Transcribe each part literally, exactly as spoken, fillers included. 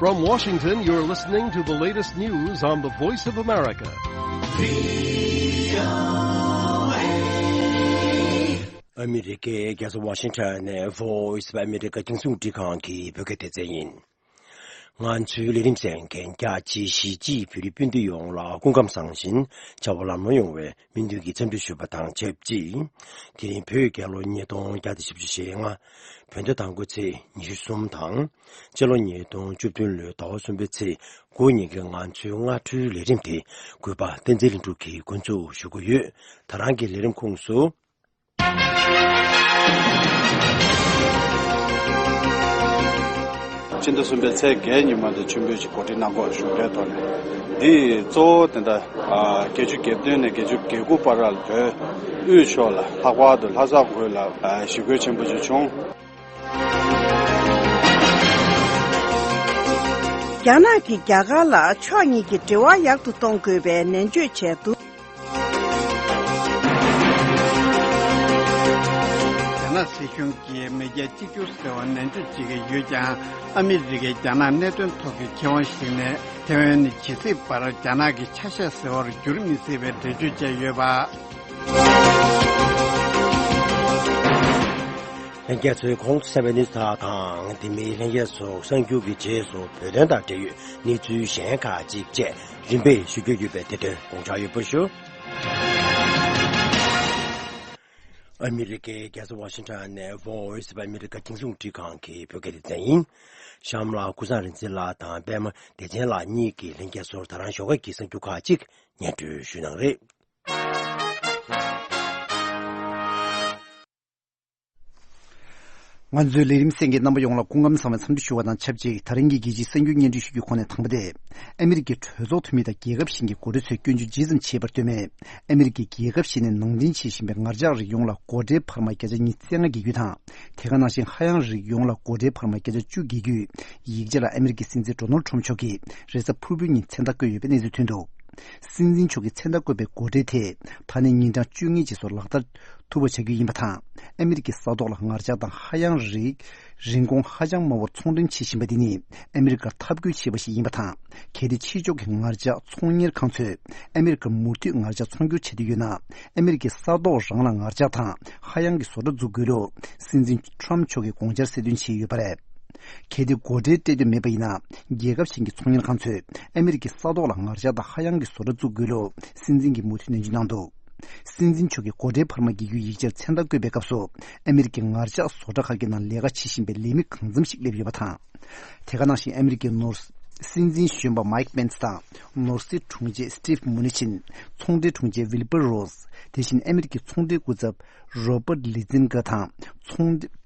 From Washington, you're listening to the latest news on the Voice of America. ཨ་མི་རི་ཀའི་རྒྱལ་ས་ཝ་ཤིང་ཊོན་ནས་Voice of America་རྒྱང་སྲིང་རླུང་འཕྲིན་ཁང་གི་བོད་སྐད་སྡེ་ཚན་ཡིན། ང་ཚོའི་ལས་རིམ་གསན་མཁན་རྒྱ་ཆེའི་གཞིས་བྱེས་བོད་རིགས་སྤུན་ཟླ་ཡོངས་ལ་སྐུ་ཁམས་བཟང་ཞིང་བྱ་བ་ལམ་ལྷོང་ཡོང་བའི་སྨོན་འདུན་གྱི་འཚམས་འདྲི་ཞུ་བ་དང་ཆབས་ཅིག་དེ་རིང་བོད་རྒྱལ་ལོ་ཉིས་སྟོང་བརྒྱ་དང་བཞི་བཅུ་ཞེ་ལྔ། བོད་ཟླ་དང་པོའི་ཚེས་ཉི་ཤུ་གསུམ་དང་། སྤྱི་ལོ་ཉིས་སྟོང་བཅུ་བདུན་ལོའི་ཟླ་བ་གསུམ་པའི་ཚེས་དགུ་ཉིན་གྱི་ང་ཚོའི་སྔ་དྲོའི་ལས་རིམ་དེ་གུས་པ་བསྟན་འཛིན་ལྷུན་གྲུབ་ཀྱིས་འགོ་འཛུགས་ཞུ་གི་ཡོད། ད་རང་གི་ལས་རིམ་ཁོངས་སུ། སྤྱི་ཟླ་གསུམ་པའི་ཚེས་བརྒྱད་ཉིན་མ་དེ་མཆོད་འབུལ་གྱི་གོ་སྒྲིག་གནང་གོ་བཞུགས་གྲལ་ཐོག་ནས། འདི་གཙོ་བོ་དེ་འདྲ་བརྒྱད་ཅུ་གྱ་བདུན་ནས་བརྒྱད་ཅུ་གྱ་དགུ་བར་ལ་བོད་དབུས་ཕྱོགས་ལ་ལྷག་པར་དུ་ལྷ་ས་ཁུལ་ལ་ཞི་རྒོལ་ཆེན་པོ་ཞིག་བྱུང་། རྒྱ་ནག་གིས་རྒྱ་གར་ལ་ཕྱོགས་གཉིས་ཀྱི་འབྲེལ་བ་ཡག་ཏུ་གཏོང་དགོས་པའི་ནན་བརྗོད་བྱས་འདུག་རྒྱ་ནག་སྲིད་གཞུང་གིས་མེས་རྒྱལ་གཅིག་གྱུར་ཟེར་བ་ནན་བརྗོད་བྱེད་ཀྱི་ཡོད་ཀྱང་། ཨ་མི་རི་ཀས་རྒྱ་ནག་གནད་དོན་ཐོག་གི་ཁེ་དབང་བཞག་ནས་ཐེ་ཝན་ནི་ཇི་སྲིད་བར་རྒྱ་ནག་གི་ཆ་ཤས་ཟེར་བར་འགྱུར་མི་སྲིད་པའི་འགྲེལ་བརྗོད་བྱས་ཡོད་པ། ལྷན་རྒྱས་ཚོས་གོང་དུ་གསན་པའི་གནས་ཚུལ་དག་དང་། དེ་མིན་ལྷན་རྒྱས་ཚོ་གསར་འགྱུར་གྱི་རྗེས་སུ་བོད་དོན་དང་འབྲེལ་ཡོད་གནས་ཚུལ་གཞན་ཁག་ཅིག་བཅས་རིམ་པས་ཞུ་རྒྱུ་ཡོད་པས་དེ་དོན་དགོངས་འཇགས་ཡོད་པ་ཞུ། ཨ་མི་རི་ཀའི་རྒྱལ་ས་ཝ་ཤིང་ཊོན་ནས་Voice of America་རྒྱང་སྲིང་རླུང་འཕྲིན་ཁང་གི་བོད་སྐད་སྡེ་ཚན་ཡིན། གཤམ་ལ་ཀུན་བཟང་རིག་འཛིན་ལགས་དང་པད་མ་བདེ་ཆེན་ལགས་གཉིས་ཀྱིས་ལྷན་རྒྱས་ཚོར་ད་རང་ཞོགས་ཀས་ཀྱི་གསར་འགྱུར་ཁག་ཅིག་སྙན་སྒྲོན་ཞུ་གནང་རེད། ང་ཚོའི་ལས་རིམ་གསན་མཁན་རྣམ་པ་ཡོངས་ལ་སྐུ་ཁམས་བཟང་བའི་འཚམས་འདྲི་ཞུ་བ་དང་ཆབས་ཅིག་ད་རིང་གི་རྒྱལ་སྤྱིའི་གསར་འགྱུར་སྙན་སྒྲོན་ཞུ་རྒྱུའི་ཁོངས་ནས་དང་པོ་དེ། ཨ་མི་རི་ཀའི་གྲོས་ཚོགས་འཐུས་མི་དང་རྒྱལ་ཁབ་གཞན་གྱི་འགོ་ཁྲིད་ཚོས་སྐྱོན་བརྗོད་ཇི་ཙམ་བྱས་པར་ལྟོས་མེད། ཨ་མི་རི་ཀའི་རྒྱལ་ཁབ་གཞན་ནས་ནང་འདྲེན་བྱེད་བཞིན་པའི་ངར་ལྕགས་རིགས་ཡོངས་ལ་སྒོ་ཁྲལ་འཕར་མ་བརྒྱ་ཆ་ཉི་ཤུ་རྩ་ལྔ་བརྒལ་རྒྱུ་དང་། དེ་ག་ནང་བཞིན་ཧ་ཡང་རིགས་ཡོངས་ལ་སྒོ་ཁྲལ་འཕར་མ་བརྒྱ་ཆ་བཅུ་བརྒལ་རྒྱུའི་ཡིག་ཆ་ལ་ཨ་མི་རི་ཀའི་སྲིད་འཛིན་ཌོ་ནལ་ཊམ་མཆོག་གིས་རེས་གཟའ་ཕུར་བུའི་ཉིན་མཚན་རྟགས་བཀོད་ཡོད་པའི་གནས་ཚུལ་ཐོན་འདུག། སྲིད་འཛིན་མཆོག་གིས་མཚན་རྟགས་བཀོད་པའི་སྒོ་ཁྲལ་དེ་ད་ནས་ཉིན་གྲངས་བཅོ་ལྔའི་རྗེས་སུ་ལག་བསྟར་ཐུབ་པ་བྱ་རྒྱུ་ཡིན་པ་དང་། ཨ་མི་རི་ཀའི་ས་ཐོག་ལ་ངར་ལྕགས་དང་ཧ་ཡང་རིགས་རིན་གོང་ཧ་ཅང་དམའ་བར་ཚོང་འབྲེལ་བྱེད་བཞིན་པ་འདི་ནི་ཨ་མི་རི་ཀར་འཐབ་རྒོལ་བྱས་པ་ཞིག་ཡིན་པ་དང་། གལ་ཏེ་ཕྱི་ཕྱོགས་ཀྱི་ངར་ལྕགས་ཚོང་གཉེར་ཁང་ཚོས་ཨ་མི་རི་ཀར་མུ་མཐུད་ངར་ལྕགས་ཚོང་སྒྱུར་བྱེད་འདོད་ཡོད་ན། ཨ་མི་རི་ཀའི་ས་ཐོག་རང་ལ་ངར་ལྕགས་དང་ཧ་ཡང་གི་བཟོ་གྲྭ་འཛུགས་དགོས་ལུགས་སྲིད་འཛིན་ཊམ་མཆོག་གིས་དགོངས་འཆར་གསལ་སྟོན་བྱས་ཡོད་པ་རེད། གལ་ཏེ་སྒོ་ཁྲལ་སྤྲད་འདོད་མེད་པ་ཡིན་ན། རྒྱལ་ཁབ་གཞན་གྱི་ཚོང་གཉེར་ཁང་ཚོས་ཨ་མི་རི་ཀའི་ས་ཐོག་ལ་ངར་ལྕགས་དང་ཧ་ཡང་གི་བཟོ་གྲྭ་བཙུགས་དགོས་ལུགས་སྲིད་འཛིན་གྱིས་མུ་མཐུད་ནན་བརྗོད་གནང་འདུག། སྲིད་འཛིན་མཆོག་གིས་སྒོ་ཁྲལ་འཕར་མ་བརྒྱད་ཀྱི་ཡིག་ཆར་མཚན་རྟགས་བཀོད་པའི་སྐབས་སུ། ཨ་མི་རི་ཀའི་ངར་ལྕགས་བཟོ་གྲྭ་ཁག་གི་ནང་ལས་ཀ་བྱེད་བཞིན་པའི་ལས་མི་གང་འཚམ་ཞིག་སླེབས་ཡོད་པ་དང་། དེ་ག་ནང་བཞིན་ཨ་མི་རི་ཀའི་ནོར་སྲིད་འཛིན་གཞོན་པ་མའིག་པེན་སི་དང་ནོར་སྲིད་དྲུང་ཆེ་སི་ཊིབ་མུ་ནི་ཆིན། ཚོང་འབྲེལ་དྲུང་ཆེ་ཝིལ་བར་རོ་སི། དེ་བཞིན་ཨ་མི་རི་ཀའི་ཚོང་འབྲེལ་སྐུ་ཚབ་རོ་པར་ལི་ཛིན་གྷ་དང་། ཚོང་འབྲེལ།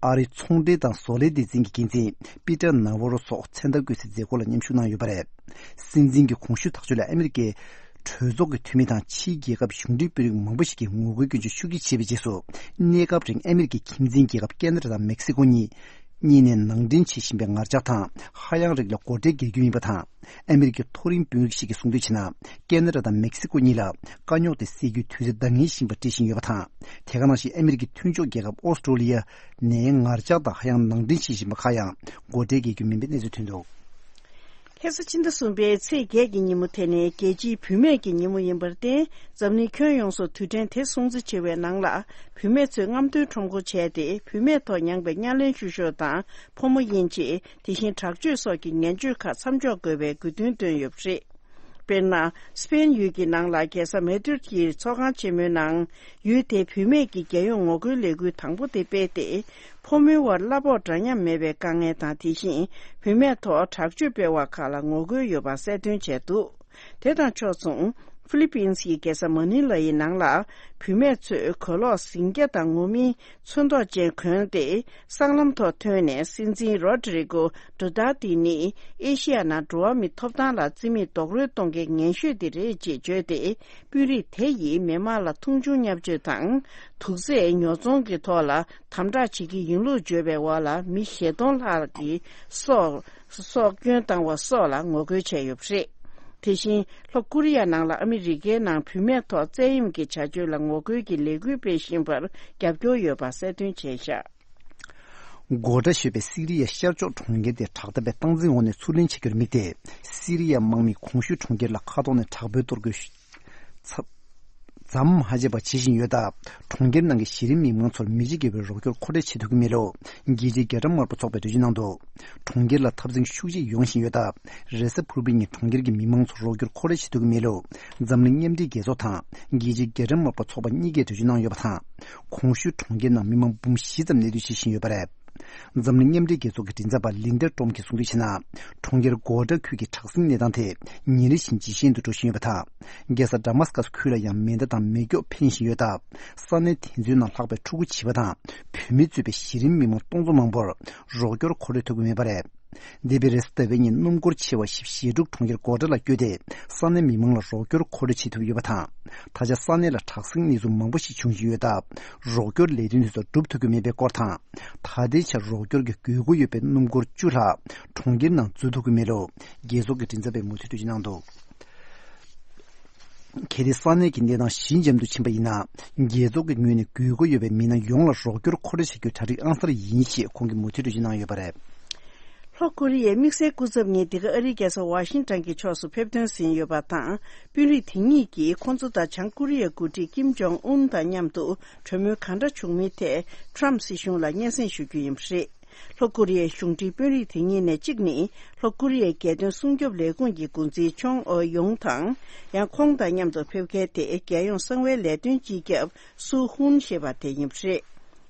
ཨ་རིའི་ཚོང་འབྲེལ་དང་བཟོ་ལས་སྡེ་ཚན་གྱི་འགན་འཛིན་པི་ཏར་ནཱ་ཝོ་རོ་སོགས་མཚན་རྟགས་བཀོད་སའི་མཛད་སྒོ་ལ་མཉམ་ཞུགས་གནང་ཡོད་པ་རེད། སྲིད་འཛིན་གྱི་གོང་ཞུས་ཐག་གཅོད་ལས་ཨ་མི་རི་ཀའི་གྲོས་ཚོགས་ཀྱི་འཐུས་མི་དང་ཕྱིའི་རྒྱལ་ཁབ་གཞུང་འབྲེལ་དཔོན་རིགས་མང་པོ་ཞིག་གིས་ངོ་རྒོལ་སྐྱོན་བརྗོད་ཤུགས་ཆེ་བྱས་པའི་རྗེས་སུ། གནས་སྐབས་རིང་ཨ་མི་རི་ཀའི་ཁྱིམ་མཚེས་རྒྱལ་ཁབ་ཁེ་ན་ཌ་དང་མེག་སི་ཀོ་གཉིས་གཉིས་ནས་ནང་འདྲེན་བྱེད་བཞིན་པའི་ངར་ལྕགས་དང་ཧ་ཡང་རིགས་ལ་སྒོ་ཁྲལ་འགེལ་རྒྱུ་ཡིན་པ་དང་། ཨ་མི་རི་ཀའི་མཐོ་རིམ་དཔོན་རིགས་ཤིག་གིས་གསུངས་དོན་བྱས་ན། ཁེ་ན་ཌ་དང་མེག་སི་ཀོ་གཉིས་ལ་དཀའ་རྙོག་དེ་སེལ་རྒྱུའི་དུས་ཚོད་འདང་ངེས་ཤིག་ཡིན་པ་འགྲེལ་བཞིན་ཡོད་པ་དང་། དེ་ག་ནང་བཞིན་ཨ་མི་རི་ཀའི་མཐུན་ཕྱོགས་རྒྱལ་ཁབ་ཨོ་སི་ཀྲོ་ལི་ཡ་ནས་ངར་ལྕགས་དང་ཧ་ཡང་ནང་འདྲེན་བྱེད་བཞིན་པ་ཁག་ཡང་སྒོ་ཁྲལ་འགེལ་རྒྱུ་མིན་པའི་གནས་ཚུལ་ཐོན་འདུག། ལྷ་ས་ཕྱི་ཟླ་གསུམ་པའི་ཚེས་བརྒྱད་ཀྱི་ཉིན་མོ་དེ་ནི་རྒྱལ་སྤྱིའི་བུད་མེད་ཀྱི་ཉིན་མོ་ཡིན་པར་བརྟེན། འཛམ་གླིང་ཁྱོན་ཡོངས་སུ་དུས་དྲན་དེ་སྲུང་བརྩི་བྱེད་པའི་ནང་ལ། བུད་མེད་ཚོས་རྔམ་སྟོན་ཁྲོམ་སྐོར་བྱས་ཏེ། བུད་མེད་ཐོག་མྱངས་པའི་བརྙན་ལེན་བཤུ་གཞོག་དང་ཕོ་མོ་དབྱེ་འབྱེད། དེ་བཞིན་དྲག་སྤྱོད་སོགས་ཀྱི་ངན་སྤྱོད་ཁག་མཚམས་འཇོག་དགོས་པའི་དགོས་འདུན་བཏོན་ཡོད་པ་རེད། དཔེར་ན། སི་པེན་ཡུལ་གྱི་ནང་ལ་རྒྱལ་ས་མེ་ཏྲིད་ཀྱི་ཚོགས་ཁང་ཆེན་མོའི་ནང་། ཡུལ་དེའི་བུད་མེད་ཀྱི་རྒྱལ་ཡོངས་ངོ་རྒོལ་ལས་འགུལ་དང་པོ་དེ་སྤེལ་ཏེ། ཕོ་མོའི་དབར་གླ་ཕོགས་འདྲ་མཉམ་མེད་པའི་དཀའ་ངལ་དང་། དེ་བཞིན་བུད་མེད་ཐོག་དྲག་སྤྱོད་སྤེལ་བ་ཁག་ལ་ངོ་རྒོལ་ཡོད་པ་གསལ་སྟོན་བྱས་འདུག། དེ་དང་ཕྱོགས་མཚུངས། ཧྥི་ལི་པིན་སི་ཡི་རྒྱལ་ས་མ་ནི་ལ་ཡི་ནང་ལ། བུད་མེད་ཚོས་གོས་ལོག་ཟིང་སྐྱ་དང་ངུར་སྨྲིག་ཚོན་མདོག་ཅན་གོན་ཏེ། སྲང་ལམ་ཐོག་ཐོན་ནས། སྲིད་འཛིན་རོ་ཌི་རི་གོ་ཌུ་ཏར་ཏེ་ནི་ཨེ་ཤི་ཡ་ནང་འགྲོ་བ་མིའི་ཐོབ་ཐང་ལ་བརྩི་མེད་རྡོག་རོལ་གཏོང་མཁན་ངན་ཤོས་དེ་རེད་ཅེས་བརྗོད་དེ། དཔོན་རིགས་དེ་ཡིས་མི་མང་ལ་མཐོང་ཆུང་བརྙས་བཅོས་དང་། དུག་རྫས་ཉོ་ཚོང་གི་ཐོག་ལ་དམ་དྲག་བྱེད་ཀྱི་ཡིན་ལུགས་བརྗོད་པའི་འོག་ལ། མི་བཞི་སྟོང་ལྷག་གི་སྲོག་སྲོག་སྐྱོན་བཏང་བ་སོགས་ལ་ངོ་རྒོལ་བྱས་ཡོད་པ་རེད། དེ་བཞིན་ལྷོ་ཀོ་རི་ཡ་ནང་ལ་ཨ་མི་རི་ཀའི་ནང་བུད་མེད་ཐོག་བཙན་གཡེམ་གྱི་བྱ་སྤྱོད་ལ་ངོ་རྒོལ་གྱི་ལས་འགུལ་སྤེལ་བཞིན་པར་རྒྱབ་སྐྱོར་ཡོད་པ་གསལ་སྟོན་བྱས་བཞག། གོ་ཌ་ཞེས་པའི་སི་རི་ཡའི་ཤར་ཕྱོགས་གྲོང་ཁྱེར་དེ་དྲག་འཐབ་པའི་སྟངས་འཛིན་འོག་ནས་ཚུར་ལེན་བྱེད་རྒྱུར་དམིགས་ཏེ། སི་རི་ཡའི་དམག་མིས་གོང་ཞུས་གྲོང་ཁྱེར་ལ་མཁའ་ཐོག་ནས་དྲག་པོའི་གཏོར་རྒོལ་ཞུ། ཚ། ཙམ་མ་བྱས་པ་བྱེད་བཞིན་ཡོད་སྟབས། གྲོང་ཁྱེར་ནང་གི་གཞི་རིམ་མི་མང་ཚོར་མི་འཇིགས་བསྐྱེད་པའི་རོགས་སྐྱོར་མཁོ་སྤྲོད་བྱེད་ཐུབ་ཀྱི་མེད་ལུགས། རྒྱལ་སྤྱིའི་རྒྱལ་ཁབ་དམར་པོ་ཚོགས་པས་འགྲེལ་བརྗོད་གནང་འདུག་གྲོང་ཁྱེར་ལ་འཐབ་འཛིང་ཤུགས་ཆེ་ཡོང་བཞིན་ཡོད་སྟབས། རེས་གཟའ་ཕུར་བུའི་ཉིན་གྲོང་ཁྱེར་གྱི་མི་མང་ཚོར་རོགས་སྐྱོར་མཁོ་སྤྲོད་བྱེད་ཐུབ་ཀྱི་མེད་ལུགས། འཛམ་གླིང་མཉམ་འབྲེལ་རྒྱལ་ཚོགས་དང་རྒྱལ་སྤྱིའི་རྒྱལ་ཁབ་དམར་པོ་ཚོགས་པ་གཉིས་ཀས་འགྲེལ་བརྗོད་གནང་ཡོད་པ་དང་། གོང་ཞུས་གྲོང་ཁྱེར་ནང་མི་མང་འབུམ་བཞི་ཙམ་གནས་སྡོད་བྱེད་བཞིན་ཡོད་པ་རེད། འཛམ་གླིང་མཉམ་འབྲེལ་རྒྱལ་ཚོགས་ཀྱི་མགྲིན་ཚབ་པ་ལིན་ཌ་ཀྲོམ་གྱིས་གསུངས་དོན་བྱས་ན། གྲོང་ཁྱེར་གོ་ཌ་ཁུལ་གྱི་དྲག་ཟིང་གནས་སྟངས་དེ་ཉིན་རེ་བཞིན་ཇེ་ཞན་དུ་འགྲོ་བཞིན་ཡོད་པ་དང་། རྒྱལ་ས་ཌ་མཱ་སི་ཀ་སི་ཁུལ་ལ་ཡང་མེ་མདའ་དང་མེ་སྒྱོགས་འཕེན་བཞིན་ཡོད་སྟབས། ས་གནས་དེ་ཚོའི་ནང་ལྷག་པའི་ཕྲུ་གུ་བྱིས་པ་དང་བུད་མེད་གཙོས་པའི་གཞི་རིམ་མི་མང་སྟོང་ཚོ་མང་པོར་རོགས་སྐྱོར་མཁོ་སྤྲོད་ཐུབ་ཀྱི་མེད་པ་རེད། འདས་པའི་རེས་གཟའ་ཟླ་བའི་ཉིན་སྣུམ་འཁོར་ཆེ་བ་བཞི་བཅུ་ཞེ་དྲུག་གྲོང་ཁྱེར་གོ་ཌ་ལ་བསྐྱོད་དེ། ས་གནས་མི་མང་ལ་རོགས་སྐྱོར་མཁོ་སྤྲོད་བྱེད་ཐུབ་ཡོད་པ་དང་། ད་ཆ་ས་གནས་ལ་དྲག་ཟིང་གནས་ཚུལ་མང་པོ་ཞིག་འབྱུང་བཞིན་ཡོད་སྟབས། རོགས་སྐྱོར་ལས་དོན་དེ་ཚོ་སྒྲུབ་ཐུབ་ཀྱི་མེད་པའི་སྐོར་དང་། ད་ལྟའི་ཆར་རོགས་སྐྱོར་གྱི་དགོས་མཁོ་ཡོད་པའི་སྣུམ་འཁོར་བཅུ་ལྷག་གྲོང་ཁྱེར་ནང་འཛུལ་ཐུབ་ཀྱི་མེད་ལུགས། རྒྱལ་ཚོགས་ཀྱི་མགྲིན་ཚབ་པས་མུ་མཐུད་འགྲེལ་བརྗོད་གནང་འདུག་གལ་ཏེ་ས་གནས་ཀྱི་གནས་སྟངས་ཞི་འཇམ་དུ་ཕྱིན་པ་ཡིན་ན། རྒྱལ་ཚོགས་ཀྱི་ངོས་ནས་དགོས་མཁོ་ཡོད་པའི་མི་སྣ་ཡོངས་ལ་རོགས་སྐྱོར་མཁོ་སྤྲོད་བྱ་རྒྱུའི་གྲ་སྒྲིག་ཨང་གསར་ཡིན་ཞེས་ཁོང་གིས་མུ་མཐུད་འགྲེལ་བརྗོད་གནང་ཡོད་པ་རེད། ལྷོ་ཀོ་རི་ཡའི་དམིགས་བསལ་སྐུ་ཚབ་ངེད་འདི་ག་ཨ་རིའི་རྒྱལ་ས་ཝ་ཤིང་ཊོན་གྱི་ཕྱོགས་སུ་ཕེབས་ཐོན་ཟིན་ཡོད་པ་དང་། དཔོན་རིགས་དེ་གཉིས་ཀྱིས་ཁོང་ཚོ་དང་བྱང་ཀོ་རི་ཡའི་འགོ་ཁྲིད་ཀིམ་ཇོང་ཨུན་དང་མཉམ་དུ་གྲོས་མོལ་ག་འདྲ་བྱུང་མིན་ཐད་ཊམ་སྲིད་གཞུང་ལ་སྙན་སེང་ཞུ་རྒྱུ་ཡིན་པ་རེད། ལྷོ་ཀོ་རི་ཡའི་གཞུང་འབྲེལ་དཔོན་རིགས་དེ་གཉིས་ནས་གཅིག་ནི། ལྷོ་ཀོ་རི་ཡའི་རྒྱལ་དོན་སྲུང་སྐྱོབ་ལས་ཁུངས་ཀྱི་འགོ་འཛིན་ཆོང་ཨོ་ཡོང་དང་། ཡང་ཁོང་དང་མཉམ་དུ་ཕེབས་མཁན་དེ་རྒྱལ་ཡོངས་གསང་བའི་ལས་དོན་སྤྱི་ཁྱབ་སུའུ་ཧུན་ཞེས་པ་དེ་ཡིན་པ་རེད།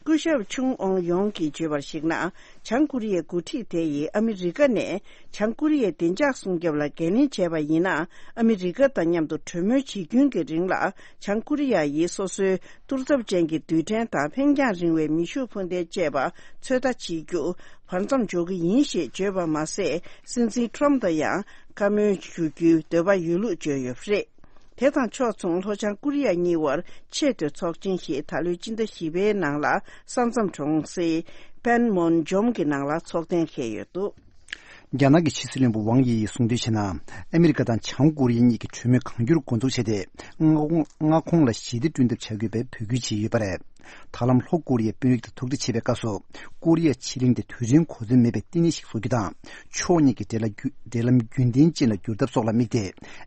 སྐུ་ཞབས་ཆུང་ཨོང་ཡོང་གིས་བརྗོད་པར་གཞིགས་ན། བྱང་ཀོ་རི་ཡའི་འགོ་ཁྲིད་དེ་ཡིས་ཨ་མི་རི་ཀ་ནས་བྱང་ཀོ་རི་ཡའི་བདེ་འཇགས་སྲུང་སྐྱོབ་ལ་འགན་ལེན་བྱས་པ་ཡིན་ན། ཨ་མི་རི་ཀ་དང་མཉམ་དུ་གྲོས་མོལ་བྱེད་རྒྱུན་གྱི་རིང་ལ། བྱང་ཀོ་རི་ཡ་ཡིས་སོ་སོའི་གཏོར་ཚབས་ཅན་གྱི་རྡུལ་ཕྲན་དང་འཕེན་རྒྱང་རིང་བའི་མེ་ཤུགས་འཕུར་མདེལ་བཅས་པ་ཚོད་ལྟ་བྱེད་རྒྱུ་བར་མཚམས་འཇོག་གི་ཡིན་ཞེས་བརྗོད་པ་མ་ཟད། སྲིད་འཛིན་ཊམ་དང་ཡང་བཀའ་མོལ་ཞུ་རྒྱུའི་འདོད་པ་ཡོད་ལུགས་བརྗོད་ཡོད་པ་རེད། དེ་དང་ཕྱོགས་མཚུངས། ལྷོ་བྱང་ཀོ་རི་ཡ་གཉིས་དབར་ཆེས་མཐོའི་ཚོགས་ཆེན་ཞིག་ད་ལོའི་སྤྱི་ཟླ་བཞི་པའི་ནང་ལ་ས་མཚམས་གྲོང་གསེབ་པན་མོན་ཇོམ་གྱི་ནང་ལ་ཚོགས་གཏན་འཁེལ་ཡོད་འདུག་རྒྱ་ནག་གི་ཕྱི་སྲིད་བློན་པོ་ཝང་དབྱི་ཡིས་གསུངས་དོན་བྱས་ན། ཨ་མི་རི་ཀ་དང་བྱང་ཀོ་རི་ཡ་གཉིས་ཀྱིས་གྲོས་མོལ་གང་མགྱོགས་འགོ་འཛུགས་བྱས་ཏེ། མངའ་ཁོངས་མངའ་ཁོངས་ལ་ཞི་བདེ་བསྐྲུན་ཐབས་བྱ་དགོས་པའི་འབོད་སྐུལ་བྱས་ཡོད་པ་རེད། ད་ལམ་ལྷོ་ཀོ་རི་ཡའི་དཔོན་རིགས་དང་ཐུག་འཕྲད་བྱེད་པའི་སྐབས་སུ། ཀོ་རི་ཡ་ཕྱེད་གླིང་དེ་དུས་རིང་གོ་མཚོན་མེད་པའི་བསྟི་གནས་ཤིག་བཟོ་རྒྱུ་དང་། ཕྱོགས་གཉིས་ཀྱི་འབྲེལ་ལམ་རྒྱུ་འབྲེལ་ལམ་རྒྱུན་ལྡན་ཅན་ལ་བསྒྱུར་ཐབས་སོགས་ལ་དམིགས་ཏེ།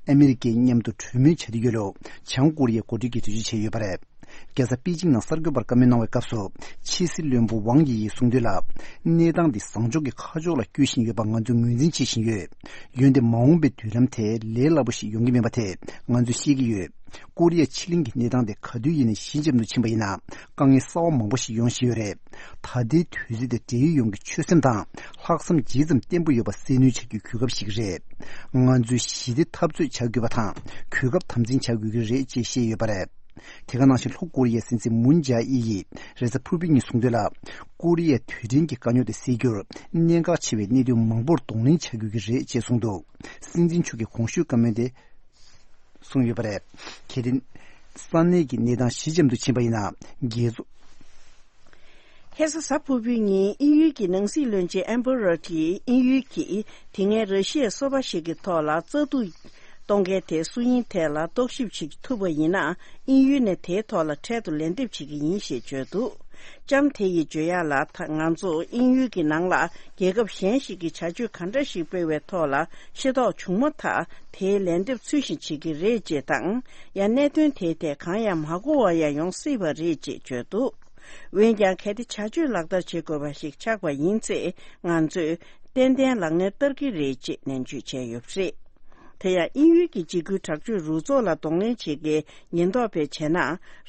ཨ་མི་རི་ཀས་མཉམ་དུ་གྲོས་མོལ་བྱ་རྒྱུ་ཡོད་ལུགས་བྱང་ཀོ་རི་ཡའི་འགོ་ཁྲིད་ཀྱིས་འགྲེལ་བརྗོད་བྱས་ཡོད་པ་རེད། རྒྱལ་ས་པེ་ཅིང་ནང་གསར་འགོད་པར་བཀའ་མོལ་གནང་བའི་སྐབས་སུ། ཕྱི་སྲིད་བློན་པོ་ཝང་དབྱི་ཡིས་གསུངས་དོན་ལ། གནས་སྟངས་འདི་བཟང་ཕྱོགས་ཀྱི་ཁ་ཕྱོགས་ལ་བསྐྱོད་བཞིན་ཡོད་པ་ང་ཚོས་ངོས་འཛིན་བྱེད་བཞིན་ཡོད། འོན་ཏེ་མ་འོངས་པའི་མདུན་ལམ་དེ་ལས་སླ་པོ་ཞིག་ཡོང་གི་མིན་པ་དེ་ང་ཚོས་ཤེས་ཀྱི་ཡོད། ཀོ་རི་ཡ་ཕྱེད་གླིང་གི་གནས་སྟངས་དེ་ག་དུས་ཡིན་ནའི་ཞི་འཇམ་དུ་ཕྱིན་པ་ཡིན་ན། དཀའ་ངལ་གསར་བ་མང་པོ་ཞིག་ཡོང་བཞིན་ཡོད་རེད། ད་ལྟའི་དུས་ཚོད་དེ་འབྲེལ་ཡོད་ཡོངས་ཀྱི་ཆོད་སེམས་དང་ལྷག་བསམ་ཇི་ཙམ་བརྟན་པོ་ཡོད་པ་གསལ་སྣོན་བྱ་རྒྱུའི་གོ་སྐབས་ཤིག་རེད། ང་ཚོས་ཞི་བདེ་འཐབ་རྩོད་བྱ་དགོས་པ་དང་གོ་སྐབས་དམ་འཛིན་བྱ་དགོས་ཀྱི་རེད་ཅེས་བཤད་ཡོད་པ་རེད། དེ་ག་ནང་བཞིན་ལྷོ་ཀོ་རི་ཡའི་སྲིད་འཛིན་མུན་ཇཱ་ཨི་ཡིས་རེས་གཟའ་ཕུར་བུའི་ཉིན་གསུངས་དོན་ལ། ཀོ་རི་ཡའི་དུས་དྲན་གྱི་དཀའ་རྙོག་དེ་སེལ་རྒྱུར་གནད་འགག་ཆེ་བའི་གནད་དོན་མང་པོར་གདོང་ལེན་བྱ་དགོས་ཀྱི་རེད་ཅེས་གསུངས་འདུག་སྲིད་འཛིན་མཆོག་གིས་གོང་ཞུས་བཀའ་མོལ་དེ་གསུངས་ཡོད་པ་རེད། གལ་ཏེ་ས་གནས་ཀྱི་གནས་སྟངས་ཞི་འཇམ་དུ་ཕྱིན་པ་ཡིན་ན། རྒྱལ་ཚོགས། ཁ་སང་གཟའ་ཕུར་བུའི་ཉིན་དབྱིན་ཡུལ་གྱི་ནང་སྲིད་བློན་ཆེན་ཨན་པོ་ར་གྱིས་དབྱིན་ཡུལ་གྱིས་དེ་སྔའི་ར་ཤི་ཡའི་སོ་པ་ཞིག་གི་ཐོག་ལ་རྩ་གཏོར་གཏོང་མཁན་དེ་སུ་ཡིན་ཐད་ལ་རྟོག་ཞིབ་བྱེད་ཐུབ་པ་ཡིན་ན། དབྱིན་ཡུལ་ནས་དེའི་ཐོག་ལ་འཕྲལ་དུ་ལན་འདེབས་བྱེད་ཀྱི་ཡིན་ཞེས་བརྗོད་འདུག་ལྕམ་དེ་ཡིས་བརྗོད་ཡག་ལ། ད་ང་ཚོ་དབྱིན་ཡུལ་གྱི་ནང་ལ་རྒྱལ་ཁབ་གཞན་ཞིག་གིས་བྱ་སྤྱོད་ག་འདྲ་ཞིག་སྤེལ་བའི་ཐོག་ལ་ཤེས་རྟོགས་བྱུང་མ་ཐག་དེའི་ལན་འདེབས་ཚུལ་བཞིན་བྱེད་ཀྱི་རེད་ཅེས་དང་། ཡང་གནད་དོན་དེའི་ཐད་གང་ཡང་མ་གོ་བ་ཡང་ཡོང་སྲིད་པ་རེད་ཅེས་བརྗོད་འདུག་འོན་ཀྱང་། གལ་ཏེ་བྱ་སྤྱོད་ལག་བསྟར་བྱེད་དགོས་པ་ཞིག་ཆགས་པ་ཡིན་ཚེ། ང་ཚོས་ཏན་ཏན་ལག་ལེན་བསྟར་གྱི་རེད་ཅེས་ནན་བརྗོད་བྱས་ཡོད་པ་རེད། དེ་ཡང་། དབྱིན་ཡུལ་གྱི་འཇིགས་སྐུལ་དྲག་སྤྱོད་རུ་ཚོགས་ལ་གདོང་ལེན་བྱེད་མཁན་ཉེན་རྟོག་པས་བྱས་ན།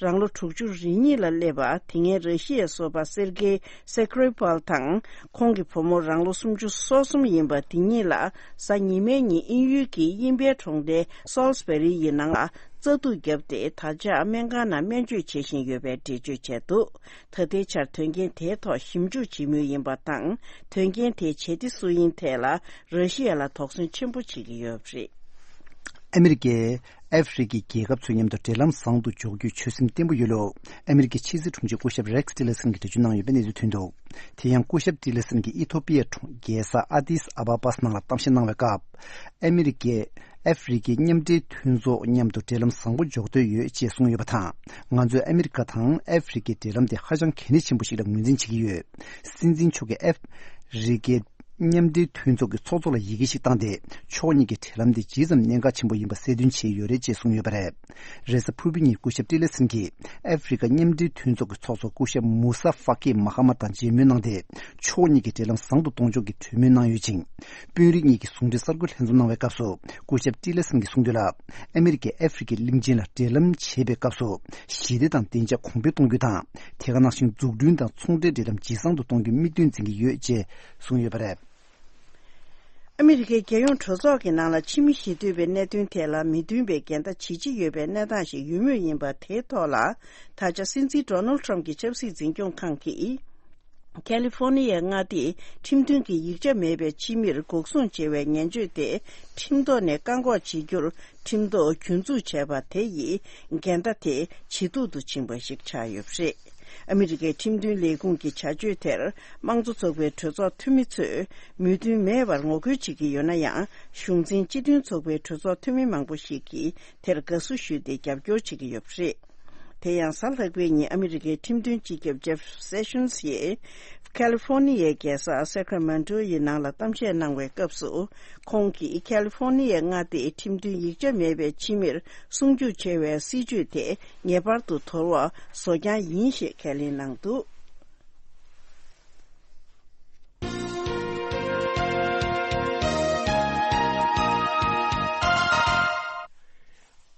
རང་ལོ་དྲུག་ཅུ་རེ་གཉིས་ལ་སླེབས་པ། དེ་སྔའི་ར་ཤི་ཡའི་སོ་པ་སེར་གེ་སེ་ཀྲི་པཱལ་དང་། ཁོང་གི་བུ་མོ་རང་ལོ་སུམ་ཅུ་སོ་གསུམ་ཡིན་པ་དེ་གཉིས་ལ། གཟའ་ཉི་མའི་ཉིན་དབྱིན་ཡུལ་གྱི་དབྱིན་ཕའི་གྲོང་རྡལ་སོལ་སི་བེ་རི་ཡི་ནང་ལ་རྩ་གཏོར་བརྒྱབ་སྟེ། ད་ཆ་སྨན་ཁང་ནང་སྨན་བཅོས་བྱེད་བཞིན་ཡོད་པའི་འགྲེལ་བརྗོད་བྱས་འདུག་ད་ལྟའི་ཆར་དོན་རྐྱེན་དེའི་ཐོག་ཞིབ་འཇུག་བྱེད་མུས་ཡིན་པ་དང་། དོན་རྐྱེན་དེའི་བྱེད་གཏེ་སུ་ཡིན་ཐད་ལ་ར་ཤི་ཡ་ལ་དོགས་ཟོན་ཆེན་པོ་བྱེད་ཀྱི་ཡོད་པ་རེད། ཨ་མི་རི་ཀས་ཨ་ཧྥེ་རི་ཁའི་རྒྱལ་ཁབ་ཚོའི་མཉམ་དུ་འབྲེལ་ལམ་བཟང་དུ་འཇོག་རྒྱུའི་ཆོད་སེམས་བརྟན་པོ་ཡོད་ལུགས། ཨ་མི་རི་ཀའི་ཕྱི་སྲིད་དྲུང་ཆེ་སྐུ་ཞབས་རེག་ཊི་ལར་སན་གྱིས་འགྲེལ་བརྗོད་གནང་ཡོད་པའི་གནས་ཚུལ་ཐོན་འདུག་དེ་ཡང་། སྐུ་ཞབས་ཊི་ལར་སན་གྱིས་ཨི་ཐོ་པི་ཡའི་གྲོང་རྒྱལ་ས་ཨ་ཏིས་ཨ་བ་པཱས་ནང་ལ་གཏམ་བཤད་གནང་བའི་སྐབས། ཨ་མི་རི་ཀས་ ཨ་ཧྥེ་རི་ཁའི་མཉམ་འབྲེལ་མཐུན་ཚོགས་མཉམ་དུ་འབྲེལ་ལམ་བཟང་པོ་འཇོག་འདོད་ཡོད་ཅེས་གསུངས་ཡོད་པ་དང་། ང་ཚོས་ཨ་མི་རི་ཀ་དང་ཨ་ཧྥེ་རི་ཁའི་འབྲེལ་ལམ་དེ་ཧ་ཅང་གལ་གནད་ཆེན་པོ་ཞིག་ལ་ངོས་འཛིན་བྱེད་ཀྱི་ཡོད། སྲིད་འཛིན་མཆོག་གིས་ཨ་ཧྥེ་རི་ཁའི་མཉམ་འབྲེལ་མཐུན་ཚོགས་ཀྱི་ཚོགས་གཙོ་ལ་ཡི་གེ་ཞིག་བཏང་སྟེ། ཕྱོགས་གཉིས་ཀྱི་འབྲེལ་ལམ་དེ་ཇི་ཙམ་གནད་འགག་ཆེན་པོ་ཡིན་པ་གསལ་སྟོན་བྱས་ཡོད་རེད་ཅེས་གསུངས་ཡོད་པ་རེད། རེས་གཟའ་ཕུར་བུའི་ཉིན་སྐུ་ཞབས་ཊི་ལེ་སན་གྱིས་ཨ་ཧྥེ་རི་ཁ་མཉམ་འབྲེལ་མཐུན་ཚོགས་ཀྱི་ཚོགས་གཙོ་སྐུ་ཞབས་མུ་ས་ཕཱ་ཀི་མ་ཧ་མ་དང་མཇལ་མོལ་གནང་སྟེ། ཕྱོགས་གཉིས་ཀྱི་འབྲེལ་ལམ་བཟང་དུ་གཏོང་ཕྱོགས་ཀྱི་གྲོས་མོལ་གནང་ཡོད་ཅིང་། དཔོན་རིགས་གཉིས་ཀྱི་ཟུང་འབྲེལ་གསར་འགོད་ལྷན་འཛོམས་གནང་བའི་སྐབས་སུ། སྐུ་ཞབས་ཊི་ལེ་སན་གྱིས་གསུངས་དོན་ལ། ཨ་མི་རི་ཀས་ཨ་ཧྥེ་རི་ཁའི་གླིང་ཆེན་ལ་འབྲེལ་ལམ་བྱེད་པའི་སྐབས་སུ། ཞི་བདེ་དང་བདེ་འཇགས་གོང་འཕེལ་གཏོང་རྒྱུ་དང་། དེ་ག་ནང་བཞིན་འཛུགས་སྐྲུན་དང་ཚོང་འབྲེལ་འབྲེལ་ལམ་ཇེ་བཟང་དུ་གཏོང་རྒྱུའི་དམིགས་དོན་འཛིན་གྱི་ཡོད་ཅེས་གསུངས་ཡོད་པ་རེད། ཨ་མི་རི་ཀའི་རྒྱལ་ཡོངས་གྲོས་ཚོགས་ཀྱི་ནང་ལ་ཕྱི་མི་ཞི་གཏོད་པའི་གནད་དོན་ཐད་ལ་མི་མཐུན་པའི་འགལ་ཟླ་ཇི་ཆེ་ཡོད་པའི་གནས་སྟངས་ཤིག་ཡོད་མུས་ཡིན་པ་དེའི་ཐོག་ལ། ད་ཆ་སྲིད་འཛིན་ཌོ་ནལ་ཊམ་གྱི་ཆབ་སྲིད་འཛིན་སྐྱོང་ཁང་གིས། ཁ་ལི་ཧྥོ་ནི་ཡའི་མངའ་སྡེས་ཁྲིམས་མཐུན་གྱི་ཡིག་ཆ་མེད་པའི་ཕྱི་མིར་འགོག་སྲུང་བྱེད་པའི་ངན་བྱུས་དེ་ཁྲིམས་ཐོག་ནས་བཀག་འགོག་བྱེད་རྒྱུར་ཁྲིམས་ཐོག་རྒྱུན་འཛུགས་བྱས་པ་དེ་ཡིས་འགལ་ཟླ་དེ་ཇེ་སྡུག་ཏུ་ཕྱིན་པ་ཞིག་ཆགས་ཡོད་པ་རེད། ཨ་མི་རི་ཀའི་ཁྲིམས་མཐུན་ལས་ཁུངས་ཀྱི་བྱ་སྤྱོད་དེར་དམངས་གཙོ་ཚོགས་པའི་གྲོས་ཚོགས་འཐུས་མི་ཚོས་མོས་མཐུན་མེད་པར་ངོ་རྒོལ་བྱེད་ཀྱི་ཡོད་ན་ཡང་། གཞུང་འཛིན་སྤྱི་མཐུན་ཚོགས་པའི་གྲོས་ཚོགས་འཐུས་མི་མང་པོ་ཞིག་གིས་དེར་དགའ་བསུ་ཞུས་ཏེ་རྒྱབ་སྐྱོར་བྱེད་ཀྱི་ཡོད་པ་རེད། དེ་ཡང་གཟའ་ལྷག་པའི་ཉིན་ཨ་མི་རི་ཀའི་ཁྲིམས་དོན་སྤྱི་ཁྱབ་ཇེབ་སེ་ཤོན་སི་ཡིས་ཁ་ལི་ཧྥོ་ནི་ཡའི་རྒྱལ་ས་སེ་ཀ་ར་མེན་ཊོ་ཡི་ནང་ལ་གཏམ་བཤད་གནང་བའི་སྐབས་སུ། ཁོང་གིས་ཁ་ལི་ཧྥོ་ནི་ཡའི་མངའ་སྡེའི་ཁྲིམས་མཐུན་ཡིག་ཆ་མེད་པའི་ཕྱི་མིར་སྲུང་སྐྱོབ་བྱ་བའི་སྲིད་བྱུས་དེ་ངེས་པར་དུ་དོར་བ་བཟོ་རྐྱང་ཡིན་ཞེས་ཁས་ལེན་གནང་འདུག།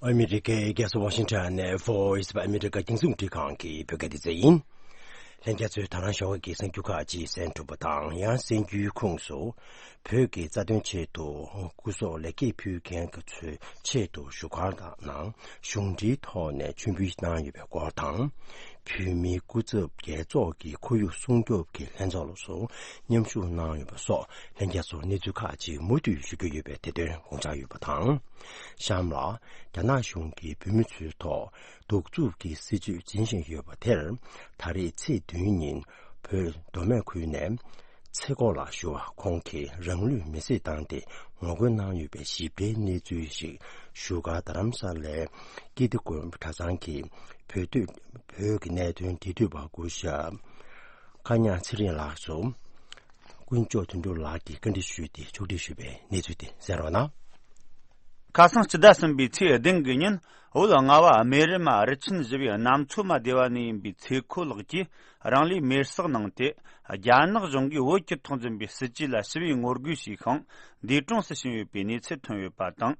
ཨ་མི་རི་ཀའི་རྒྱལ་ས་ཝ་ཤིང་ཊོན་ནས་Voice of America རྒྱང་སྲིང་རླུང་འཕྲིན་ཁང་གི་བོད་སྐད་སྡེ་ཚན་ཡིན། ལྷན་རྒྱས་ཚོས་ད་རང་ཞོགས་ཀྱི་གསར་འགྱུར་ཁག་ཅིག་གསན་ཐུབ་པ་དང་། ཡང་གསར་འགྱུར་ཁོངས་སུ། བོད་ཀྱི་རྩ་དོན་ཆེད་དུ་སྐུ་སྲོག་ལེགས་སྐྱེས་ཕུལ་མཁན་གྱི་ཚོའི་ཆེད་དུ་བཞུགས་སྒར་དང་ནང་གཞུང་འབྲེལ་ཐོག་ནས་མཆོད་འབུལ་གནང་ཡོད་པའི་སྐོར་དང་། བོད་མིའི་སྐུ་ཚབ་རྒྱལ་ཚོགས་ཀྱི་ཁོར་ཡུག་སྲུང་སྐྱོབ་ཀྱི་ལྷན་ཚོགས་ལ་སོགས་མཉམ་ཞུགས་གནང་ཡོད་པ་སོགས་ལྷན་རྒྱས་ཚོར་གནས་ཚུལ་ཁག་ཅིག་མུ་མཐུད་ཞུ་རྒྱུ་ཡོད་པའི་དེ་དོན་དགོངས་འཇགས་ཡོད་པ་དང་། གཤམ་ལ་རྒྱ་ནག་གཞུང་གིས་བོད་མི་ཚོའི་ཐོག་གདུག་རྩུབ་ཀྱི་སྲིད་བྱུས་འཛིན་བཞིན་ཡོད་པ་དེར། ད་རེས་ཚེས་བདུན་ཉིན་བོད་མདོ་སྨད་ཁུལ་ནས་ཚེ་སྒོ་ལ་ཞུ་བ་ཁོང་གིས་རང་ལུས་མེར་སྲེག་བཏང་སྟེ་ངོ་རྒོལ་གནང་ཡོད་པའི་ཞིབ་ཕྲའི་གནས་ཚུལ་ཞིག་བཞུགས་སྒར་རྡ་རམ་ས་ལའི་ཀིརྟི་དགོན་གྲྭ་ཚང་གི་བོད་དོན་བོད་ཀྱི་གནད་དོན་འབྲེལ་མཐུད་པ་སྐུ་ཞབས་མཁའ་ཉག་ཚེ་རིང་ལགས་སུ་དཀོན་མཆོག་དོན་གྲུབ་ལགས་ཀྱིས་བཀའ་འདྲི་ཞུས་ཏེ་ཕྱོགས་སྒྲིག་ཞུས་པའི་གནས་ཚུལ་དེ་གསན་རོགས་གནང་། ཁ་སང་སྤྱི་ཟླ་གསུམ་པའི་ཚེས་བདུན་གྱི་ཉིན་བོད་ལྔ་པ་སྨན་རི་མ་རི་ཆེན་བཞི་པའི་གནམ་མཚོ་མ་སྡེ་བ་ནས་ཡིན་པའི་ཚེ་ཁོ་ལགས་ཀྱིས་རང་ལུས་མེར་བསྲེགས་གནང་སྟེ། རྒྱ་ནག་གཞུང་གིས་བོད་ཀྱི་ཐོག་འཛིན་པའི་སྲིད་བྱུས་ལ་ཞི་བའི་ངོ་རྒོལ་བྱས་ཤིང་འདས་གྲོངས་སུ་ཕྱིན་ཡོད་པའི་གནས་ཚུལ་ཐོན་ཡོད་པ་དང་།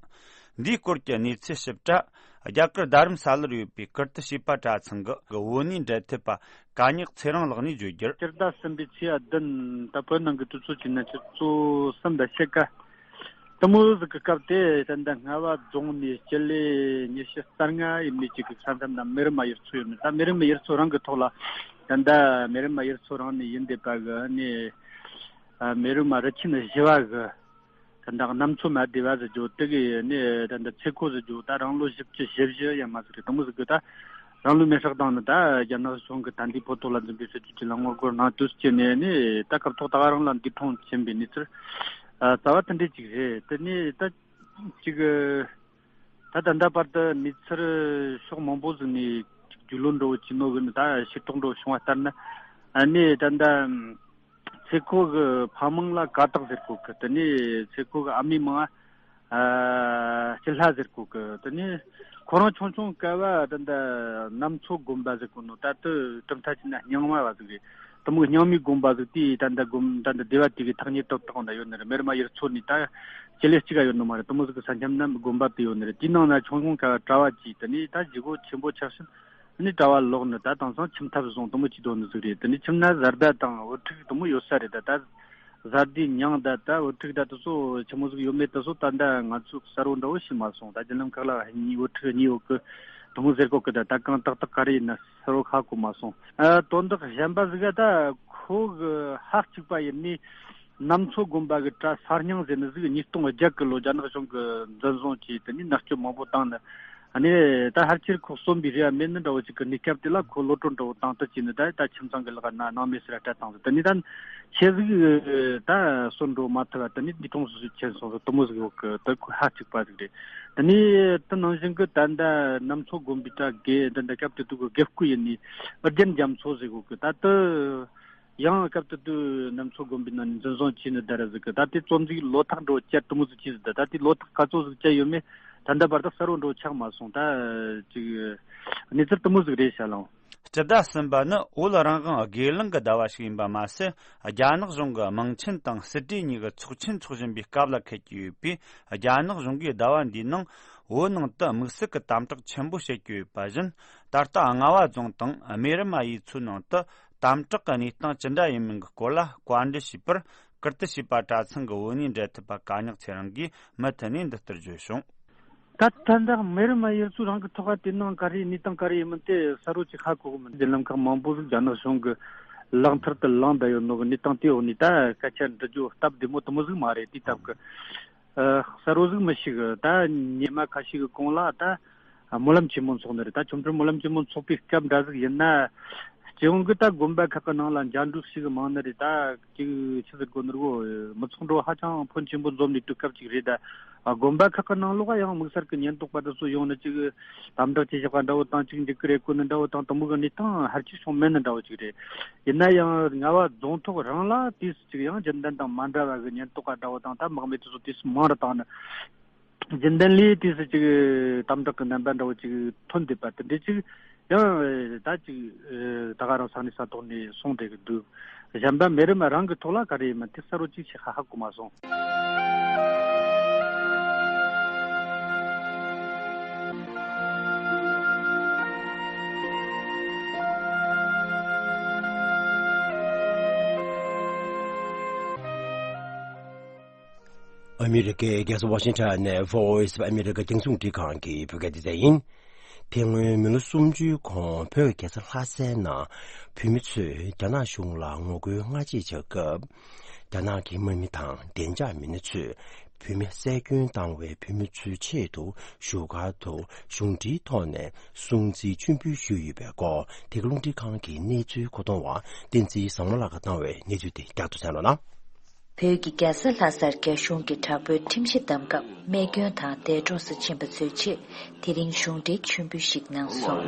འདིའི་སྐོར་གྱི་གནས་ཚུལ་ཞིབ་ཕྲ་རྒྱ་གར་རྡ་རམ་ས་ལར་ཡོད་པའི་ཀིརྟི་བྱེས་པ་གྲྭ་ཚང་གི་བོད་གནས་འབྲེལ་མཐུད་པ་ག་ཉག་ཚེ་རིང་ལགས་ནས་བརྗོད་རྒྱུར། སྤྱི་ཟླ་གསུམ་པའི་ཚེས་བདུན། ད་བོད་ནང་གི་དུས་ཚོད་ཀྱི་གནས་ཚུལ་གཙོ་བོ་གསུམ་པ་ཕྱེད་ཀ་དེ་མོ་ཟིག་གི་སྐབས་དེ། ད་ལྟ་རྔ་བ་རྫོང་ནས་སྤྱི་ལེ་ཉི་ཤུ་རྩ་ལྔ་ཡས་མས་ཅིག་གི་ས་མཚམས་ན་མེ་རི་མ་ཡུལ་ཚོ་ཡོད་ནི། ད་མེ་རི་མ་ཡུལ་ཚོ་རང་གི་ཐོག་ལ། ད་ལྟ་མེ་རི་མ་ཡུལ་ཚོ་རང་ནས་ཡིན་བསྡད་པ་གི་ནི། ཨ། མེ་རི་མ་རི་ཆེན་བཞི་བ་གི། ད་ལྟ་གནམ་མཚོ་མ་སྡེ་བ་ཟེར་རྒྱུ་དེ་གི་ནི། ད་ལྟ་ཚེ་ཁོ་ཟེར་རྒྱུ་ད་རང་ལོ་བཞི་བཅུ་ཞེ་བཞི་ཡས་མས་ཟིག་རེད། དེ་མོ་ཟིག་གི་ད་རང་ལུས་མེར་བསྲེགས་བཏང་ནི། ད་རྒྱ་ནག་གཞུང་གི་ད་འདི་བོད་ཐོག་ལ་འཛིན་པའི་སྲིད་བྱུས་ཅིག་ལ་ངོ་རྒོལ་གནང་དུས་སྐྱེས་ནས་ནི། ད་སྐབས་ཐོག་ད་ག་རང་ལ་འདས་གྲོངས་ཕྱིན་པའི་གནས་ཚུལ། ཨ། རྩ་བ་དེ་འདྲ་ཅིག་རེད། དེ་ནས་ད་ཅིག་ད་ད་ལྟ་བར་དུ་གནས་ཚུལ་ཕྱོགས་མང་པོ་ཟིག་ནས་ཅིག་རྒྱུས་ལོན་འདྲ་བོ་བྱས་ནོ་གི་ནི། ད་ཤེས་རྟོགས་འདྲ་བོ་བྱུང་བ་ལྟར་ན། ཨ་ནི་ད་ལྟ་ཚེ་ཁོ་གི་ཕ་མིང་ལ་ཀ་དག་ཟེར་གོ་གི། དེ་ནས་ཚེ་ཁོ་གི་ཨ་མའི་མིང་ང་། ཨ། སྐྱིད་ལྷ་ཟེར་གོ་གི། དེ་ནས་ཁོ་རང་ཆུང་ཆུང་སྐབས་བ་ད་ལྟ་གནམ་མཚོ་དགོན་པ་ཟེར་གོ་ནོ། ད་ལྟ་གྲུབ་མཐའ་བྱས་ན་རྙིང་མ་བ་ཟིག་རེད། དེ་མོ་རྙིང་མའི་དགོན་པ་ཟིག་དེ། ད་ལྟ་དགོན། ད་ལྟ་སྡེ་བ་དེ་གི་ཐག་ཉེ་ཏག་ཏག་ན་ཡོད་ནི་རེད། མེ་རི་མ་ཡུལ་ཚོ་ནས་ད་སྤྱི་ལེ་གཅིག་ག་ཡོད་ནི་མ་རེད། དེ་མོ་ཟིག་གི་ས་མཚམས་ན་དགོན་པ་དེ་ཡོད་ནི་རེད། དེའི་ནང་ན་ཆུང་ཆུང་སྐབས་བ་གྲྭ་བ་བྱས། དེ་ནས་ད་བཞེས་སྒོ་ཆེན་པོ་ཆགས་ཤིང་། ནི་གྲྭ་བ་ལོག་ནི། ད་དེང་སང་ཁྱིམ་ཐབ་བཟུང་དེ་མོ་བྱས་འདུག་ནི་ཟིག་རེད། དེ་ནས་ཁྱིམ་ན་བཟའ་ཟླ་དང་བུ་ཕྲུག་དེ་མོ་ཡོད་ས་རེད། ད་ད་བཟའ་ཟླའི་མྱིང་ད་ད་བུ་ཕྲུག་ད་དེ་ཚོ་ཆི་མོ་ཟིག་ཡོད་མེད་དེ་ཚོ་ད་ལྟ་ང་ཚོས་གསལ་བོ་འདྲ་བོ་ཤེས་མ་སོང་། ད་རྒྱུན་ལམ་ཁག་ལ་གཉིས་བུ་ཕྲུག་གཉིས་ཡོད་གི་དེ་མོ་ཟེར་གོ་གི། ད་ད་གང་ཏག་ཏག་ག་རེ་ཡིན་ན་གསལ་བོ་ཧ་གོ་མ་སོང་། ཨ། དོན་དག་གཞན་པ་ཟིག་ག་ད་ཁོ་གི་ཕ་གཅིག་པ་ཡིན་ནི། གནམ་མཚོ་དགོན་པ་གི་གྲྭ་གསར་རྙིང་ཟེར་ནི་ཟིག་ཉིས་སྟོང་བརྒྱད་གི་ལོ་རྒྱ་ནག་གཞུང་གིས་འཛིན་བཟུང་བྱས། དེ་ནས་མནར་གཅོད་མང་པོ་བཏང་ནི། ཨ་ནི་ད་ཕལ་ཆེར་ཁོ་གསོན་པའི་རེ་བ་མེད་ནི་འདྲ་བོ་ཅིག་གི་གནས་སྐབས་དེ་ལ་ཁོ་གློད་གྲོལ་འདྲ་བོ་བཏང་དུ་བྱས་ནི། ད་ད་ཁྱིམ་ཚང་གི་ལག་ན་སྣང་མེད་སར་སྤྲད་བཏང་ཟིག་དེ་ནས་ད་ ཁྱེད་ཟིག་ད་སོན་འགྲོ་མ་ཐུབ་པ་དེ་ནི་འདི་གྲོངས་སུ་ཁྱེར་སོང་ཟིག་དུ་མོ་ཟིག་ཡོད་གི། དེ་ཁོ་ཧ་གཅིག་པ་ཟིག་རེད། དེ་ནི་དེ་ནང་བཞིན་གི་ད་ལྟ་གནམ་མཚོ་དགོན་པའི་གྲྭ་དགེ་འདི་འདྲ་སྐབས་དེ་དུས་གི་དགེ་བསྐོས་ཡིན་ནི་ཨ་རྒྱན་རྒྱ་མཚོ་ཟིག་ཡོད་གི། ད་དེ་ཡང་སྐབས་དེ་དུས་གནམ་མཚོ་དགོན་པའི་ནང་ནས་འཛིན་བཟུང་བྱས་ནི་ད་ར་ཟིག་གི། ད་དེ་བཙོན་འཇུག་ལོ་ཐག་འགྲོ་བཅད་དུ་མོ་ཟིག་བྱས་ཟིག། ད་ད་དེ་ལོ་ཐག་ག་ཚོད་ཟིག་བཅད་ཡོད་མེད་ད་ལྟ་བར་དུ་གསལ་བོ་འགྲོ་ཆགས་མ་སོང་། ད་ཅིག་གནས་ཚུལ་དུ་མོ་ཟིག་རེད་ཤག་ལགས། སྤྱི་ཟླ་གསུམ་པ་ནི་བོད་རང་དབང་སྒེར་ལངས་ཀྱི་ཟླ་བ་ཞིག་ཡིན་པ་མ་ཟད། རྒྱ་ནག་གཞུང་གི་དམངས་ཆེན་དང་སྲིད་གྲོས་གཉིས་ཀྱི་ཚོགས་ཆེན་འཚོགས་བཞིན་པའི་སྐབས་ལ་འཁེལ་གྱི་ཡོད་པས། རྒྱ་ནག་གཞུང་གིས་ཟླ་བ་འདིའི་ནང་བོད་ནང་དུ་དམིགས་བསལ་གྱི་དམ་དྲག་ཆེན་པོ་བྱེད་ཀྱི་ཡོད་པ་བཞིན། ད་ལྟ་རྔ་བ་རྫོང་དང་རྨེ་རུ་མ་ཡུལ་ཚོའི་ནང་དུ་དམ་དྲག་གི་གནས་སྟངས་ཅི་འདྲ་ཡིན་མིན་གྱི་སྐོར་ལ་བཀའ་འདྲི་ཞུས་པར། ཀིརྟི་བྱིས་པ་གྲྭ་ཚང་གི་བོད་གནས་འབྲེལ་མཐུད་པ་ག་ཉག་ཚེ་རིང་གིས་མུ་མཐུད་ནས་འདི་ལྟར་བརྗོད་བྱུང་། ད་ད་ལྟ་རྨེ་རུ་མ་ཡུལ་ཚོའི་རང་གི་ཐོག་ཁ་དེ་ནང་ག་རེ་གནས་སྟངས་ག་རེ་ཡིན་མིན་དེ་གསལ་བོ་ཅིག་ཧ་གོ་གི་མི་འདུག། བརྒྱུད་ལམ་ཁག་མང་པོ་ཟིག་རྒྱ་ནག་གཞུང་གི་ལག་མཐིལ་དུ་ལངས་བསྡད་ཡོད་ནོ་གི་གནས་སྟངས་དེའི་འོག་ནས་ད་སྐད་ཆ་འདྲི་རྒྱུ་སྟབས་བདེ་མོ་དུ་མོ་ཟིག་མ་རེད། དེའི་སྟབས་ཀྱི་ཨ་གསལ་བོ་ཟིག་མི་ཤེས་གི། ད་ཉི་མ་ཁ་ཤས་ཀྱི་གོང་ལ་ད་སྨོན་ལམ་ཆེན་མོ་འཚོགས་ནི་རེད། ད་ཆོ་འཕྲུལ་སྨོན་ལམ་ཆེན་མོ་འཚོགས་པའི་སྐབས་འདྲ་ཟིག་ཡིན་ན། སྤྱི་ཡོངས་ཀྱི་ད་དགོན་པ་ཁག་གི་ནང་ལ་འཇའ་འགྲུལ་ཞིག་མང་ནི་རེད། ད་ཅིག་ཆི་ཟེར་དགོས་ནི་རེད་གོ། མི་ཚོགས་འགྲོ་ཧ་ཅང་ཕོན་ཆེན་པོ་འཛོམས་ནས་དུས་སྐབས་ཅིག་རེད། ད་དགོན་པ་ཁག་གི་ནང་ལོགས་ཡང་དམིགས་བསལ་གྱི་ཉེན་རྟོག་པ་དེ་ཚོ་ཡོང་ནི་ཅིག་དམ་དྲག་བྱེད་བཞག་པ་འདྲ་བོ་དང་། ཅིག་འཇིགས་སྐུལ་རེ་བསྐུལ་ནི་འདྲ་བོ་དང་། དུ་མོ་གི་གནས་སྟངས་ཧར་ཅིག་བྱུང་མེད་ནི་འདྲ་བོ་ཅིག་རེད། ཡིན་ན་ཡང་རྔ་བ་རྫོང་ཐོག་རང་ལ་དུས་སུ་ཅིག་ཡང་རྒྱུན་ལྡན་དང་མ་འདྲ་བ་གི་ཉེན་རྟོག་པ་འདྲ་བོ་དང་། ད་དམག་མི་དེ་ཚོ་དུས་སུ་མང་རུ་བཏང་ནི། རྒྱུན་ལྡན་ལས་དུས་སུ་ཅིག་དམ་དྲག་གི་རྣམ་པ་འདྲ་བོ་ཅིག་ཐོན་བསྡད་པ་དེ་འདྲ་ཅིག་ཡང་ད་ཅིག་ད་ག་རང་ས་གནས་ས་ཐོག་ནས་སོང་བསྡད་ཀྱི་འདུག། གཞན་པ་མེ་རི་མ་རང་གི་ཐོག་ལ་ག་རེ་ཡིན་མིན་དེ་གསལ་བོ་ཅིག་ཞིག་ཧ་ཧ་གོ་མ་སོང་། ཨ་མི་རི་ཀའི་རྒྱལ་ས་ཝ་ཤིང་ཊོན་ནས་Voice of America རྒྱང་སྲིང་རླུང་འཕྲིན་ཁང་གི་བོད་སྐད་སྡེ་ཚན་ཡིན། དེ་སྔོན་མི་ལོ་སུམ་ཅུའི་གོང་བོད་རྒྱལ་ས་ལྷ་སའི་ནང་བོད་མི་ཚོས་རྒྱ་ནག་གཞུང་ལ་ངོ་རྒོལ་སྔ་རྗེས་བྱ་སྐབས། རྒྱ་ནག་གི་དམག་མི་དང་བདེ་འཇགས་མི་སྣ་ཚོས་བོད་མི་བསད་སྐྱོན་བཏང་བའི་བོད་མི་ཚོའི་ཆེད་དུ་བཞུགས་སྒར་དུ་གཞུང་འབྲེལ་ཐོག་ནས་སྲུང་བརྩིའི་མཆོད་འབུལ་ཞུས་ཡོད་པའི་སྐོར། དེ་ག་རླུང་འཕྲིན་ཁང་གི་གནས་ཚུལ་མཁོ་གཏོང་བ་བསྟན་འཛིན་བཟང་མོ་ལགས་ཀྱིས་བཏང་བའི་གནས་ཚུལ་དེ་བསྐྱར་དུ་གསན་རོགས་གནང་། བོད་ཀྱི་རྒྱལ་ས་ལྷ་སར་རྒྱ་གཞུང་གིས་དྲག་པོའི་ཁྲིམས་གཞི་བསྡམས་སྐབས། རྨས་སྐྱོན་དང་འདས་གྲོངས་སུ་ཕྱིན་པ་ཚོའི་ཆེད་དེ་རིང་གཞུང་འབྲེལ་མཆོད་འབུལ་ཞིག་གནང་སོང་།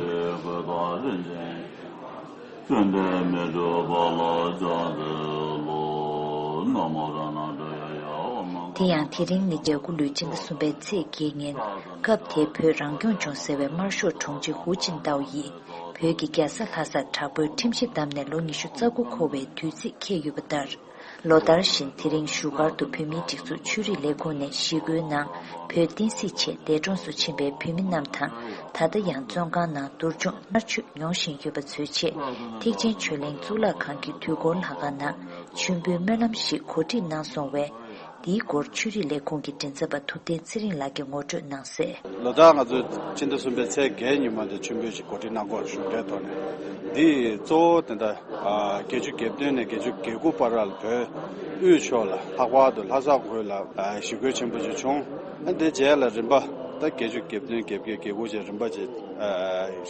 དེ་ཡང་དེ་རིང་ནི་བརྒྱད་དགུ་ལོའི་སྤྱི་ཟླ་གསུམ་པའི་ཚེས་བརྒྱད་ཉིན། སྐབས་དེའི་བོད་རང་སྐྱོང་ལྗོངས་ཟེར་བའི་དམར་ཤོག་དྲུང་ཆེ་ཧུའུ་ཅིན་ཏའོ་ཡིས་བོད་ཀྱི་རྒྱལ་ས་ལྷ་སར་དྲག་པོའི་ཁྲིམས་གཞི་བསྡམས་ནས་ལོ་ཉི་ཤུ་རྩ་དགུ་འཁོར་བའི་དུས་ཚིགས་འཁེལ་ཡོད་པ་ལྟར། ལོ་ལྟར་བཞིན་དེ་རིང་བཞུགས་སྒར་དུ་བོད་མིའི་སྒྲིག་འཛུགས་ཆོས་རིག་ལས་ཁུངས་ནས་ཞི་རྒོལ་ནང་བོད་བསྟན་སྲིད་ཆེད་འདས་གྲོངས་སུ་ཕྱིན་པའི་བོད་མི་རྣམས་དང་། ད་ལྟ་ཡང་བཙོན་ཁང་ནང་སྡུག་སྦྱོང་མནར་གཅོད་མྱོང་བཞིན་ཡོད་པ་ཚོའི་ཆེད། ཐེག་ཆེན་ཆོས་གླིང་གཙུག་ལག་ཁང་གི་དུས་འཁོར་ལྷ་ཁང་ནང་མཆོད་འབུལ་སྨོན་ལམ་ཞིག་གོ་སྒྲིག་གནང་སོང་བས། འདིའི་སྐོར་ཆོས་རིག་ལས་ཁུངས་ཀྱི་མགྲིན་ཚབ་པ་ཐུབ་བསྟན་ཚེ་རིང་ལགས་ཀྱིས་ངོ་སྤྲོད་གནང་གསལ། ལོ་ལྟར་ང་ཚོས་ཕྱི་ཟླ་གསུམ་པའི་ཚེས་བརྒྱད་ཉིན་མ་དེ་མཆོད་འབུལ་ཞིག་གོ་སྒྲིག་གནང་དགོས་གཞུང་འབྲེལ་ཐོག་ནས། འདི་གཙོ་བོ་དེ་འདྲ་བརྒྱད་ཅུ་གྱ་བདུན་ནས་བརྒྱད་ཅུ་གྱ་དགུ་བར་ལ་བོད་དབུས་ཕྱོགས་ལ་ལྷག་པར་དུ་ལྷ་ས་ཁུལ་ལ་ཞི་རྒོལ་ཆེན་པོ་ཞིག་བྱུང་། དེ་རྗེས་ལ་རིམ་པ་ད་བརྒྱད་ཅུ་གྱ་བདུན་གྱ་བརྒྱད་གྱ་དགུ་བཅས་རིམ་པ་བྱས་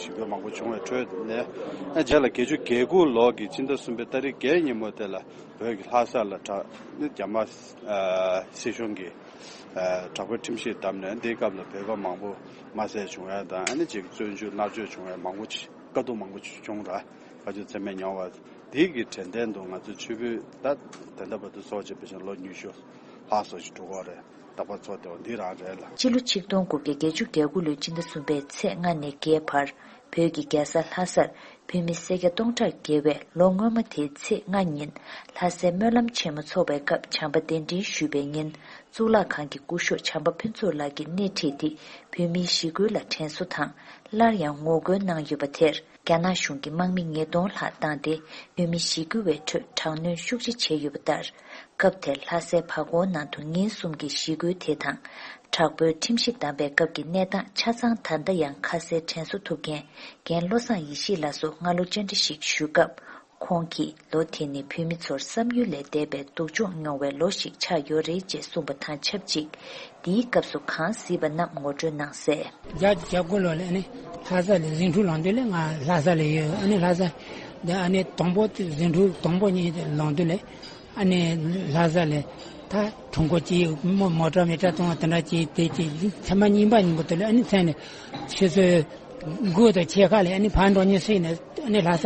ཞི་རྒོལ་མང་པོ་བྱུང་བའི་ཁྲོད་ནས། རྗེས་ལ་བརྒྱད་ཅུ་གྱ་དགུ་ལོ་གི་ཕྱི་ཟླ་གསུམ་པའི་ཏ་རིག་བརྒྱད་ཉིན་མོ་དེ་ལ། བོད་ཀྱི་ལྷ་ས་ལ་དྲག་ནི་རྒྱ་དམར་སྲིད་གཞུང་གིས་དྲག་པོའི་ཁྲིམས་གཞི་བསྡམས་ནས། འདིའི་སྐབས་ལ་བོད་པ་མང་པོ་དམར་བསད་བྱུང་ཡ་དང་། ཨ་ནི་ཅིག་བཙོན་འཇུག་མནར་གཅོད་བྱུང་ཡ་མང་པོ་ཅིག་དཀའ་སྡུག་མང་པོ་ཅིག་བྱུང་ར། དཀའ་སྤྱད་ཚད་མེད་མྱོང་བ་འདི་གི་དྲན་རྟེན་དུ་ང་ཚོ་མཆོད་འབུལ་ད་དེ་འདྲ་བར་དུ་ཚོགས་བྱས་པ་བཞིན་ལོ་ཉི་ཤུ་ལྷག་སོགས་ཤིག་འགྲོ་གི་རེད། རྟག་པར་ཚོགས་བསྡད་པ་འདི་རང་རེད་ལ། སྤྱི་ལོ་ཆིག་སྟོང་དགུ་བརྒྱ་བརྒྱད་ཅུ་གྱ་དགུ་ལོའི་ཕྱི་ཟླ་གསུམ་པའི་ཚེས་ལྔ་ནས་བརྒྱད་བར། བོད་ཀྱི་རྒྱལ་ས་ལྷ་སར་བོད་མི་སེར་སྐྱ་སྟོང་ཕྲག་བརྒལ་བས་ལོ་སྔོན་མ་དེའི་ཚེས་ལྔ་ཉིན་ལྷ་སའི་སྨོན་ལམ་ཆེན་མོ་འཚོགས་པའི་སྐབས། བྱམས་པ་གདན་འདྲེན་ཞུས་པའི་ཉིན། གཙུག་ལག་ཁང་གི་སྐུ་ཞབས་བྱམས་པ་ཕུན་ཚོགས་ལགས་ཀྱིས་སྣེ་ཁྲིད་དེ་བོད་མིའི་ཞི་རྒོལ་ལ་དྲན་གསོ་དང་། སླར་ཡང་ངོ་རྒོལ་གནང་ཡོད་པ་དེར། རྒྱ་ནག་གཞུང་གིས་དམག་མི་ཉིས་སྟོང་ལྷག་བཏང་སྟེ། བོད་མི་ཞི་རྒོལ་བའི་ཁྲོད་དྲག་གནོན་ཤུགས་ཆེ་བྱས་ཡོད་པ་ལྟར། སྐབས་དེར་ལྷ་སའི་བར་སྐོར་ནང་དུ་ཉིན་གསུམ་གྱི་ཞི་རྒོལ་དེ་དང་། དྲག་པོའི་ཁྲིམས་གཞི་བསྡམས་པའི་སྐབས་ཀྱི་གནས་སྟངས་ཆ་ཚང་ད་ལྟ་ཡང་ཁ་གསལ་དྲན་གསོ་ཐུབ་མཁན་རྒན་བློ་བཟང་ཡེ་ཤེས་ལགས་སུ་སྔ་ལོ་བཅར་འདྲི་ཞིག་ཞུས་སྐབས། ཁོང་གིས་ལོ་དེ་ནི་བོད་མི་ཚོར་བསམ་ཡུལ་ལས་འདས་པའི་སྡུག་སྦྱོང་མྱོང་བའི་ལོ་ཞིག་ཆགས་ཡོད་རེད་ཅེས་གསུངས་པ་དང་ཆབས་ཅིག། འདིའི་སྐབས་སུ་གང་གཟིགས་པ་རྣམས་ངོ་སྤྲོད་གནང་གསལ། བརྒྱད་ཅུ་གྱ་དགུ་ལོ་ལ་ནི་ལྷ་ས་ལ་ཟིང་འཁྲུག་ལངས་དུས་ལ་ང་ལྷ་ས་ལ་ཡོད། ཨ་ནི་ལྷ་ས་འདི་ཨ་ནི་དང་པོ་དེ་ཟིང་འཁྲུག་དང་པོ་ཉིད་དེ་ལངས་དུས་ལ། ཨ་ནི་ལྷ་ས་ལས་ད་གྲོང་ཁོ་ཅིག་མོ་མོ་ཊ་མི་ཊ་གཏོང་བ་དེ་འདྲ་ཅིག་དེ་ཅིག་ཚེས་མ་གཉིས་པ་ཉིན་པོ་དེ་ལ་ཨ་ནི་མཚན་ནས་ཆུ་ཚོད་དགུ་དང་ཕྱེད་ཀ་ལས་ཨ་ནི་ཕར་འགྲོ་མཁན་སུ་ཡིན་ན་ཨ་ནི་ལྷ་ས་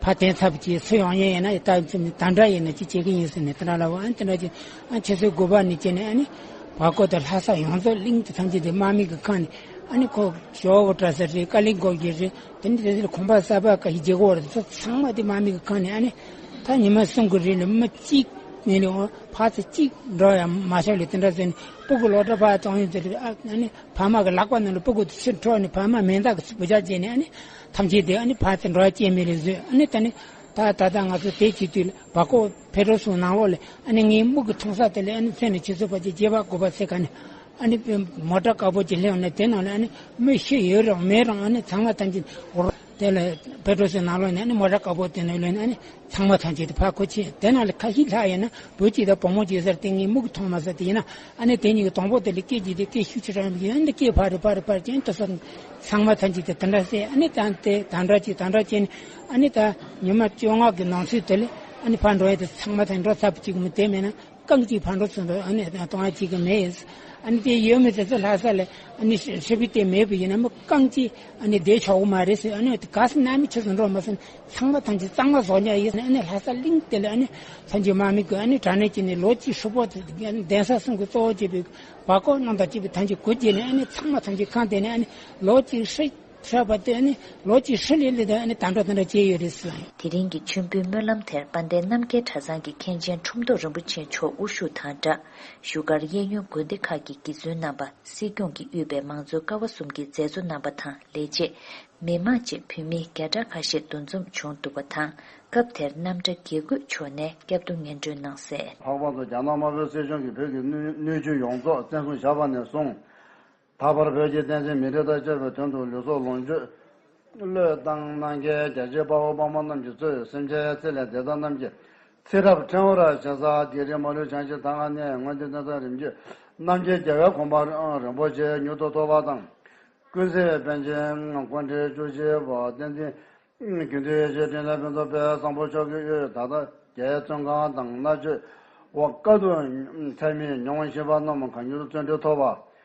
ཕར་དེང་ཚབ་ཀྱིས་སུ་ཡོང་མཁན་ཡིན་ན་ད་ད་འདྲ་ཡིན་ན་ཅིག་བྱེད་ཀྱི་ཡིན་ཟེར་ནས་དེ་འདྲ་ལབ་པ། ཨ་ནི་དེ་འདྲ་ཅིག་ཨ་ཆུ་ཚོད་དགུ་པ་ནས་བྱས་ནས་ཨ་ནི་བར་སྐོར་དུ་ལྷ་ས་ཡོངས་རྫོགས་གླིང་དུ་ཐམས་ཅད་དེ་དམག་མི་གི་ཁ་ནས་ཨ་ནི་ཁོ་ཞོ་བོ་ཏྲ་ས་རེད། ཀ་ལིང་གོ་གི་རེད། དེ་ནི་དེ་ཚོར་གོམ་པ་གསར་པ་ཀ་ཞིག་རྒྱག་གི་ཡོད་རེད། ཚང་མ་དེ་དམག་མི་གི་ཁ་ནས་ཨ་ནི་ད་ཉི་མ་གསུམ་གི་རིང་ལ་མི་གཅིག་ནས་ལས་འོང་ཕར་ཚུར་གཅིག་འགྲོ་ཡང་མ་ཤོར་ལས་དེ་འདྲ་ཟེར་ནས་སྤུ་གུ་སློབ་གྲྭ་ཕར་གཏོང་ཡོང་དུས་ཨ་ནི་ཕ་མ་གི་ལག་པ་ནང་ལ་སྤུ་གུ་དེ་ཕྱིར་འཕྲོག་ནས་ཕ་མ་མེ་མདའ་གི་བུ་ཆ་བྱས་ནས་ཨ་ནི་ཐམས་ཅད་དེ་ཨ་ནི་ཕར་ཚུར་འགྲོ་ཡ་སྐྱེལ་མེད་ལས་བཟོས། ཨ་ནི་ད་ནི་ད་ད་ལྟ་ང་ཚོ་དེ་བྱེད་དུས་ལ་བར་སྐོར་ཕེ་ཏྲོ་སུ་ནང་ལོགས་ལ་ཨ་ནི་ངའི་མིག་གིས་མཐོང་ས་དེ་ལ་ཨ་ནི་མཚན་ནས་ཆུ་ཚོད་ཕལ་ཆེར་བརྒྱད་པ་དགུ་པ་ཚེ་ག་ནས། ཨ་ནི་མོ་ཊ་དཀར་པོ་ཅིག་སླེབས་ནས་དེ་ནང་ལ་ཨ་ནི་མི་ཤི་ཡོད་རུང་མེད་རུང་ཨ་ནི་ཚང་མ་ཐམས་ཅད་འོར་དེ་ལ་ཕེ་ཏྲོ་སི་ནང་ལོགས་ནས་ཨ་ནི་མོ་ཊ་དཀར་པོ་དེ་ནང་ལོགས་ནས་ཨ་ནི་ཚང་མ་ཐམས་ཅད་དེ་ཕར་འཁོར་ཕྱིན། དེ་ནང་ལ་ཁ་ཤས་ལྷག་ཡོད་ན་བུ་གཅིག་དང་བུ་མོ་གཅིག་ཟེར་དེ་ངའི་མིག་གིས་མཐོང་མ་སོང་། དེ་ཡིན་ན་ཨ་ནི་དེ་གཉིས་ཀྱི་དང་པོ་དེ་ལ་སྐད་ཅིག་དེ་སྐད་ཤུགས་ཆེ་དྲགས་ཡིན་པ་ཡིན་ན་འདི་སྐད་ཕར་རེད་ཕར་རེད་ཕར་རེད་ཅན་དུ་སོང་། ཚང་མ་ཐམས་ཅད་དེ་དེ་འདྲ་ཟེར། ཨ་ནི་ད་དེ་ད་འདྲ་ཅིག་ད་འདྲ་ཅིག་ནི་ཨ་ནི་ད་ཉི་མ་བཅོ་ལྔ་གི་ནང་ཚུད་དེ་ལ་ཨ་ནི་ཕར་འགྲོ་ཡ་དེ་ཚང་མ་ད་འགྲོ་ཚར་བ་གཅིག་མི་དེ་མེད་ན། རྐང་གཅིག་ཕར་འགྲོ་ཚུར་འགྲོ་ཨ་ནི་གཏོང་ཡ་གཅིག་གི་མེད། ཨ་ནི་དེ་ཡོད་མི་དེ་ཚོ་ལྷ་ས་ལ་ཨ་ནི་ཧྲི་པི་དེ་མེད་པ་ཡིན་ན་མི་རྐང་གཅིག་ཨ་ནི་བསྡད་ཆོག་གི་མ་རེད་ཟེར། ཨ་ནི་ག་ས་ནང་མི་ཆུ་ཚོད་འགྲོ་མ་སོང་། ཚང་མ་ཐམས་ཅད་གཙང་མ་བཟོ་ཉག་ཡིན། ཨ་ནི་ལྷ་ས་གླིང་དེ་ལ་ཨ་ནི་ཐམས་ཅད་དམག་མི་གི་ཨ་ནི་དྲ་གནས་ཀྱི་ནི་ལོ་གཅིག་ཧྲིལ་པོ་དེ་གདན་ས་གསུམ་གྱི་གཙོ་བོ་བྱས་པའི་བར་སྐོར་གནང་དང་བཅས་པའི་ཐམས་ཅད་གུ་བརྗེས་ནས་ཨ་ནི་ཚང་མ་ཐམས་ཅད་ཁང་དེ་ནས་ཨ་ནི་ལོ་གཅིག་ཧྲིལ་ཧྲ་བ་དེ་ནི་ལོ་གཅིག་ཧྲིལ་ལས་ལས་དང་ཨ་ནི་དམ་དྲག་དམ་དྲག་བྱས་ཡོད་རེད་ཟེར། དེ་རིང་གི་མཆོད་འབུལ་སྨོན་ལམ་དེར་དཔལ་ལྡན་རྣམ་རྒྱལ་གྲྭ་ཚང་གི་མཁན་ཆེན་ཁྲོམ་ཐོག་རིན་པོ་ཆེ་མཆོག་དབུ་བཞུགས་དང་སྦྲགས། བཞུགས་སྒར་གཡས་གཡོན་དགོན་སྡེ་ཁག་གི་དགེ་བཙུན་རྣམ་པ། སྲིད་སྐྱོང་གིས་དབུས་པའི་མང་གཙོའི་ཀ་བ་གསུམ་གྱི་མཛད་གཙོ་རྣམ་པ་དང་ལས་བྱེད། མི་མང་བཅས་བོད་མི་བརྒྱ་ཕྲག་ཁ་ཤས་འདུ་འཛོམས་བྱུང་འདུག་པ་དང་། སྐབས་དེར་རྣམ་གྲྭ་དགེ་བསྐོས་མཆོག་ནས་བསྐྱར་དུ་སྙན་སྒྲོན་གནང་གསལ། ལྷག་པར་དུ་རྒྱ་ནག་དམར་པོའི་སྲིད་གཞུང་གིས་བོད་ཀྱི་སྣོད་སྣོད་བཅུད་ཡོངས་རྫོགས་བཙན་བཟུང་བཞག་པ་ནས་བཟུང་། ད་བར་བོད་ཀྱི་བསྟན་སྲིད་མི་རིགས་དང་བཅས་པའི་དོན་དུ་ལུས་སྲོག་ལོངས་སྤྱོད་བློས་བཏང་གནང་མཁན་རྒྱལ་གཅེས་དཔའ་བོ་དཔའ་མོ་རྣམས་ཀྱིས་གཙོས་སེམས་ཅན་ཚེ་ལས་འདས་དང་རྣམས་ཀྱི་ཚེ་རབས་ཕྲེང་བར་བྱིན་ས་བགེགས་རིགས་མ་ལུས་བྱང་ཞིང་དག་ལྔ་ནས་མངོན་མཐོའི་དོན་དང་རིམ་བརྒྱུད་རྣམ་མཁྱེན་རྒྱལ་བའི་གོ་འཕང་རིན་པོ་ཆེ་མྱུར་དུ་ཐོབ་པ་དང་། ཀུན་གཟིགས་པཎ་ཆེན་སྐུ་ཕྲེང་བཅུ་བཞི་པ་བསྟན་འཛིན་དགེ་འདུན་ཡེ་ཤེས་འཕྲིན་ལས་ཕུན་ཚོགས་དཔལ་བཟང་པོ་མཆོག་གི་དབུས་ད་ལྟ་རྒྱའི་བཙོན་ཁང་དང་མནར་གཅོད་འོག་དཀའ་སྡུག་ཚད་མེད་མྱོང་བཞིན་པ་རྣམས་གང་མྱུར་བཙོན་གྲོལ་ཐོབ་པ།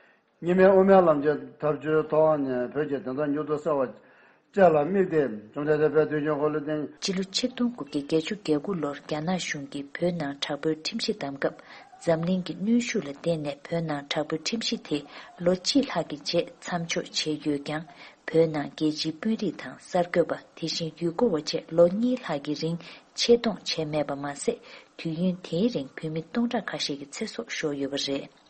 གཉིས་སྨན་དབུ་མའི་ལམ་གྱི་ཐབས་བྱུས་ཐོག་ནས་བོད་ཀྱི་བདེན་མཐའ་མྱུར་དུ་གསལ་བ་བཅས་ལ་དམིགས་ཏེ་བཅོམ་ལྡན་འདས་དཔལ་དུས་ཀྱི་འཁོར་ལོ་སྟེང་། སྤྱི་ལོ་ཆིག་སྟོང་དགུ་བརྒྱ་བརྒྱད་ཅུ་གྱ་དགུ་ལོར་རྒྱ་ནག་གཞུང་གིས་བོད་ནང་དྲག་པོའི་ཁྲིམས་གཞི་བསྡམས་སྐབས། འཛམ་གླིང་གི་གནོན་ཤུགས་ལ་བརྟེན་ནས་བོད་ནང་དྲག་པོའི་ཁྲིམས་གཞི་དེ་ལོ་གཅིག་ལྷག་གི་རྗེས་མཚམས་འཇོག་བྱས་ཡོད་ཀྱང་། བོད་ནང་རྒྱལ་སྤྱིའི་དཔོན་རིགས་དང་གསར་འགོད་པ། དེ་བཞིན་ཡུལ་སྐོར་བ་བཅས་ལོ་གཉིས་ལྷག་གི་རིང་ཆེད་གཏོང་བྱས་མེད་པ་མ་ཟད། དུས་ཡུན་དེའི་རིང་བོད་མི་སྟོང་ཕྲག་ཁ་ཤས་ཀྱི་ཚེ་སྲོག་ཤོར་ཡོད་པ་རེད།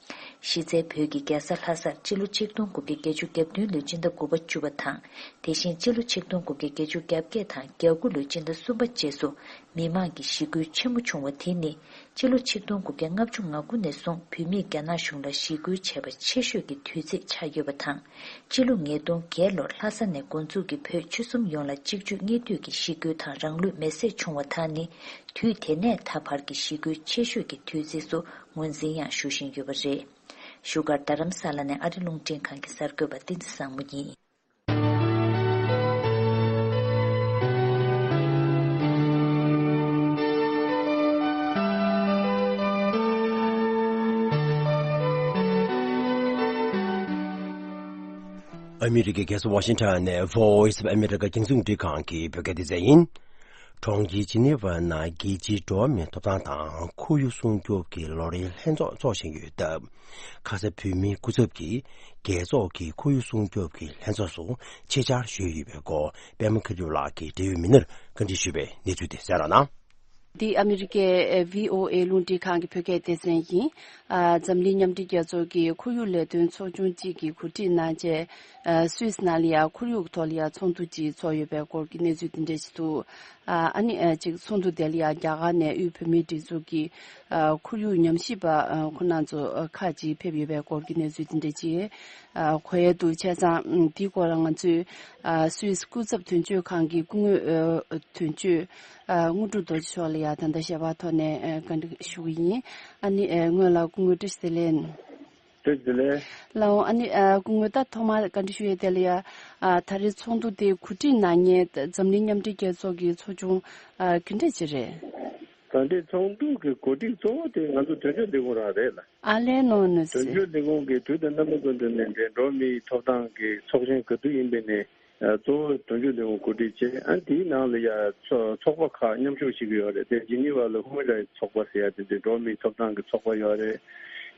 གཞི་རྩའི་བོད་ཀྱི་རྒྱལ་ས་ལྷ་སར་སྤྱི་ལོ་ཆིག་སྟོང་དགུ་བརྒྱ་བརྒྱད་ཅུ་གྱ་བདུན་ལོའི་སྤྱི་ཟླ་དགུ་པ་བཅུ་པ་དང་། དེ་བཞིན་སྤྱི་ལོ་ཆིག་སྟོང་དགུ་བརྒྱ་བརྒྱད་ཅུ་གྱ་བརྒྱད་དང་གྱ་དགུ་ལོའི་སྤྱི་ཟླ་གསུམ་པ་བཅས་སུ་མི་མང་གི་ཞི་རྒོལ་ཆེན་མོ་བྱུང་བ་དེ་ནི། སྤྱི་ལོ་ཆིག་སྟོང་དགུ་བརྒྱ་ལྔ་བཅུ་ང་དགུ་ནས་བཟུང་བོད་མིས་རྒྱ་ནག་གཞུང་ལ་ཞི་རྒོལ་བྱས་པ་ཆེ་ཤོས་ཀྱི་དུས་ཚིགས་ཆགས་ཡོད་པ་དང་། སྤྱི་ལོ་ཉིས་སྟོང་བརྒྱད་ལོར་ལྷ་ས་ནས་འགོ་འཛུགས་ཀྱིས་བོད་ཆོལ་གསུམ་ཡོངས་ལ་གཅིག་གྱུར་གཉིས་མཐུད་ཀྱི་ཞི་རྒོལ་དང་རང་ལུས་མེར་སྲེག་བྱུང་བ་དག་ནི། དུས་དེ་ནས་ད་བར་གྱི་ཞི་རྒོལ་ཆེ་ཤོས་ཀྱི་དུས་ཚིགས་སུ་ངོས་འཛིན་ཡང་ཞུ་བཞིན་ཡོད་པ་རེད། བཞུགས་སྒར་རྡ་རམ་ས་ལ་ནས་ཨ་རི་རླུང་འཕྲིན་ཁང་གི་གསར་འགོད་པ་བསྟན་འཛིན་བཟང་མོ་ཡིན། ཨ་མི་རི་ཀའི་རྒྱལ་ས་ཝ་ཤིང་ཊོན་ནས་Voice of America རྒྱང་སྲིང་རླུང་འཕྲིན་ཁང་གི་བོད་སྐད་སྡེ་ཚན་ཡིན། གྲོང་ཁྱེར་ཇི་ནི་ཝ་ནང་རྒྱལ་སྤྱིའི་འགྲོ་བ་མིའི་ཐོབ་ཐང་དང་ཁོར་ཡུག་སྲུང་སྐྱོབ་ཀྱི་ལོ་རེའི་ལྷན་ཚོགས་འཚོགས་བཞིན་ཡོད་སྟབས། ཁ་ས་བོད་མིའི་སྐུ་ཚབ་ཀྱིས་རྒྱལ་ཚོགས་ཀྱི་ཁོར་ཡུག་སྲུང་སྐྱོབ་ཀྱི་ལྷན་ཚོགས་སུ་ཆེད་བཅར་ཞུས་ཡོད་པའི་སྐོར་པད་མ་མཁའ་འགྲུབ་ལགས་ཀྱིས་འབྲེལ་ཡོད་མི་སྣར་བཀའ་འདྲི་ཞུས་པའི་གནས་ཚུལ་དེ་གསན་རོགས་གནང་། འདི་ཨ་མི་རི་ཀའི་ཨེ་བྷི་ཨོ་ཨེ་རླུང་འཕྲིན་ཁང་གི་བོད་སྐད་སྡེ་ཚན་ཡིན། ཨ་འཛམ་གླིང་མཉམ་འབྲེལ་རྒྱལ་ཚོགས་ཀྱི་ཁོར་ཡུག་ལས་དོན་ཚོགས་ཆུང་གཅིག་གིས་གོ་སྒྲིག་གནང་བྱས། ཨ་སུད་སི་ནང་ལ་ཡང་ཁོར་ཡུག་ཐོག་ལ་ཡང་ཚོགས་འདུ་ཅིག་ཚོགས་ཡོད་པའི་སྐོར་གྱི་གནས་ཚུལ་འདི་འདྲ་ཞིག་འདུག་ཨ་ཨ་ནི་ཨ་ཅིག་ཚོགས་འདུ་དེ་ལ་ཡང་རྒྱ་གར་ནས་དབུས་བོད་མིའི་སྒྲིག་འཛུགས་ཀྱི་ཨ་ཁོར་ཡུག་ཉམས་ཞིབ་པ་ཨ་ཁོ་རང་ཚོ་ཨ་ཁག་ཅིག་ཕེབས་ཡོད་པའི་སྐོར་གྱི་གནས་ཚུལ་འདི་འདྲ་ཅིག་ཨ་གོ་ཡས་འདུག་བྱས་ཙང་ཨ་འདིའི་སྐོར་ལ་ང་ཚོས་ཨ་སུད་སི་སྐུ་ཚབ་དོན་གཅོད་ཁང་གི་སྐུ་ངོ་ཨ་དོན་གཅོད་ཨ་དངོས་གྲུབ་རྡོ་རྗེ་མཆོག་ལ་ཡང་ད་ལྟ་ཞལ་པར་ཐོག་ནས་ཨ་བཀའ་འདྲི་ཞུ་གི་ཡིན། ཨ་ནི་ཨ་སྔོན་ལ་སྐུ་ངོ་བཀྲ་ཤིས་བདེ་ལེགས། བཀྲ་ཤིས་བདེ་ལེགས། ལགས་འོང་། ཨ་ནི་ཨ་སྐུ་ངོ་ད་ཐོག་མར་བཀའ་འདྲི་ཞུ་ཡས་དེ་ལ་ཡ་ཨ་ད་རེས་ཚོགས་འདུ་དེ་གོ་སྒྲིག་གནང་མཁན་འཛམ་གླིང་མཉམ་འབྲེལ་རྒྱལ་ཚོགས་ཀྱི་ཚོགས་ཆུང་ཨ་ག་འདྲ་ཅིག་རེད། ད་ལྟའི་ཚོགས་འདུ་གི་གོ་སྒྲིག་གཙོ་བོ་དེ་ང་ཚོ་དོན་གཅོད་ལས་ཁུངས་རང་རེད་ལ། ཨ་ལས་ནོ་ནོ་དོན་སེ། གཅོད་ལས་ཁུངས་ཀྱིས་དུས་དང་རྣམ་པ་ཀུན་ཏུ་ནས་འདྲེ་འགྲོ་བ་མིའི་ཐོབ་ཐང་གི་ཚོགས་ཆེན་ག་དུས་ཡིན་པའི་ནས་གཙོ་བོ་དོན་གཅོད་ལས་ཁུངས་གོ་སྒྲིག་བྱས། ཨ་དེའི་ནང་ལ་ཡ་ཚོ་ཚོགས་པ་ཁག་མཉམ་ཞུགས་བྱེད་ཀྱི་ཡོད་རེད་དེ། ཇི་ནི་ཝ་ལ་ཧུ་མན་རའི་ཚོགས་པ་ཟེར་ཡ་དེ་འདྲའི་འགྲོ་བ་མིའི་ཐོབ་ཐང་གི་ཚོགས་པ་ཡོད་རེད།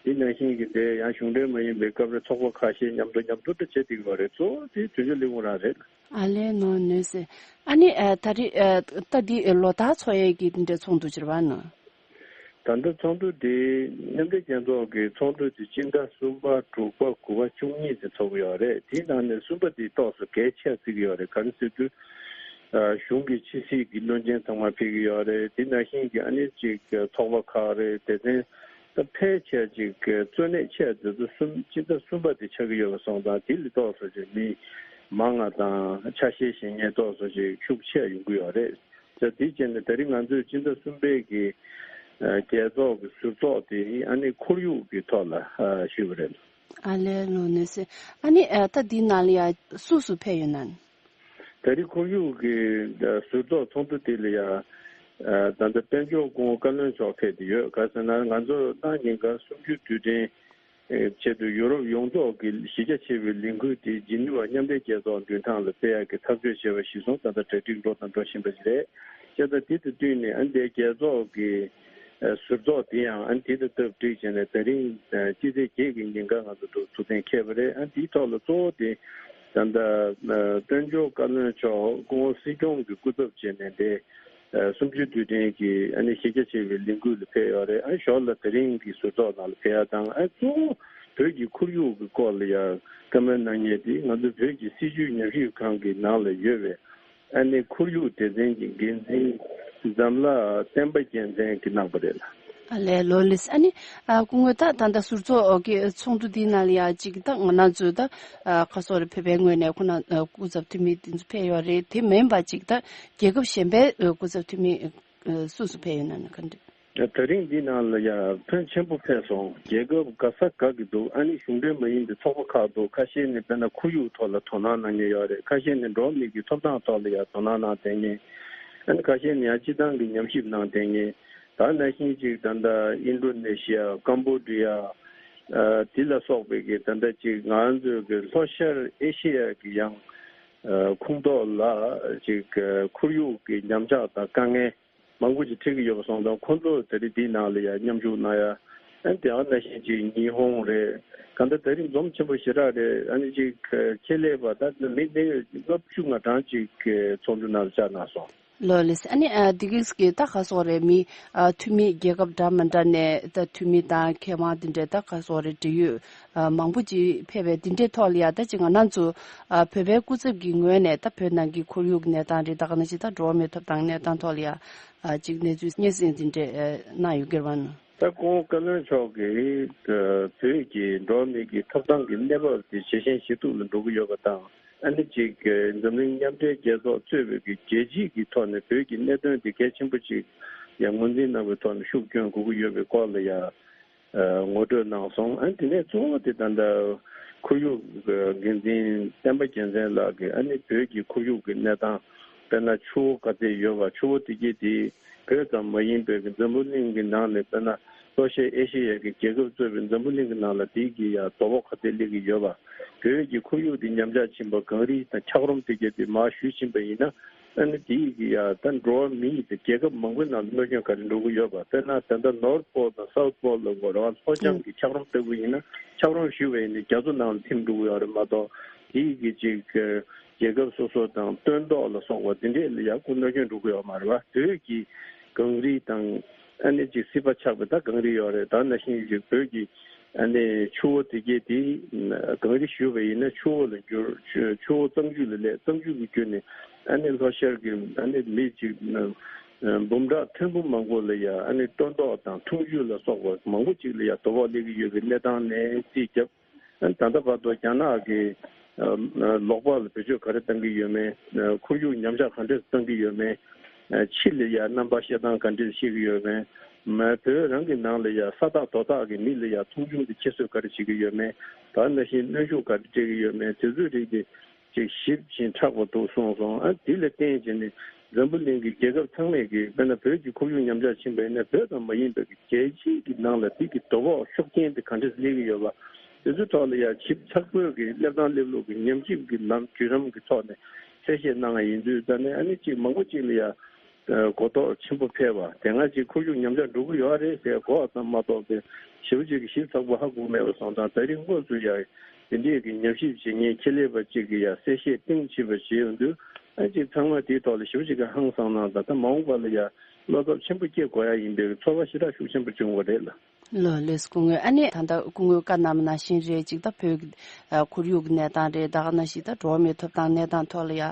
དེ་ནང་བཞིན་གྱི་དེ་ཡང་གཞུང་འབྲེལ་མ་ཡིན་པའི་སྐབས་རེ་ཚོགས་པ་ཁ་ཤས་མཉམ་དུ་མཉམ་དུ་འདྲ་བྱེད་བསྡད་ཀྱི་ཡོད་རེད། གཙོ་བོ་དེ་དོན་གཅོད་ལས་ཁུངས་རང་རེད། ཨ་ལས་ནོ་ནོས་སེ། ཨ་ནི་ཨ་ད་རེས་ཨ་ད་འདི་ལོ་ལྟར་འཚོགས་ཡས་ཀྱི་འདི་འདྲའི་ཚོགས་འདུ་ཅིག་རེད་པ་ནོ། ད་ལྟ་ཚོགས་འདུ་འདི་མཉམ་འབྲེལ་རྒྱལ་ཚོགས་ཀྱི་ཚོགས་འདུ་དེ་སྤྱི་ཟླ་གསུམ་པ་དྲུག་པ་དགུ་པ་བཅུ་གཉིས་ཚེ་ཚོགས་ཀྱི་ཡོད་རེད། དེའི་ནང་ནས་གསུམ་པ་དེ་ཏོག་ཙམ་གལ་ཆེ་བརྩི་གི་ཡོད་རེད། ག་རེ་ཟེར་དུས་ཨ་གཞུང་གི་ཕྱི་སྲིད་ཀྱི་བློན་ཆེན་ཚང་མ་ཕེབས་ཀྱི་ཡོད་རེད། དེ་ནང་བཞིན་གྱི་ཨ་ནི་ཅིག་ཚོགས་པ་ཁག་རེད། སྡེ་ཚན་ད་ཕལ་ཆེར་ཅིག་གཙོ་གནད་ཆེ་བ་དེ་ཚོ་གསུམ་སྤྱི་ཟླ་གསུམ་པ་དེ་ཆགས་ཀྱི་ཡོད་པ་སོང་ཙང་། དེ་ལས་ཏོག་ཙམ་ཅིག་མི་མང་ང་དང་ཆ་ཤས་ཞན་ངེས་ཏོག་ཙམ་ཅིག་ཤུགས་ཆེ་ཡོང་གི་ཡོད་རེད། ད་དེ་བྱས་ནས་ད་རིང་ང་ཚོས་སྤྱི་ཟླ་གསུམ་པའི་གི་ཨ་རྒྱལ་ཚོགས་ཀྱི་ཟུར་ཚོགས་དེ་ཨ་ནི་ཁོར་ཡུག་གི་ཐོག་ལ་ཨ་ཞུས་པ་རེད། ཨ་ལས་ལོ་ནོས་སེ། ཨ་ནི་ཨ་ད་འདི་ནང་ལ་ཡ་སུ་སུ་ཕེབས་ཡོད་ན། ད་རིང་ཁོར་ཡུག་གི་ཟུར་ཚོགས་ཚོགས་འདུ་དེ་ལ་ཡ་ཨ་ད་ལྟ་དཔལ་འབྱོར་སྐུ་ངོ་བཀའ་བློན་མཆོག་ཕེབས་ཏེ་ཡོད། ག་ཟེར་ན་ང་ཚོ་གནངས་ཉིན་ག་གསུམ་བཅུའི་དུས་དྲན་ཆེད་དུ་ཡུ་རོབ་ཡོངས་རྫོགས་ཀྱི་གཞི་རྒྱ་ཆེ་བའི་ལས་འགུལ་དེ་ཇི་ནི་ཝ་མཉམ་འབྲེལ་རྒྱལ་ཚོགས་མདུན་ཐང་ལ་སྤེལ་ཡག་གི་ཐག་གཅོད་བྱས་པ་གཞིར་བཟུང་ད་ལྟ་གྲ་སྒྲིག་འགྲོ་དང་འགྲོ་བཞིན་པ་རེད། བྱས་ཙང་དེ་དང་བསྟུན་ནས་ཨ་འདས་རྒྱལ་ཚོགས་ཀྱི་ཟུར་ཚོགས་དེ་ཡང་ཨ་དེ་དང་སྟབས་བསྒྲིགས་བྱས་ནས་ད་རིང་སྤྱི་ཚེས་བརྒྱད་ཀྱི་ཉིན་ཀ་ང་ཚོ་འདུ་ཚོགས་ཐེངས་འཁེལ་བ་རེད། ཨ་དེའི་ཐོག་ལ་གཙོ་བོ་དེ་ད་ལྟ་དཔལ་འབྱོར་བཀའ་བློན་མཆོག་སྐུ་ངོ་སྲིད་སྐྱོང་གི་སྐུ་ཚབ་བྱས་ནས་འདས། ཨ་གསུམ་བཅུའི་དུས་དྲན་གྱི་ཨ་ནི་གཞི་རྒྱ་ཆེ་བའི་ལས་འགུལ་ལ་ཕེབས་ཡོད་རེད། ཨ་ཞོར་ལ་དེ་རིང་གི་ཟུར་ཚོགས་ནང་ལ་ཕེབས་ཡ་དང་། ཨ་གཙོ་བོ་བོད་ཀྱི་ཁོར་ཡུག་གི་སྐོར་ལ་ཡང་བཀའ་མོལ་གནང་མཁན་དེ་ང་ཚོ་བོད་ཀྱི་སྲིད་བྱུས་ཉམས་ཞིབ་ཁང་གི་ནང་ལ་ཡོད་པའི་ཨ་ནི་ཁོར་ཡུག་སྡེ་ཚན་གྱི་འགན་འཛིན་འཛམ་ལྷ་བསྟན་པ་རྒྱལ་མཚན་གྱིས་གནང་པ་རེད་ལ། ཨ་ལས་ལོ་ལེགས། ཨ་ནི་ཨ་སྐུ་ངོ་ད་ད་ལྟ་ཟུར་ཚོགས་ཀྱི་ཚོགས་འདུ་འདིའི་ནང་ལ་ཡང་ཅིག་ད་ང་རང་ཚོའི་ད་ཁ་སོ་རེ་བོད་པའི་ངོས་ནས་ཁོ་ན་སྐུ་ཚབ་འཐུས་མི་དེ་ཚོ་ཕེབས་ཡོད་རེད། དེ་མིན་པ་ཅིག་ད་རྒྱལ་ཁབ་གཞན་པའི་སྐུ་ཚབ་འཐུས་མི་སུ་སུ་ཕེབས་ཡོད་ན་ན་ག་འདྲ། ད་རིང་འདི་ནང་ལ་ཡང་ཕོན་ཆེན་པོ་ཕེབས་སོང་། རྒྱལ་ཁབ་ག་ས་ག་གི་འདུག་ཨ་ནི་གཞུང་འབྲེལ་མ་ཡིན་པའི་ཚོགས་པ་ཁག་འདུག་ཁ་ཤས་ནི་དཔེར་ན་ཁོར་ཡུག་ཐོག་ལ་དོ་སྣང་གནང་མཁན་ཡོད་རེད། ཁ་ཤས་ནི་འགྲོ་བ་མི་གི་ཐོབ་ཐང་ཐོག་ལ་ཡང་དོ་སྣང་གནང་བསྡད་མཁན། ཨ་ནི་ཁ་ཤས་ནི་ཡང་སྤྱི་བཏང་གི་ཉམས་ཞིབ་གནང་བསྡད་མཁན། ད་ནང་བཞིན་ཅིག་ད་ལྟ་ཨིན་ཌོ་ནེ་ཤི་ཡ། ཀམ་བོ་ཌི་ཡ། ཨ་དེ་ལ་སོགས་པའི་གི་ད་ལྟ་ཅིག་ང་ཚོའི་གི་ལྷོ་ཤར་ཨེ་ཤེ་ཡ་གི་ཡང་ཨ་ཁོངས་གཏོགས་ལ་ཅིག་ཨ་ཁོར་ཡུག་གི་ཉམས་ཆག་དང་དཀའ་ངལ་མང་པོ་ཅིག་འཕྲད་ཀྱི་ཡོད་པ་སོང་ཙང་། ཁོང་ཚོ་ད་རེས་འདིའི་ནང་ལ་ཡང་མཉམ་ཞུགས་གནང་ཡ། ཨ་དེ་ཡང་ནང་བཞིན་ཅིག་ཉི་ཧོང་རེད། གང་ལྟར་ད་རིང་འཛོམས་ཆེན་པོ་ཞེ་དྲག་རེད། ཨ་ནི་ཅིག་ཁྱད་ལས་པ་ད་མི་གནས་ལྔ་བཅུ་ང་གྲངས་ཅིག་ཚོགས་འདུ་ནང་ལ་བཅར་གནང་སོང་། ལོ་ལེགས། ཨ་ནི་ཨ་དེ་གིས་ཀྱི་ད་ག་སོག་རེད། མི་ཨ་འཐུས་མི་རྒྱལ་ཁབ་འདྲ་མི་འདྲ་ནས་ད་འཐུས་མི་དང་མཁས་དབང་དེ་འདྲས་ད་ག་སོག་རེད། འབྲེལ་ཡོད་ཨ་མང་པོ་ཅིག་ཕེབས་པའི་དེ་འདྲས་ཐོག་ལ་ཡ་ད་ཅིག་ང་རང་ཚོ་ཨ་བོད་པའི་སྐུ་ཚབ་ཀྱི་ངོས་ནས་ད་བོད་ནང་གི་ཁོར་ཡུག་གི་གནས་སྟངས་རེད། ད་ག་ནང་བཞིན་ད་འགྲོ་བ་མིའི་ཐོབ་ཐང་གནས་སྟངས་ཐོག་ལ་ཡ་ཨ་ཅིག་གནས་ཚུལ་སྙན་སེང་དེ་འདྲས་ཨ་གནང་ཡོད་ཀྱི་རེད་པ་ན། ད་སྐུ་ངོ་བཀའ་བློན་མཆོག་གིས་ཨ་བོད་ཀྱི་འགྲོ་བ་མི་གི་ཐོབ་ཐང་གི་གནས་བབ་དེ་ཇེ་ཞན་ཇེ་སྡུག་ལ་འགྲོ་གི་ཡོད་པ་དང་། ཨ་ནི་ཅིག་འཛམ་གླིང་མཉམ་འབྲེལ་རྒྱལ་ཚོགས་གཙོས་པའི་གི་རྒྱལ་སྤྱི་གི་ཐོག་ནས་བོད་ཀྱི་གནད་དོན་དེ་གལ་ཆེན་པོ་ཅིག་ཡང་ངོས་འཛིན་གནང་བའི་ཐོག་ནས་ཤུགས་སྐྱོན་དགོས་ཀྱི་ཡོད་པའི་སྐོར་ལ་ཡང་ངོ་སྤྲོད་གནང་སོང་། ཨ་ནི་དེ་ནས་གཙོ་བོ་དེ་ད་ལྟ་ཁོར་ཡུག་འགན་འཛིན་བསྟན་པ་རྒྱལ་མཚན་ལགས་ཀྱིས་ཨ་ནི་བོད་ཀྱི་ཁོར་ཡུག་གི་གནས་སྟངས། དཔེར་ན་ཆུ་བོ་ག་ཚད་ཡོད་པ། ཆུ་བོ་དེ་གས་དེ་བོད་ཙམ་མ་ཡིན་པའི་གི་འཛམ་བུ་གླིང་གི་ནང་ནས། དཔེར་ན་ལྷོ་ཤར་ཨེ་ཤེ་ཡ་གི་རྒྱལ་ཁབ་གཙོས་པའི་འཛམ་བུ་གླིང་གི་ནང་ལ་དེའི་གི་ཡ་དོ་ཕོག་ག་ཚད་སླེབས་ཀྱི་ཡོད་པ། བོད་ཀྱི་ཁོར་ཡུག་དེ་ཉམས་ཆག་ཕྱིན་པ། གངས་རི་དང་འཁྱགས་རོམ་དེ་གས་དེ་མར་ཞུ་ཕྱིན་པ་ཡིན་ན། ཨ་ནི་དེའི་གི་ཡ་ད་འགྲོ་བ་མི་ཡི་དེ་རྒྱལ་ཁབ་མང་པོའི་ནང་ལ་གནོད་སྐྱོན་ག་རེ་འགྲོ་གི་ཡོད་པ། དཔེར་ན་ད་ལྟ་ནོར་ཐ་པོལ་དང་སའུ་ཐ་པོལ་ལ་གོ་རང་ལྷོ་ལྕམ་གྱི་འཁྱགས་རོམ་ལྟ་བུ་ཡིན་ན། འཁྱགས་རོམ་ཞུ་བ་ཡིན་ན་རྒྱ་མཚོ་ནང་ལ་ཐིམ་འགྲོ་གི་ཡོད་རེད་མ་གཏོགས། དེའི་གི་ཅིག་རྒྱལ་ཁབ་སོ་སོ་དང་སྟོན་ཐོག་ལ་སོགས་པ་འདི་འདྲས་ལ་ཡང་ཁོ་གནོད་སྐྱོན་འགྲོ་གི་ཡོད་མ་རེད་པ། བོད་ཀྱི་གངས་རི་དང་ཨ་ནི་ཅིག་སྲིད་པ་ཆགས་པའི་ད་གངས་རི་ཡོད་རེད། ད་ནང་བཞིན་ཅིག་བོད་ཀྱི་ཨ་ནི་ཆུ་བོ་དེ་གས་དེ་གངས་རི་ཞུ་བ་ཡིན་ན་ཆུ་བོ་ལ་འགྱུར། ཆུ་ཆུ་བོ་གཙང་ཆུ་ལ་སླེབས། གཙང་ཆུ་གི་བརྒྱུད་ནས་ཨ་ནི་ལྷོ་ཤར་གྱི་ཨ་ནི་མི་ཅིག་འབུམ་ཕྲག་ཐེར་འབུམ་མང་པོ་ལ་ཡང་ཨ་ནི་སྟོན་ཐོག་དང་འཐུང་ཆུ་ལ་སོགས་པ་མང་པོ་ཅིག་ལ་ཡང་དོ་ཕོག་སླེབས་ཀྱི་ཡོད་པའི་གནས་སྟངས་ནས་རྩིས་བརྒྱབ། ད་ལྟ་བར་དུ་རྒྱ་ནག་གིས་ལོགས་པ་ལ་བེད་སྤྱོད་ག་རེ་བཏང་གི་ཡོད་མེད། ཁོར་ཡུག་ཉམས་ཆག་ག་འདྲས་བཏང་གི་ཡོད་མེད། ཕྱི་ལ་ཡ་རྣམ་པ་བཤད་སྟངས་ག་འདྲས་བཤད་ཀྱི་ཡོད་མེད། བོད་རང་གི་ནང་ལ་ཡ་ས་ཐག་རྡོ་ཐག་གི་མི་ལ་ཡ་མཐོང་ཆུང་དེ་ཁྱད་གསོད་ག་རེ་བྱེད་ཀྱི་ཡོད་མེད། ད་ནང་བཞིན་གནོན་ཤུགས་ག་རེ་སྤྲད་ཀྱི་ཡོད་མེད། དེ་ཚོའི་རིགས་དེ་ ཅིག་ཞིབ་ཅིང་མཁྲེགས་པ་འདུག་གསུངས་སོང་། ཨ་དེ་ལ་བརྟེན་བྱས་ནས་འཛམ་བུ་གླིང་གི་རྒྱལ་ཁབ་ཚང་མས་ཀྱི་དཔེར་ན་བོད་ཀྱི་ཁོར་ཡུག་ཉམས་ཆག་ཕྱིན་པ་ཡིན་ན་བོད་ཙམ་མ་ཡིན་པའི་གི་རྒྱལ་སྤྱིའི་གི་ནང་ལ་དེ་གི་དོ་ཕོག་ཤུགས་རྐྱེན་དེ་ག་འདྲས་སླེབས་ཀྱི་ཡོད་པ། དེ་ཚོའི་ཐོག་ལ་ཡང་ཞིབ་ཚགས་པོའི་གི་སླེབས་སྟངས་སླེབས་ལུགས་ཀྱི་ཉམས་ཞིབ་ཀྱི་ལམ་བརྒྱུད་རིམ་གྱི་ཐོག་ནས་གསལ་བཤད་གནང་བ་ཡིན་དུས། ད་ནི་ཨ་ནི་ཅིག་མང་པོ་ཅིག་ལ་ཡང་གོ་རྟོགས་ཆེན་པོ་འཕེལ་བ། དེ་སྔ་ཅིག་ཁོར་ཡུག་ཉམས་ཆག་འགྲོ་གི་ཡོད་རེད་ཟེར་གོ་བ་ཙམ་མ་གཏོགས་པའི་ཞེ་པོ་ཅིག་གི་ཞིབ་ཚགས་པོ་ཧ་གོ་མེད་པ་སོང་ཙང་། ད་རིང་དངོས་སུ་ཡང་དེ་འདྲའི་གི་ཉམས་ཞིབ་བྱེད་མཁན་ཆེད་ལས་པ་ཅིག་གིས་ཡང་གསལ་བཤད་གཏིང་ཟབ་པ་བྱས་ཡོང་དུས། ཨ་ཅིག་ཚང་མ་དེའི་ཐོག་ལ་ཞེ་པོ་ཅིག་གི་ཧང་སངས་གནང་དང་། ད་མ་འོངས་པ་ལ་ཡང་བློ་འཚབ་ཆེན་པོ་སྐྱེ་དགོས་ཡ་ཡིན་པའི་ཚོར་བ་ཞེ་དྲག་ཤུགས་ཆེན་པོ་བྱུང་བ་རེད་ལ། ལགས་ལགས་སོ། སྐུ་ངོ། ཨ་ནི་ད་ལྟ་སྐུ་ངོས་བཀའ་གནང་བ་ནང་བཞིན་རེད། ཅིག་ད་བོད་ཀྱི་ཨ་ཁོར་ཡུག་གི་གནས་སྟངས་རེད། ད་ག་ནང་བཞིན་ད་འགྲོ་བ་མིའི་ཐོབ་ཐང་གནས་སྟངས་ཐོག་ལ་ཡ་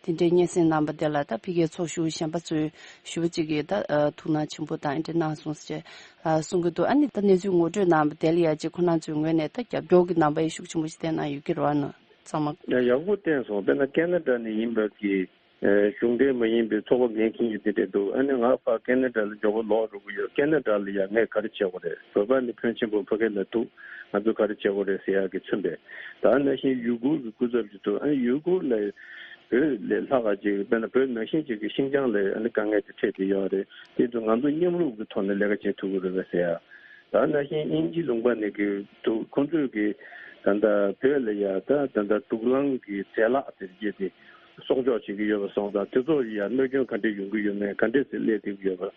དེ་འདྲའི་སྙན་སེང་གནང་བ་དེ་ལ་ད་ཕ་གིའི་ཚོགས་ཞུགས་གཞན་པ་ཚོས་ཞེ་པོ་ཅིག་གིས་ད་ཨ་ཐུགས་སྣང་ཆེན་པོ་དང་དེ་འདྲ་གནང་སོང་ཟེར་ཨ་གསུང་གི་འདུག་ཨ་ནི་ད་གནས་ཚུལ་ངོ་སྤྲོད་གནང་བ་དེ་ལ་ཡ་ཅིག་ཁོ་རང་ཚོའི་ངོས་ནས་ད་རྒྱབ་སྐྱོར་གྱི་རྣམ་པ་ཡ་ཤུགས་ཆེན་པོ་ཞིག་བསྟན་གནང་ཡོད་ཀྱི་རེད་བ། ནི་ཚང་མ། ཡ་ཡག་པོ་བསྟན་སོང་། དཔེར་ན་ཁེ་ན་ཌ་ནས་ཡིན་པ་གི་ཨེ་གཞུང་འབྲེལ་མ་ཡིན་པའི་ཚོགས་པ་འགན་འཁྱེར་མཁན་དེ་འདྲ་འདུག་ཨ་ནི་ང་ཕར་ཁེ་ན་ཌ་ལ་མགྱོགས་པོ་ལོག་འགྲོ་གི་ཡོད། ཁེ་ན་ཌ་ལ་ཡ་ངས་ག་རེ་བྱེད་དགོས་རེད། བོད་པ་ནི་ཕོན་ཆེན་པོ་ཕ་གི་ལ་འདུག་ང་ཚོ་ག་རེ་བྱེད་དགོས་རེད་ཟེར་ཡག་གི་མཚོན་པའི། ད་ནང་བཞིན་ཡུ་གུར་གྱི་སྐུ་ཚབ་ཅིག་འདུག་ཨ་ནི་ཡུ་གུར་ལ་བོད་ལས་ལྷག་ག་ཅིག་དཔེར་ན་བོད་ནང་བཞིན་ཅིག་གི་ཤིན་ཅང་ལ་ཨ་ནི་དཀའ་ངལ་དེ་འཕྲད་བསྡད་ཡོད་རེད། དེ་ཚོ་ང་ཚོ་མཉམ་རུབ་ཀྱི་ཐོག་ནས་ལས་ཀ་བྱེད་ཐུབ་ཀྱི་རེད་པས་ཟེར་ཡ། ད་ནང་བཞིན་དབྱིན་ཇི་ལུང་པ་ནས་ཀྱི་འདུག་ཁོང་ཚོས་ཀྱི་ད་ལྟ་བོད་ལ་ཡ་ད་ད་ལྟ་དུག་རླངས་ཀྱི་རྫས་ལག་དེ་བརྒྱད་དེ་གསོག་འཇོག་བྱེད་ཀྱི་ཡོད་པ་སོང་ཙང་། དེ་ཚོ་ཡ་གནོད་སྐྱོན་ག་འདྲས་ཡོང་གི་ཡོད་མེད། ག་འདྲས་སེ་སླེབས་བསྡད་ཀྱི་ཡོད་པ།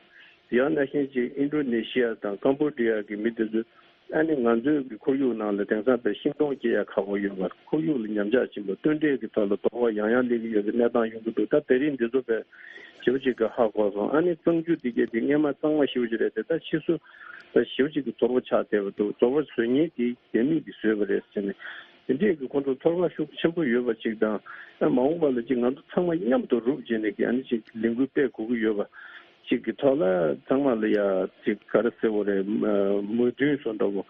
དེ་ཡང་ནང་བཞིན་ཅིག་ཨིན་ཌོ་ནེ་ཤི་ཡ་དང་ཀམ་བོ་ཌི་ཡ་གི་མི་དེ་ཚོས་ཨ་ནི་ང་ཚོའི་གི་ཁོར་ཡུག་ནང་ལ་དེང་སང་དཔེ་ཤིང་སྡོང་སྐྱེ་ཡ་ཁག་པོ་ཡོད་པ། ཁོར་ཡུག་ལ་ཉམས་ཆག་ཕྱིན་པ། སྟོན་འབྲས་ཀྱི་ཐོག་ལ་དོ་ཕོག་ཡང་ཡང་སླེབས་ཀྱི་ཡོད་པའི་གནས་སྟངས་ཡོང་གི་འདུག་ད་དེ་རིང་འདི་ཚོ་དཔེ་ཞེ་པོ་ཅིག་གི་ཧ་གོ་སོང་། ཨ་ནི་གཙང་ཆུ་དེ་གས་དེ་སྔས་མ་གཙང་མ་ཞེ་པོ་ཅིག་རེད་དེ། ད་ཕྱིས་སུ་ད་ཞེ་པོ་ཅིག་གི་ཚོར་བ་ཆགས་བསྡད་པ་འདུག་ཚོར་བ་བཟོ་མཁན་དེ་རྒྱ་མི་གིས་བཟོས་པ་རེད་ཟེར་ནས། དེ་འདྲས་ཀྱི་ཁོང་ཚོ་ཚོར་བ་ཤུགས་ཆེན་པོ་ཡོད་པ་ཅིག་དང་། ཨ་མ་འོངས་པ་ལ་ཅིག་ང་ཚོ་ཚང་མ་མཉམ་དུ་རུབ་བྱས་ནས་ཀྱི་ཨ་ནི་ཅིག་ལས་འགུལ་སྤེལ་དགོས་ཀྱི་ཡོད་པ་ཅིག་གི་ཐོག་ལ། ཚང་མ་ལ་ཡ་ཅིག་ག་རེ་ཟེར་དགོས་རེད། མོས་མཐུན་བཟོ་འདྲ་བོ་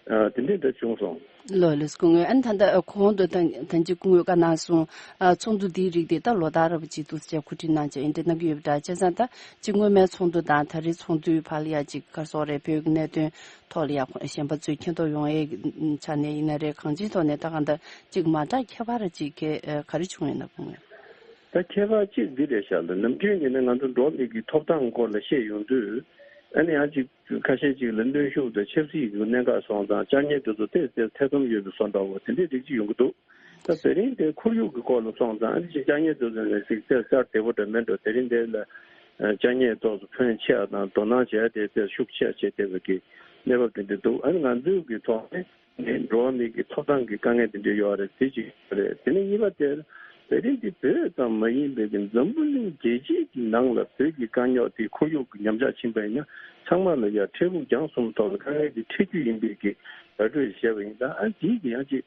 ཨ་དེ་འདྲས་འདྲ་བྱུང་སོང་། ལགས་ལགས་སོ། སྐུ་ངོ། ཨ་ནི་ད་ལྟ་གོང་དུ་ད་ད་ཅིག་སྐུ་ངོས་བཀའ་གནང་སོང་། ཨ་ཚོགས་འདུ་འདིའི་རིགས་དེ་ད་ལོ་ལྟར་ར་བ་ཅིག་འདུག་ཅེས་གོ་སྒྲིག་གནང་བྱས་འདི་གནང་གི་ཡོད་པ་འདྲ། བྱས་ཙང་ད་ཅིག་སྔོན་མའི་ཚོགས་འདུ་དང་ད་རེས་ཚོགས་འདུའི་བར་ལ་ཡ་ཅིག་ག་རེ་ཟེར་དགོས་རེད། བོད་ཀྱི་གནད་དོན་ཐོག་ལ་ཡ་གཞན་པ་ཚོས་མཁྱེན་རྟོགས་ཡོང་ཡའི་ཆ་ནས་ཡིན་ན་རེད། གང་ཅིའི་ཐོག་ནས་ད་གང་ལྟར་ཅིག་མ་འདྲ་ཁྱད་པར་ཅིག་ག་ག་རེ་བྱུང་ཡོད་ན། སྐུ་ངོས། ད་ཁྱད་པར་གཅིག་འདི་རེད་ཤག་ལ། ནམ་རྒྱུན་ཡིན་ན་ང་ཚོ་འགྲོ་བ་མིའི་གི་ཐོབ་ཐང་སྐོར་ལ་བཤད་ཡོང་དུས། ཨ་ནི་ཡང་ཅིག་ཁ་ཤས་ཅིག་ལ་གནོན་ཤུགས་དང་ཆབ་སྲིད་ཀྱི་གནད་འགག་སོང་ཙང་། བཅར་མཁན་དེ་ཚོ་ཏོག་ཙམ་ཐེ་ཚོམ་ཡོད་པའི་བཟོ་འདྲ་བོ་དེ་འདྲའི་རིགས་ཅིག་ཡོང་གི་འདུག་ད་དེ་རིང་དེ་ཁོར་ཡུག་གི་སྐོར་ལ་སོང་ཙང་། ཨ་ནི་ཅིག་བཅར་མཁན་དེ་ཚོ་ནས་ཅིག་ཏོག་ཙམ་བདེ་པོ་འདྲ་མེད་འགྲོ། དེ་རིང་དེ་ལ་བཅར་མཁན་ཏོག་ཙམ་ཕོན་ཆེ་བ་དང་དོ་སྣང་བྱས་ཏེ་ཏོག་ཙམ་ཤུགས་ཆེ་བ་བྱས་བསྡད་པའི་གི་གནས་བབ་དེ་འདྲ་འདུག་ཨ་ནི་ང་ཚོའི་གི་ཐོག་ནས་ནས་འགྲོ་བ་མིའི་གི་ཐོབ་ཐང་གི་དཀའ་ངལ་དེ་འདྲ་ཡོད་རེད། དེ་གཅིག་རེད། དེ་ནས་གཉིས་པ་དེར་དེ་རིང་འདི་བོད་ཙམ་མ་ཡིན་པའི་གི་འཛམ་བུ་གླིང་རྒྱལ་སྤྱིའི་གི་ནང་ལ་བོད་ཀྱི་དཀའ་རྙོག་དེ་ཁོར་ཡུག་གི་ཉམས་ཆག་ཕྱིན་པ་ཡིན་ན་ཚང་མ་ལ་ཡ་འཕྲལ་ཕུགས་རྒྱང་གསུམ་ཐོག་ལ་དཀའ་ངལ་དེ་འཕྲད་རྒྱུ་ཡིན་པའི་གི་བརྡ་སྤྲོད་བྱས་པ་ཡིན་ཙང་། ཨ་འདིའི་གི་ཡང་ཅིག་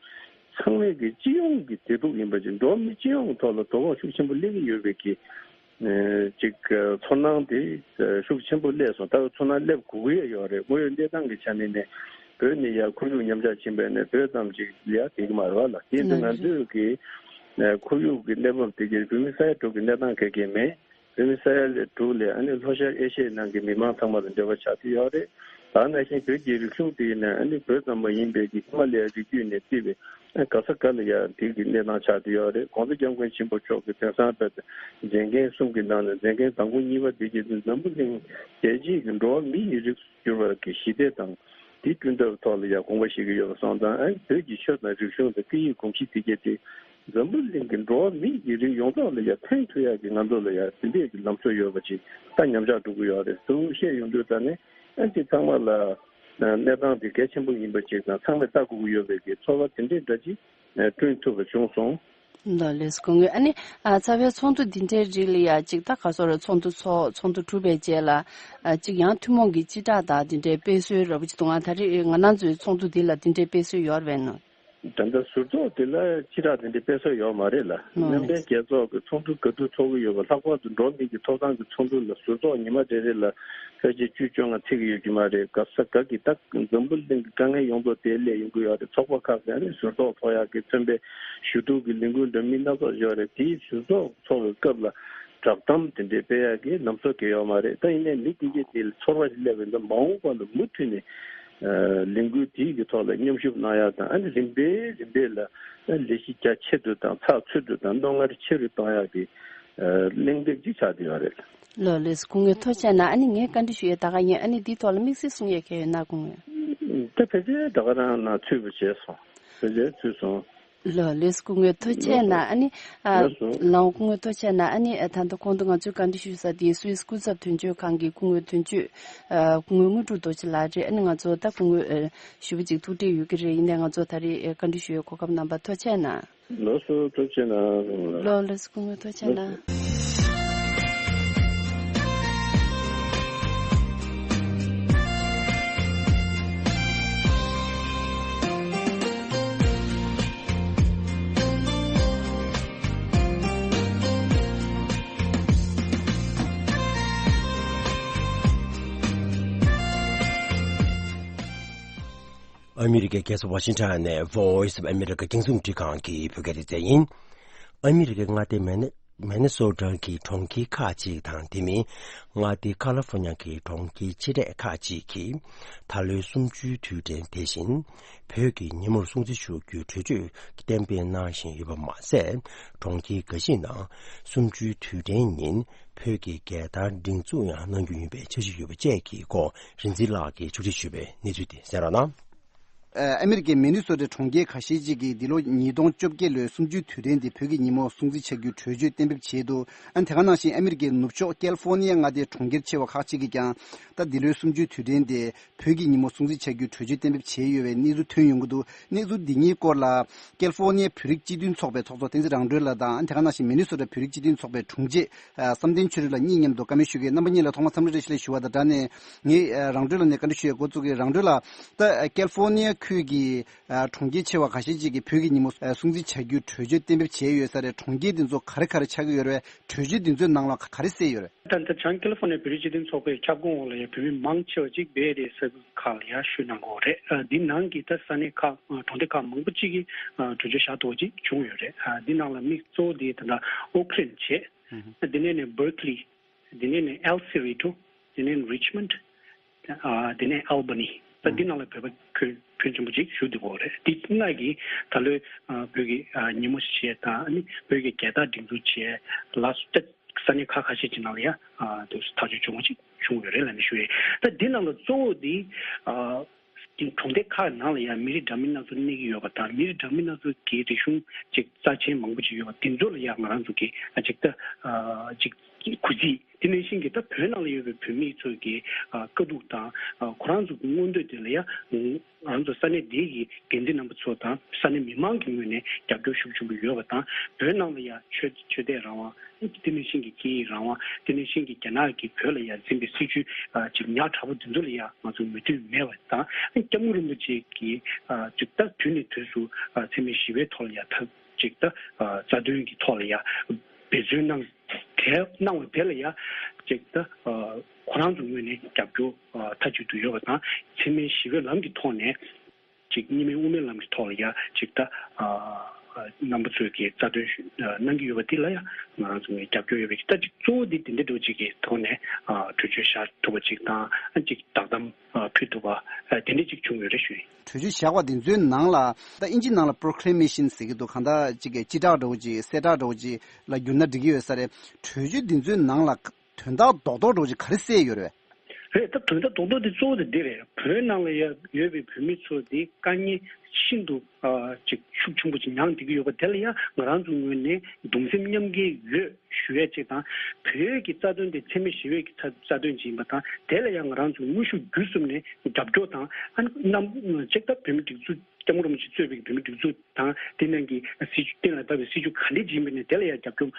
ཚང་མའི་གི་སྤྱི་ཡོངས་ཀྱི་བདེ་སྡུག་ཡིན་པ་ཅིག་འགྲོ་བ་མི་སྤྱི་ཡོངས་ཐོག་ལ་དོ་ཕོག་ཤུགས་ཆེན་པོ་སླེབས་ཀྱི་ཡོད་པའི་གི་ཅིག་ཚོར་སྣང་དེ་ཤུགས་ཆེན་པོ་སླེབས་སོང་། ད་ཚོར་སྣང་སླེབས་དགོས་ཀྱི་ཡོད་རེད། དངོས་ཡོད་གནས་སྟངས་ཀྱི་ཆ་ནས་ནས་བོད་ནས་ཡར་ཁོར་ཡུག་ཉམས་ཆག་ཕྱིན་པ་ཡིན་ན་བོད་ཙམ་ཅིག་ལ་ཡ་བསྡད་ཀྱི་མ་རེད་བ་ལ། དེ་ཡིན་དུས་ང་ཚོས་ཀྱི་ཁོར་ཡུག་གི་གནས་བབ་དེ་གའི་བོད་མི་ས་ཡ་དྲུག་གི་གནས་སྟངས་ག་གེ་མེད། བོད་མི་ས་ཡ་ལས་དྲུག་ལས་ཨ་ནི་ལྷོ་ཤར་ཨེ་ཤི་ཡའི་ནང་གི་མི་མང་ཚང་མ་ལ་འབྲེལ་བ་ཆགས་ཀྱི་ཡོད་རེད། ད་ནང་བཞིན་བོད་ཀྱི་རིག་གཞུང་དེ་ཡིན་ན་ཨ་ནི་བོད་ཙམ་མ་ཡིན་པའི་གི་ཧི་མ་ལ་ཡའི་རི་རྒྱུད་ནས་བརྩིས་པའི་ཨ་ག་ས་ག་ལ་ཡ་དེ་གི་གནས་སྟངས་ཆགས་ཀྱི་ཡོད་རེད། ༸གོང་ས་༸སྐྱབས་མགོན་ཆེན་པོ་མཆོག་གི་དེང་སང་བོད་མཛད་འགན་གསུམ་གྱི་ནང་ནས་མཛད་འགན་དང་པོ་གཉིས་པ་དེ་གི་འཛམ་བུ་གླིང་རྒྱལ་སྤྱིའི་གི་འགྲོ་བ་མི་ཡི་རིགས་གྱུར་བར་གྱི་ཞི་བདེ་དང་དེ་བསྐྲུན་ཐབས་ཐོག་ལ་ཡང་དགོངས་པ་བཞེས་ཀྱི་ཡོད་པ་སོང་ཙང་། ཨ་ནི་བོད་ཀྱི་ཆོས་དང་རིག་གཞུང་དང་སྐད་ཡིག་གོམས་གཤིས་དེ་གས་དེ་འཛམ་བུ་གླིང་གི་འགྲོ་བ་མི་ཡི་རིགས་ཡོངས་རྫོགས་ལ་ཡང་ཕན་ཐོགས་ཡག་གི་ང་ཚོ་ལ་ཡང་དེ་འདྲས་ཀྱི་ལམ་སྲོལ་ཡོད་པ་ཅིག་ད་ཉམས་ཆག་འགྲོ་གི་ཡོད་རེད་ཟེར་བཤད་ཡོང་དུས། ད་ནི་ཨ་ནི་ཚང་མ་ལ་གནས་སྟངས་དེ་གལ་ཆེན་པོ་ཡིན་པ་ཅིག་དང་ཚང་མས་ལྟ་དགོས་ཀྱི་ཡོད་པའི་གི་ཚོར་བ་དེ་འདྲས་འདྲ་ཅིག་བསྐྲུན་ཐུབ་པ་བྱུང་སོང་། ལགས་ལགས་སོ། སྐུ་ངོ། ཨ་ནི་ཨ་ཚ་བའི་ཚོགས་འདུ་འདི་འདྲའི་རིགས་ལ་ཡ་ཅིག་ད་ག་སོ་རེ་ཚོགས་འདུ་ཚོགས་ཚོགས་འདུ་གྲུབ་པའི་རྗེས་ལ་ཨ་ཅིག་ཡང་ཐུན་མོང་གི་སྤྱི་བསྒྲགས་དང་འདི་འདྲའི་སྤེལ་སྲོལ་ར་བ་ཅིག་འདུག་ང་ད་རེས་ང་རང་ཚོའི་ཚོགས་འདུ་འདི་ལ་འདི་འདྲའི་སྤེལ་སྲོལ་ཡོད་རེད་པས་ན། ད་ལྟ་ཟུར་ཚོགས་འདི་ལ་སྤྱི་བསྒྲགས་འདི་འདྲའི་སྤེལ་སྲོལ་ཡོད་མ་རེད་ལ། ལགས་མཉམ་འབྲེལ་རྒྱལ་ཚོགས་ཀྱི་ཚོགས་འདུ་ག་དུས་ཚོགས་ཀྱི་ཡོད་པ། ལྷག་པར་དུ་འགྲོ་བ་མི་གི་ཐོབ་ཐང་གི་ཚོགས་འདུ་ལ་ཟུར་ཚོགས་ཉི་མ་རེ་རེ་ལ་ཕལ་ཆེར་བཅུ་བཅོ་ལྔ་ཚིག་གི་ཡོད་ཀྱི་མ་རེད། ག་ས་ག་གི་ད་འཛམ་བུ་གླིང་གི་དཀའ་ངལ་ཡོངས་རྫོགས་དེ་སླེབས་ཡོང་གི་ཡོད་རེད། ཚོགས་པ་ཁག་གི་ཨ་ནི་ཟུར་ཚོགས་ཚོགས་ཡག་གི་མཚོན་པའི་ཞུ་གཏུག་གི་ལས་འགུལ་འདྲ་མིན་སྣ་ཚོགས་ཡོད་རེད། དེའི་ཟུར་ཚོགས་ཚོགས་པའི་སྐབས་ལ་བསྒྲགས་གཏམ་དེ་འདྲའི་སྤེལ་ཡག་གི་ལམ་སྲོལ་གང་ཡོད་མ་རེད། ད་ཡིན་ནའི་མི་དེ་གས་དེ་ལ་ཚོར་བ་ཞིག་སླེབས་པ་ཡིན་ན་མ་འོངས་པ་ལ་མུ་མཐུད་ནས་ ལས་འགུལ་དེའི་གི་ཐོག་ལ་མཉམ་ཞུགས་གནང་ཡག་དང་། ཨ་ནི་རིམ་པས་རིམ་པས་ལ་ལས་གཞི་རྒྱ་ཆེ་དུ་དང་ཚགས་ཚུད་དུ་དང་རྣོ་ངར་ཆེ་རུ་གཏོང་ཡག་གི་གླེང་སྟེགས་ཅིག་ཆགས་བསྡད་ཡོད་རེད། ལགས་ལགས་སོ། སྐུ་ངོ་ཐུགས་རྗེ་གནང་། ཨ་ནི་ངས་བཀའ་འདྲི་ཞུ་ཡས་ད་ག་ཡིན། ཨ་ནི་འདིའི་ཐོག་ལ་དམིགས་བསལ་གསུང་ཡས་གལ་ཡོད་ན་སྐུ་ངོ། ད་ཕལ་ཆེར་ད་ག་རང་ན་ཚུད་པ་བྱས་སོང་། ཕལ་ཆེར་ཚུད་སོང་། ལགས་ལགས་སོ། སྐུ་ངོ་ཐུགས་རྗེ་གནང་། ཨ་ནི་ཨ་ལགས་སོ། ལགས་སོ། སྐུ་ངོ་ཐུགས་རྗེ་གནང་། ཨ་ནི་ཨ་ད་ལྟ་གོང་དུ་ང་ཚོས་བཀའ་འདྲི་ཞུ་ས་དེ་སུད་སི་སྐུ་ཚབ་དོན་གཅོད་ཁང་གི་སྐུ་ངོ་དོན་གཅོད་ཨ་སྐུ་ངོ་དངོས་གྲུབ་རྡོ་རྗེ་ལགས་རེད། ཨ་ནི་ང་ཚོ་ད་སྐུ་ངོ་ཨ་ཞུ་བ་ཅིག་ཐུགས་འཕྲད་ཡོད་ཀྱི་རེད། ཡིན་ནའི་ང་ཚོ་ད་རེས་ཨ་བཀའ་འདྲི་ཞུ་ཡའི་གོ་སྐབས་གནང་བར་ཐུགས་རྗེ་གནང་། ལགས་སོ། ཐུགས་རྗེ་གནང་། ལགས་ལགས་སོ། སྐུ་ངོ་ཐུགས་རྗེ་གནང་། ཨ་མི་རི་ཀའི་རྒྱལ་ས་ཝ་ཤིང་ཊོན་ནས་Voice of America རྒྱང་སྲིང་རླུང་འཕྲིན་ཁང་གི་བོད་སྐད་སྡེ་ཚན་ཡིན། ཨ་མི་རི་ཀའི་མངའ་སྡེ་མེ་ནེ་མེ་ནེ་སོ་ཊ་གི་གྲོང་ཁྱེར་ཁག་ཅིག་དང་། དེ་མིན་མངའ་སྡེ་ཀ་ལ་ཧྥོ་ཉ་གི་གྲོང་ཁྱེར་ཆེ་གྲས་ཁག་ཅིག་གིས་ད་ལོའི་གསུམ་བཅུའི་དུས་དྲན་དེ་བཞིན་བོད་ཀྱི་ཉིན་མོར་སྲུང་བརྩི་ཞུ་རྒྱུའི་གྲོས་ཆོད་གཏན་འབེབས་གནང་བཞིན་ཡོད་པ་མ་ཟད། གྲོང་ཁྱེར་འགའ་ཞིག་ནང་གསུམ་བཅུའི་དུས་དྲན་ཉིན་བོད་ཀྱི་རྒྱལ་དར་སྒྲེང་འཛུགས་ཡང་གནང་རྒྱུ་ཡིན་པའི་འཆར་གཞི་ཡོད་པ་བཅས་ཀྱི་སྐོར་རིག་འཛིན་ལགས་ཀྱིས་ཕྱོགས་སྒྲིག་ཞུས་པའི་གནས་ཚུལ་དེ་གསན་རོགས་གནང་། ཨ་མི་རི་ཀའི་མི་ནི་སོ་ཊའི་གྲོང་ཁྱེར་ཁ་ཤས་ཅིག་གིས་འདི་ལོ་ཉིས་སྟོང་བཅོ་བརྒྱད་ལོའི་གསུམ་བཅུའི་དུས་དྲན་དེ་བོད་ཀྱི་ཉིན་མོ་སྲུང་བརྩི་བྱ་རྒྱུའི་གྲོས་ཆོད་གཏན་འབེབས་བྱས་འདུག་ཨ་ནི་དེ་ག་ནང་བཞིན་ཨ་མི་རི་ཀའི་ནུབ་ཕྱོགས་ཀལ་ཧྥོར་ནི་ཡ་མངའ་སྡེའི་གྲོང་ཁྱེར་ཆེ་བ་ཁག་ཅིག་གིས་ཀྱང་ད་འདི་ལོའི་གསུམ་བཅུའི་དུས་དྲན་དེ་བོད་ཀྱི་ཉིན་མོ་སྲུང་བརྩི་བྱ་རྒྱུའི་གྲོས་ཆོད་གཏན་འབེབས་བྱས་ཡོད་པའི་གནས་ཚུལ་ཐོན་ཡོང་གི་འདུག་གནས་ཚུལ་འདི་གཉིས་སྐོར་ལ་ཀལ་ཧྥོར་ནི་ཡའི་བོད་རིགས་སྤྱི་མཐུན་ཚོགས་པའི་ཚོགས་གཙོ་བསྟན་འཛིན་རང་གྲོལ་ལགས་དང་། ཨ་ནི་དེ་ག་ནང་བཞིན་མི་ནི་སོ་ཊའི་བོད་རིགས་སྤྱི་མཐུན་ཚོགས་པའི་དྲུང་ཆེ་ཨ་བསམ་གཏན་ཆོས་སྒྲོན་ལགས་གཉིས་མཉམ་དུ་བཀའ་མོལ་ཞུ་གི་ཡོད། རྣམ་པ་གཉིས་ལ་ཐོག་མར་འཚམས་འདྲི་བཀྲ་ཤིས་བདེ་ལེགས་ཞུ་བ་དང་སྦྲགས་ནས། ངས་ཨ་རང་གྲོལ་ལགས་ནས་བཀའ་འདྲི་ཞུ་ཡས་འགོ་བཙུགས་ཀྱི། རང་གྲོལ་ལགས། ད་ཨ་ཀལ་ཧྥོར་ནི་ཡ་ཁུལ་གྱི་ཨ་གྲོང་ཁྱེར་ཆེ་བ་ཁ་ཤས་ཅིག་གིས་བོད་ཀྱི་ཉིན་མོ་ཨ་སྲུང་བརྩི་བྱ་རྒྱུའི་གྲོས་ཆོད་གཏན་འབེབས་བྱས་ཡོད་ས་རེད། གྲོང་ཁྱེར་འདི་ཚོ་ག་རེ་ག་རེ་ཆགས་ཀྱི་ཡོད་རེད། གྲོས་ཆོད་འདི་ཚོའི་ནང་ལ་ག་རེ་གསལ་ཡོད་རེད། ད་ལྟ་བྱང་ཀལ་ཧྥོར་ནི་ཡའི་བོད་རིགས་སྤྱི་མཐུན་ཚོགས་པའི་ཁྱབ་ཁོངས་འོག་ལ་ཡང་བོད་མི་མང་ཆེ་བ་ཅིག་སྦེ་རེ་ས་ཁུལ་ཁག་ལ་ཡང་བཞུགས་གནང་གི་ཡོད་རེད། ཨ་འདི་ནང་གི་ད་ས་གནས་ཁག་ཨ་གྲོང་སྡེ་ཁག་མང་པོ་ཅིག་གིས་ཨ་གྲོས་ཆོད་བཞག་ཐུབ་པ་ཅིག་བྱུང་ཡོད་རེད། ཨ་འདི་ནང་ལ་དམིགས་གཙོ་བོ་དེ་ད་ལྟ་ཨོ་ཁི་ལན་བྱས། ཨ་དེ་ནས་ནས་བར་ཀི་ལི། དེ་ནས་ནས་ཨེལ་སི་རི་ཊོ། དེ་ནས་རིཆ་མོན་ཌི། ཨ་དེ་ནས་ཨལ་བ་ནི། ད་འདི་ནང་ལ་བོད་པ་ཕོན་ཕོན་ཆེན་པོ་ཅིག་བཞུགས་བསྡད་ཡོད་རེད། འདི་ལྔ་གིས་ད་ལོའི་ཨ་བོད་ཀྱི་ཨ་ཉིན་མོ་བྱས་དང་། ཨ་ནི་བོད་ཀྱི་རྒྱལ་དར་སྒྲེང་འཛུགས་བྱས་ལ་སོགས་ད་ས་གནས་ཁག་ཁ་ཤས་ཀྱི་ནང་ལ་ཡང་ཨ་དེ་ཐག་གཅོད་བྱུང་བ་ཅིག་བྱུང་ཡོད་རེད་ལབ་ནས་ཞུ་ཡས། ད་འདི་ནང་ལ་གཙོ་བོ་འདི་ཨ་དེ་གྲོང་སྡེ་ཁག་ནང་ལ་ཡང་མི་རིགས་འདྲ་མིན་སྣ་ཚོགས་གནས་ཀྱི་ཡོད་པ་དང་། མི་རིགས་འདྲ་མིན་སྣ་ཚོགས་ཀྱི་རིག་གཞུང་ཅིག་རྩ་ཆེན་མང་པོ་ཅིག་ཡོད་པ་དེ་ཚོ་ལ་ཡང་ང་རང་ཚོ་གི་ཨ་ཅིག་ད་ཨ་ཅིག་གུས་བརྩི། དེ་ནང་བཞིན་གྱི་ད་བོད་ནང་ལ་ཡོད་པའི་བོད་མི་ཚོ་གི་ཨ་དཀའ་སྡུག་དང་། ཨ་ཁོ་རང་ཚོ་གི་མངོན་འདོད་དེ་ལ་ཡང་ང་རང་ཚོ་ས་གནས་འདི་གི་འགན་འཛིན་རྣམ་པ་ཚོ་དང་ས་གནས་མི་མང་གི་ངོས་ནས་རྒྱབ་སྐྱོར་ཤུགས་ཆེན་པོ་ཡོད་པ་དང་། བོད་ནང་ལ་ཡང་ཆོས་ཆོས་དད་རང་དབང་། དེ་ནང་བཞིན་གྱི་སྐད་ཡིག་རང་དབང་། དེ་ནང་བཞིན་གྱི་རྒྱ་ནག་གིས་བོད་ལ་ཡང་འཛིན་པའི་སྲིད་བྱུས་ཨ་ཅིག་ཉག་ཕྲ་བོ་དེ་ཚོ་ལ་ཡང་ང་ཚོ་མོས་མཐུན་མེད་པ་དང་། སྐྱབས་མགོན་རིན་པོ་ཆེ་གིས་ཨ་ཅིག་ད་དུས་ནས་དུས་སུ་ཨ་འཚེ་མེད་ཞི་བའི་ཐོག་ལ་ཡང་ཐབས་ཅིག་ད་ཨ་རྩ་དོན་གྱི་ཐོག་ལ་ཡང་འབད་བརྩོན་གནང་དེ་གནང་བ་དེ་ལ་ཡང་ཅིག་ད་ཨ་ཁོ་རང་ཚོའི་ངོས་ནས་རྒྱབ་སྐྱོར་ཨ་མཐའ་གཅིག་ཏུ་ཡོད་པ་དང་། འཚེ་མེད་ཞི་བའི་ལམ་གྱི་ཐོག་ནས། ཅིག་གཉིས་སྨན་དབུ་མའི་ལམ་གྱི་ཐོག་ལ་ཡང་ཅིག་ད་ཨ་རྣམ་པ་ཚོས་ཀྱི་རྩ་དོན་ཞུ་ཨ་གནང་གི་ཡོད་པ་འདི་ལ་ཡང་ང་རང་ཚོ་ནས་རྒྱབ་སྐྱོར་ཡོད་པའི་ད་ཅིག་གཙོ་བོ་འདི་དེ་འདྲ་འདྲ་ཅིག་གི་ཐོག་ནས་ཨ་གྲོས་ཆོད་བཞག་ཐུབ་པ་ཅིག་དང་། ཨ་ཅིག་བདག་དམ་ཨ་ཕུལ་ཐུབ་པ་ཨ་དེ་འདྲ་ཅིག་བྱུང་ཡོད་རེད་ཞུ་ཡིན། གྲོས་ཆོད་བཞག་པ་འདི་ཚོའི་ནང་ལ་ད་ཨིན་ཇི་ནང་ལ་པོ་རོ་ཀི་ལེ་མེ་ཤན་ཟེར་གྱི་འདུག་གང་ལྟར་ཅིག་གི་སྤྱི་བསྒྲགས་འདྲ་བོ་ཅིག་གསལ་བསྒྲགས་འདྲ་བོ་ཅིག་ལ་བསྒྱུར་ན་འགྲིག་གི་ཡོད་ས་རེད། གྲོས་ཆོད་འདི་ཚོའི་ནང་ལ་དོན་དག་རྡོག་རྡོག་འདྲ་བོ་ཅིག་ག་རེ་གསལ་ཡོད་རེད། རེད། ད་དོན་དག་རྡོག་རྡོག་དེ་གཙོ་བོ་དེ་འདི་རེད། བོད་ནང་ལ་ཡ་ཡོད་པའི་བོད་མི་ཚོ་དེ་དཀའ་ངལ་ཤིན་ཏུ་ཨ་ཅིག་ཤུགས་ཆེན་པོ་ཅིག་མྱངས་བསྡད་ཀྱི་ཡོད་པ་དེ་ལ་ཡ་ང་རང་ཚོའི་ངོས་ནས་གདུང་སེམས་མཉམ་སྐྱེད་ཡོད་ཞུ་ཡ་ཅིག་དང་། བོད་ཀྱི་རྩ་དོན་དེ་འཚེ་མེད་ཞི་བའི་གི་རྩ་རྩ་དོན་ཅིག་ཡིན་པ་དང་། དེ་ལ་ཡ་ང་རང་ཚོས་དངོས་ཤུགས་བརྒྱུད་གསུམ་ནས་རྒྱབ་སྐྱོར་དང་། ཨ་ནི་རྣམ་ཅིག་ད་བོད་མི་སྒྲིག་འཛུགས་སྐྱབས་མགོན་རིན་པོ་ཆེ་གཙོས་པའི་བོད་མི་སྒྲིག་འཛུགས་དང་དེ་ནང་གི་སྲིད་བྱུས་གཏན་ལ་ཕབ་པའི་སྲིད་བྱུས་ག་འདྲ་ཅིག་ཡིན་པ་ནས་དེ་ལ་ཡ་རྒྱབ་སྐྱོར་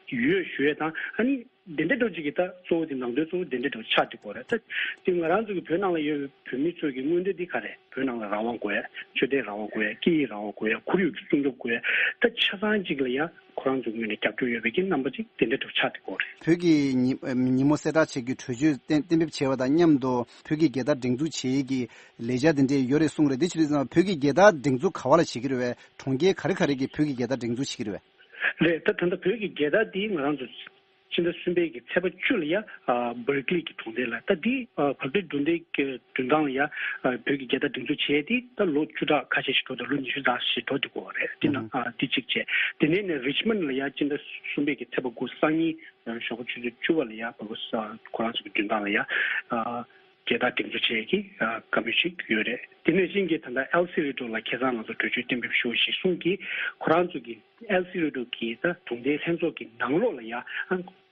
ཡོད་ཞུ་ཡ་དང་། ཨ་ནི། དེ་འདྲ་འདྲ་ཅིག་གི་ད་གཙོ་བོ་དེ་ནང་དོན་གཙོ་བོ་དེ་འདྲ་འདྲ་ཆགས་བསྡད་ཀྱི་ཡོད་རེད། ད་དེ་ང་རང་ཚོ་གི་བོད་ནང་ལ་ཡོད་པའི་བོད་མི་ཚོ་གི་མངོན་འདོད་འདི་ག་རེད། བོད་ནང་ལ་རང་དབང་དགོས་ཡ། ཆོས་དད་རང་དབང་དགོས་ཡ། སྐད་ཡིག་རང་དབང་དགོས་ཡ། ཁོར་ཡུག་གི་སྲུང་སྐྱོབ་དགོས་ཡ། ད་ཆ་ཚང་ཅིག་ལ་ཡ་ཁོ་རང་ཚོའི་ངོས་ནས་རྒྱབ་སྐྱོར་ཡོད་པའི་གི་རྣམ་པ་ཅིག་དེ་འདྲ་འདྲ་ཆགས་བསྡད་ཀྱི་ཡོད་རེད། བོད་ཀྱི་ཉི་ཉིན་མོ་གསལ་བསྒྲགས་བྱེད་རྒྱུའི་གྲོས་ཆོད་གཏན་གཏན་འབེབས་བྱས་པ་དང་མཉམ་དུ་བོད་ཀྱི་རྒྱལ་དར་སྒྲེང་འཛུགས་བྱེད་ཡས་ཀྱི་ལས་འཆར་དེ་འདྲས་ཡོད་རེད་གསུངས་རེད། དེ་ཕྱིར་ཙང་བོད་ཀྱི་རྒྱལ་དར་སྒྲེང་འཛུགས་ག་བ་ལ་བྱེད་ཀྱི་རེད་བས། གྲོང་ཁྱེར་ག་རེ་ག་རེ་གིས་བོད་ཀྱི་རྒྱལ་དར་སྒྲེང་འཛུགས་བྱེད་ཀྱི་རེད་བས། རེད། ད་ད་ལྟ་བོད་ཀྱི་རྒྱལ་དར་འདི་ང་རང་ཚོ་ སྤྱི་ཟླ་གསུམ་པའི་གི་ཚེས་པ་བཅུ་ལ་ཡ་ཨ་བར་ཀི་ལི་གི་གྲོང་སྡེ་ལ། ད་འདི་ཨ་བར་ཀི་ལི་གྲོང་སྡེ་གི་མགྲོན་ཁང་ལ་ཡ་ཨ་བོད་ཀྱི་རྒྱལ་དར་སྒྲེང་འཛུགས་བྱས་ཏེ་ད་ལོ་བཅུ་ཕྲག་ཁ་ཤས་ཤིག་འགྲོ་འདུག་ལོ་ཉི་ཤུ་ཙམ་ཞིག་འགྲོ་འདུག་གོ་རེད། འདི་ནང་ཨ་འདི་གཅིག་བྱས། དེ་ནས་ནས་རིཆ་མོན་ལ་ཡ་སྤྱི་ཟླ་གསུམ་པའི་གི་ཚེས་པ་དགུ་སང་ཉིན་ཞོགས་པ་ཆུ་ཚོད་བཅུ་པ་ལ་ཡ་བར་ཀི་ལི་ཁོ་རང་ཚོ་གི་མགྲོན་ཁང་ལ་ཡ་ཨ་རྒྱལ་དར་སྒྲེང་འཛུགས་བྱེད་ཀྱི་ཨ་བཀའ་མོལ་ཞིག་ཡོད་རེད། དེ་ནས་གཞན་གྱི་ད་ལྟ་ཨེལ་སི་རི་ཌོ་ལ་ཁ་སང་ང་ཚོ་གྲོས་ཆོད་གཏན་འབེབས་ཞུ་ཞེས་གསུངས་ཀྱིས། ཁོ་རང་ཚོ་གི་ཨེལ་སི་རི་ཌོ་གི་ད་གྲོང་སྡེའི་ལྷན་ཚོགས་ཀྱི་ནང་ལོགས་ལ་ཡ་ཨ་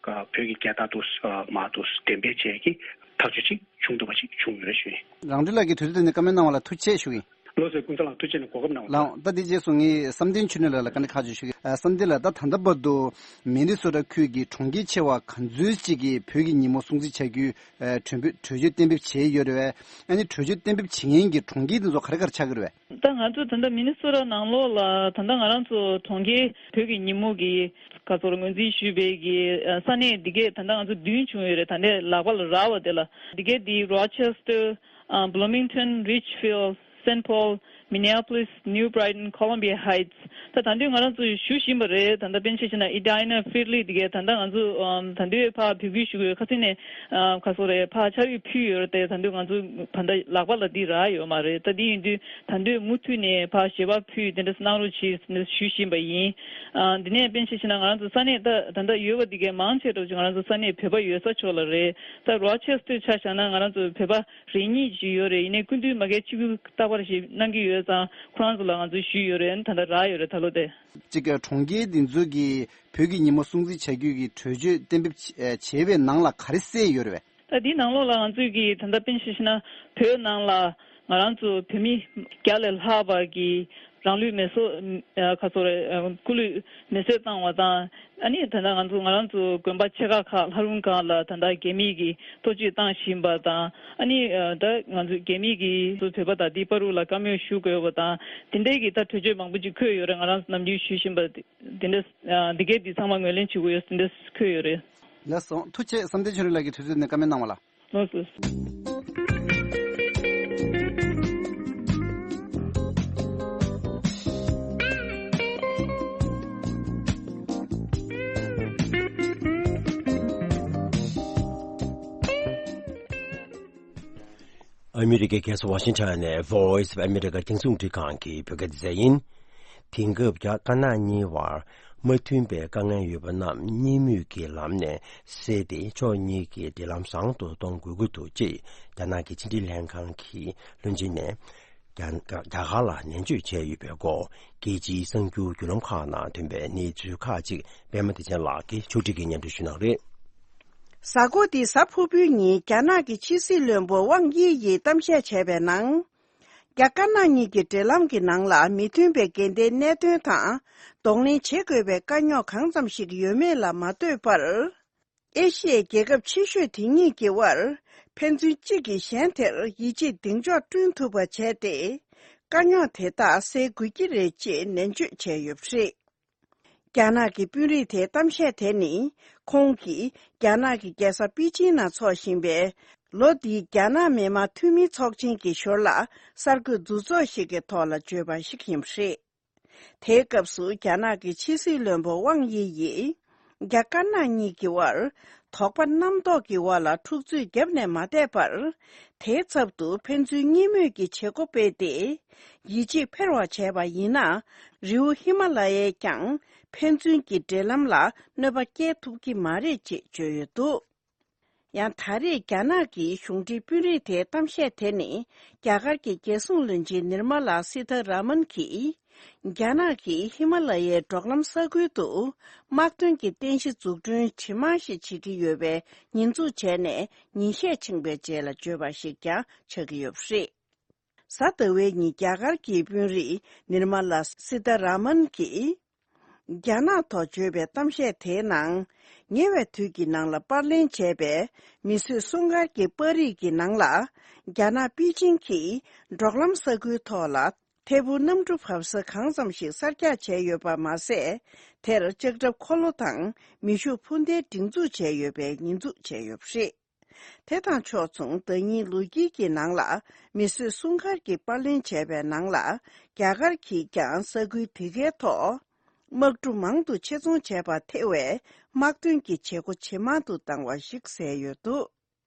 བོད་ཀྱི་རྒྱལ་དར་དུ་མར་དུ་འགྲེམས་སྤེལ་བྱེད་ཀྱི་ཐག་གཅོད་ཅིག་བྱུང་འདུག་པ་ཅིག་བྱུང་ཡོད་རེད་ཞུ་ཡིན། རང་འགྲེལ་ལགས་ཀྱིས་དུས་ཚོད་འདི་ནས་བཀའ་མོལ་གནང་བ་ལ་ཐུགས་རྗེ་ཆེ་ཞུ་ཡིན། ལགས་སོ། ཀུན་བཟང་ལགས་ཐུགས་རྗེ་ཆེ། གོ་སྐབས་གནང་བ་ལ། ལགས་ད་འདི་རྗེས་སུ་ངས་བསམ་གཏན་ཆོས་སྒྲོན་ལགས་ལ་བཀའ་འདྲི་ཁག་ཅིག་ཞུ་གི། ཨ་བསམ་གཏན་ལགས། ད་ད་ལྟ་བར་དུ་མི་ནི་སོ་ཊ་ཁུལ་གྱི་གྲོང་ཁྱེར་ཆེ་བ་ག་ཚོད་ཅིག་གིས་བོད་ཀྱི་ཉིན་མོ་སྲུང་བརྩི་བྱ་རྒྱུའི་ཨ་གྲོས་འབུ་གྲོས་ཆོད་གཏན་འབེབས་བྱས་ཡོད་རེད་པས། ཨ་ནི་གྲོས་ཆོད་གཏན་འབེབས་བྱེད་མཁན་གྱི་གྲོང་ཁྱེར་དེ་ཚོ་ག་རེ་ག་རེ་ཆགས་ཀྱི་རེད་པས། ད་ང་ཚོ་ད་ལྟ་མི་ནི་སོ་ཊ་ནང་ལོགས་ལ་ད་ལྟ་ང་རང་ཚོ་གྲོང་ཁྱེར་བོད་ཀྱི་ཉིན་མོ་གི་ག་ཚོད་ངོས་འཛིན་ཞུས་པའི་གི་ས་གནས་འདི་གས་ད་ལྟ་ང་ཚོ་བདུན་བྱུང་ཡོད་རེད། ད་ལྟའི་ལག་པ་ལ་རག་པ་དེ་ལ། འདི་གས་འདི་Rochester, ཨ་Bloomington, Richfield, Saint Paul, Minneapolis, New Brighton, Columbia Heights. ད་ད་དུང་ང་རང་ཚོ་ཞུ་བཞིན་པ་རེད། ད་ལྟ་དཔེར་ན་ཆ་བཞག་ན་Edina, Findlay འདི་གས་ད་ལྟ་ང་ཚོ་ཨམ་ད་དུང་ཕར་འབོད་སྐུལ་ཞུ་གི་ཡོད། ཁ་སང་ནས་ཨ་ག་ཚོད་རེད་ཕར་ཕྱག་བྲིས་ཕུལ་ཡོད་རེད་དེ། ད་དུང་ང་ཚོ་ད་ལྟ་ལག་པ་ལ་འདི་རག་ཡོད་མ་རེད། ད་འདི་ཡིན་དུས་ད་དུང་མུ་མཐུད་ནས་ཕར་ཞལ་པར་ཕུལ་དེ་འདྲ་གནང་རོགས་གྱིས་ཞུ་བཞིན་པ་ཡིན། ཨ་འདི་ནས་དཔེར་ན་ཆ་བཞག་ན་ང་རང་ཚོ་ས་གནས་ད་ད་ལྟ་ཡོད་པ་འདི་གས་མང་ཆེ་འགྲོ་ཅིག་ང་རང་ཚོ་ས་གནས་བོད་པ་ཡོད་ས་ཕྱོགས་ལ་རེད། ད་Rochester ཆ་བཞག་ན་ང་རང་ཚོ་བོད་པ་རེ་གཉིས་ཅིག་ཡོད་རེད། ཡིན་ནའི་སྐུ་མདུན་མ་གིར་ཆིབས་བསྒྱུར་རྟག་པར་ཞིག་གནང་གི་ཡོད་ཙང་ཁོ་རང་ཚོ་ལ་ང་ཚོས་ཞུས་ཡོད་རེད། ད་ལྟ་རག་ཡོད་རེད་ད་ལོ་དེ། གཅིག་གི་གྲོང་ཁྱེར་འདི་ཚོ་གིས་བོད་ཀྱི་ཉིན་མོ་སྲུང་བརྩི་བྱ་རྒྱུ་གི་གྲོས་ཆོད་གཏན་འབེབས་བྱས་པའི་ནང་ལ་ག་རེ་གསལ་ཡོད་རེད་པས། ད་འདིའི་ནང་ལོགས་ལ་ང་ཚོས་ཀྱི་ད་ལྟ་དཔེར་ན་ཆ་བཞག་ན་བོད་ནང་ལ་ང་རང་ཚོ་བོད་མི་བརྒྱ་ལས་ལྷག་པ་གིས་རང་ལུས་མེ་སྲེག་ཨ་ག་ཚོད་རེད་ཨ་སྐུ་ལུས་མེ་སྲེག་བཏང་བ་དང་། ཨ་ནི་ད་ལྟ་ང་ཚོ་ང་རང་ཚོ་དགོན་པ་ཆེ་ཁག་ཁག་ལྷ་རུང་ཁག་ལ་ད་ལྟ་རྒྱ་མི་གིས་གཏོར་བཅོས་བཏང་བཞིན་པ་དང་། ཨ་ནི་ཨ་ད་ང་ཚོ་རྒྱ་མི་གིས་ཚོ་བོད་པ་དང་དེའི་བར་དུ་ལ་བཀའ་མོལ་ཞུ་དགོས་པ་དང་དེ་འདྲའི་གི་ད་གྲོས་ཆོད་མང་པོ་ཅིག་འཁོད་ཡོད་རེད། ང་རང་ཚོ་ནམ་རྒྱུན་ཞུ་བཞིན་པ་དེ་འདྲ་ཨ་འདི་གས་འདི་ཚང་མ་ངོས་ལེན་བྱེད་དགོས་ཡོད་དེ་འདྲ་འཁོད་ཡོད་རེད། ལགས་སོ། ཐུགས་རྗེ་ཆེ། བསམ་གཏན་ཆོས་སྒྲོན་ལགས་ཀྱིས་དུས་ཚོད་ནས་བཀའ་མོལ་གནང་བ་ལ། ལགས་སོ། ཨ་མི་རི་ཀའི་རྒྱལ་ས་ཝ་ཤིང་ཊོན་ནས་Voice of America རྒྱང་སྲིང་རླུང་འཕྲིན་ཁང་གི་བོད་སྐད་སྡེ་ཚན་ཡིན། དེང་སྐབས་རྒྱ་དཀར་ནག་གཉིས་བར་མ་མཐུན་པའི་དཀའ་ངལ་ཡོད་པ་རྣམས་གཉིས་མོས་ཀྱི་ལམ་ནས་སེལ་ཏེ་ཕྱོགས་གཉིས་ཀྱི་འབྲེལ་ལམ་བཟང་དུ་གཏོང་དགོས་ཀྱི་འདུག་ཅེས་རྒྱ་ནག་གི་ཕྱི་འབྲེལ་ལྷན་ཁང་གི་བློན་ཆེན་ནས་རྒྱ་རྒྱ་གར་ལ་ནན་བརྗོད་བྱས་ཡོད་པའི་སྐོར་རྒྱལ་སྤྱིའི་གསར་འགྱུར་བརྒྱུད་ལམ་ཁག་ནང་ཐོན་པའི་གནས་ཚུལ་ཁག་ཅིག་པད་མ་བདེ་ཆེན་ལགས་ཀྱིས་ཕྱོགས་སྒྲིག་གིས་སྙན་སྒྲོན་ཞུ་གནང་རེད། གཟའ་འཁོར་འདིའི་གཟའ་ཕུར་བུའི་ཉིན་རྒྱ་ནག་གི་ཕྱི་སྲིད་བློན་པོ་ཝང་དབྱི་ཡིས་གཏམ་བཤད་བྱས་པའི་ནང་། རྒྱ་དཀར་ནག་གཉིས་ཀྱི་འབྲེལ་ལམ་གྱི་ནང་ལ་མི་མཐུན་པའི་འགལ་ཟླའི་གནད་དོན་དང་གདོང་ལེན་བྱེད་དགོས་པའི་དཀའ་རྙོག་གང་ཙམ་ཞིག་ཡོད་མེད་ལ་མ་ལྟོས་པར། ཨེ་ཤི་ཡའི་རྒྱལ་ཁབ་ཆེ་ཤོས་དེ་གཉིས་ཀྱི་དབར་ཕན་ཚུན་གཅིག་གིས་གཞན་དེར་ཡིད་ཆེས་གདེང་འཇོག་བསྐྲུན་ཐུབ་པ་བྱས་ཏེ། དཀའ་རྙོག་དེ་དག་སེལ་དགོས་ཀྱི་རེད་ཅེས་ནན་བརྗོད་བྱས་ཡོད་པ་རེད། རྒྱ་ནག་གི་དཔོན་རིགས་དེའི་གཏམ་བཤད་དེ་ནི། ཁོང་གིས་རྒྱ་ནག་གི་རྒྱལ་ས་པེ་ཅིང་ནང་འཚོགས་བཞིན་པའི་ལོ་འདིའི་རྒྱ་ནག་མི་དམངས་འཐུས་མི་ཚོགས་ཆེན་གྱི་ཞོར་ལ་གསར་འགོད་འདུ་ཚོགས་ཤིག་གི་ཐོག་ལ་བརྗོད་པ་ཞིག་ཡིན་པ་རེད། དེའི་སྐབས་སུ་རྒྱ་ནག་གི་ཕྱི་སྲིད་བློན་པོ་ཝང་དབྱི་ཡིས། རྒྱ་དཀར་ནག་གཉིས་ཀྱི་དབར་དོགས་པ་རྣམ་རྟོག་གི་འོག་ལ་འཁྲུག་རྩོད་བརྒྱབ་ནས་མ་བསྡད་པར། དེའི་ཚབ་ཏུ་ཕན་ཚུན་གཉིས་མོས་ཀྱི་བྱེད་སྒོ་སྤེལ་ཏེ། ཡིད་ཆེས་འཕེར་བ་བྱས་པ་ཡིན་ན། རི་བོ་ཧི་མ་ལ་ཡས་ཀྱང་ཕན་ཚུན་གྱི་འབྲེལ་ལམ་ལ་གནོད་པ་སྐྱེལ་ཐུབ་ཀྱི་མ་རེད་ཅེས་བརྗོད་ཡོད་འདུག་ཡང་ད་རེས་རྒྱ་ནག་གི་གཞུང་འབྲེལ་དཔོན་རིགས་དེའི་གཏམ་བཤད་དེ་ནི། རྒྱ་གར་གྱི་རྒྱལ་སྲུང་བློན་ཆེན་ནིར་མ་ལ་སི་ཐ་ར་མན་གྱིས། རྒྱ་ནག་གིས་ཧི་མ་ལ་ཡའི་འབྲོག་ལམ་ས་ཁུལ་དུ། དམག་དོན་གྱི་རྟེན་གཞི་འཛུགས་སྐྲུན་ཇེ་མང་ཞིག་བྱེད་ཀྱི་ཡོད་པའི་ཉེས་འཛུགས་བྱས་ནས། ཉིན་ཤས་ཕྱིན་པའི་རྗེས་ལ་བརྗོད་པ་ཞིག་ཀྱང་ཆགས་ཀྱི་ཡོད་པ་རེད། གཟའ་ཟླ་བའི་ཉིན་རྒྱ་གར་གྱི་དཔོན་རིགས་ནིར་མ་ལ་སི་ཐ་ར་མན་གྱིས། རྒྱ་ནག་ཐོག་བརྗོད་པའི་གཏམ་བཤད་དེའི་ནང་། ཉེ་བའི་དུས་ཀྱི་ནང་ལ་པར་ལེན་བྱས་པའི་མིས་བཟོས་སྲུང་སྐར་གྱི་པར་རིས་ཀྱི་ནང་ལ། རྒྱ་ནག་པེ་ཅིང་གིས་འབྲོག་ལམ་ས་ཁུལ་ཐོག་ལ་ཐད་འཕུར་གནམ་གྲུ་བབས་ས་གང་ཙམ་ཞིག་གསར་རྒྱག་བྱས་ཡོད་པ་མ་ཟད། དེར་ལྕགས་ཁྲབ་འཁོར་ལོ་དང་མེ་ཤུགས་འཕུར་མདེལ་སྒྲེང་འཛུགས་བྱས་ཡོད་པའི་ཉེས་འཛུགས་བྱས་ཡོད་པ་རེད། དེ་དང་ཕྱོགས་མཚུངས། ཟླ་ཉིན་ལོ་དཀྱིལ་གྱི་ནང་ལ་མིས་བཟོས་སྲུང་སྐར་གྱི་པར་ལེན་བྱས་པའི་ནང་ལ། རྒྱ་གར་གྱིས་ཀྱང་ས་ཁུལ་དེ་གའི་ཐོག་དམག་གྲུ་མང་དུ་ཆེད་རྫོང་བྱས་པར་ཐེ་བའི་ དམག་དོན་གྱི་བྱེད་སྒོ་ཇེ་མང་དུ་བཏང་བ་ཞིག་གསལ་ཡོད་འདུག་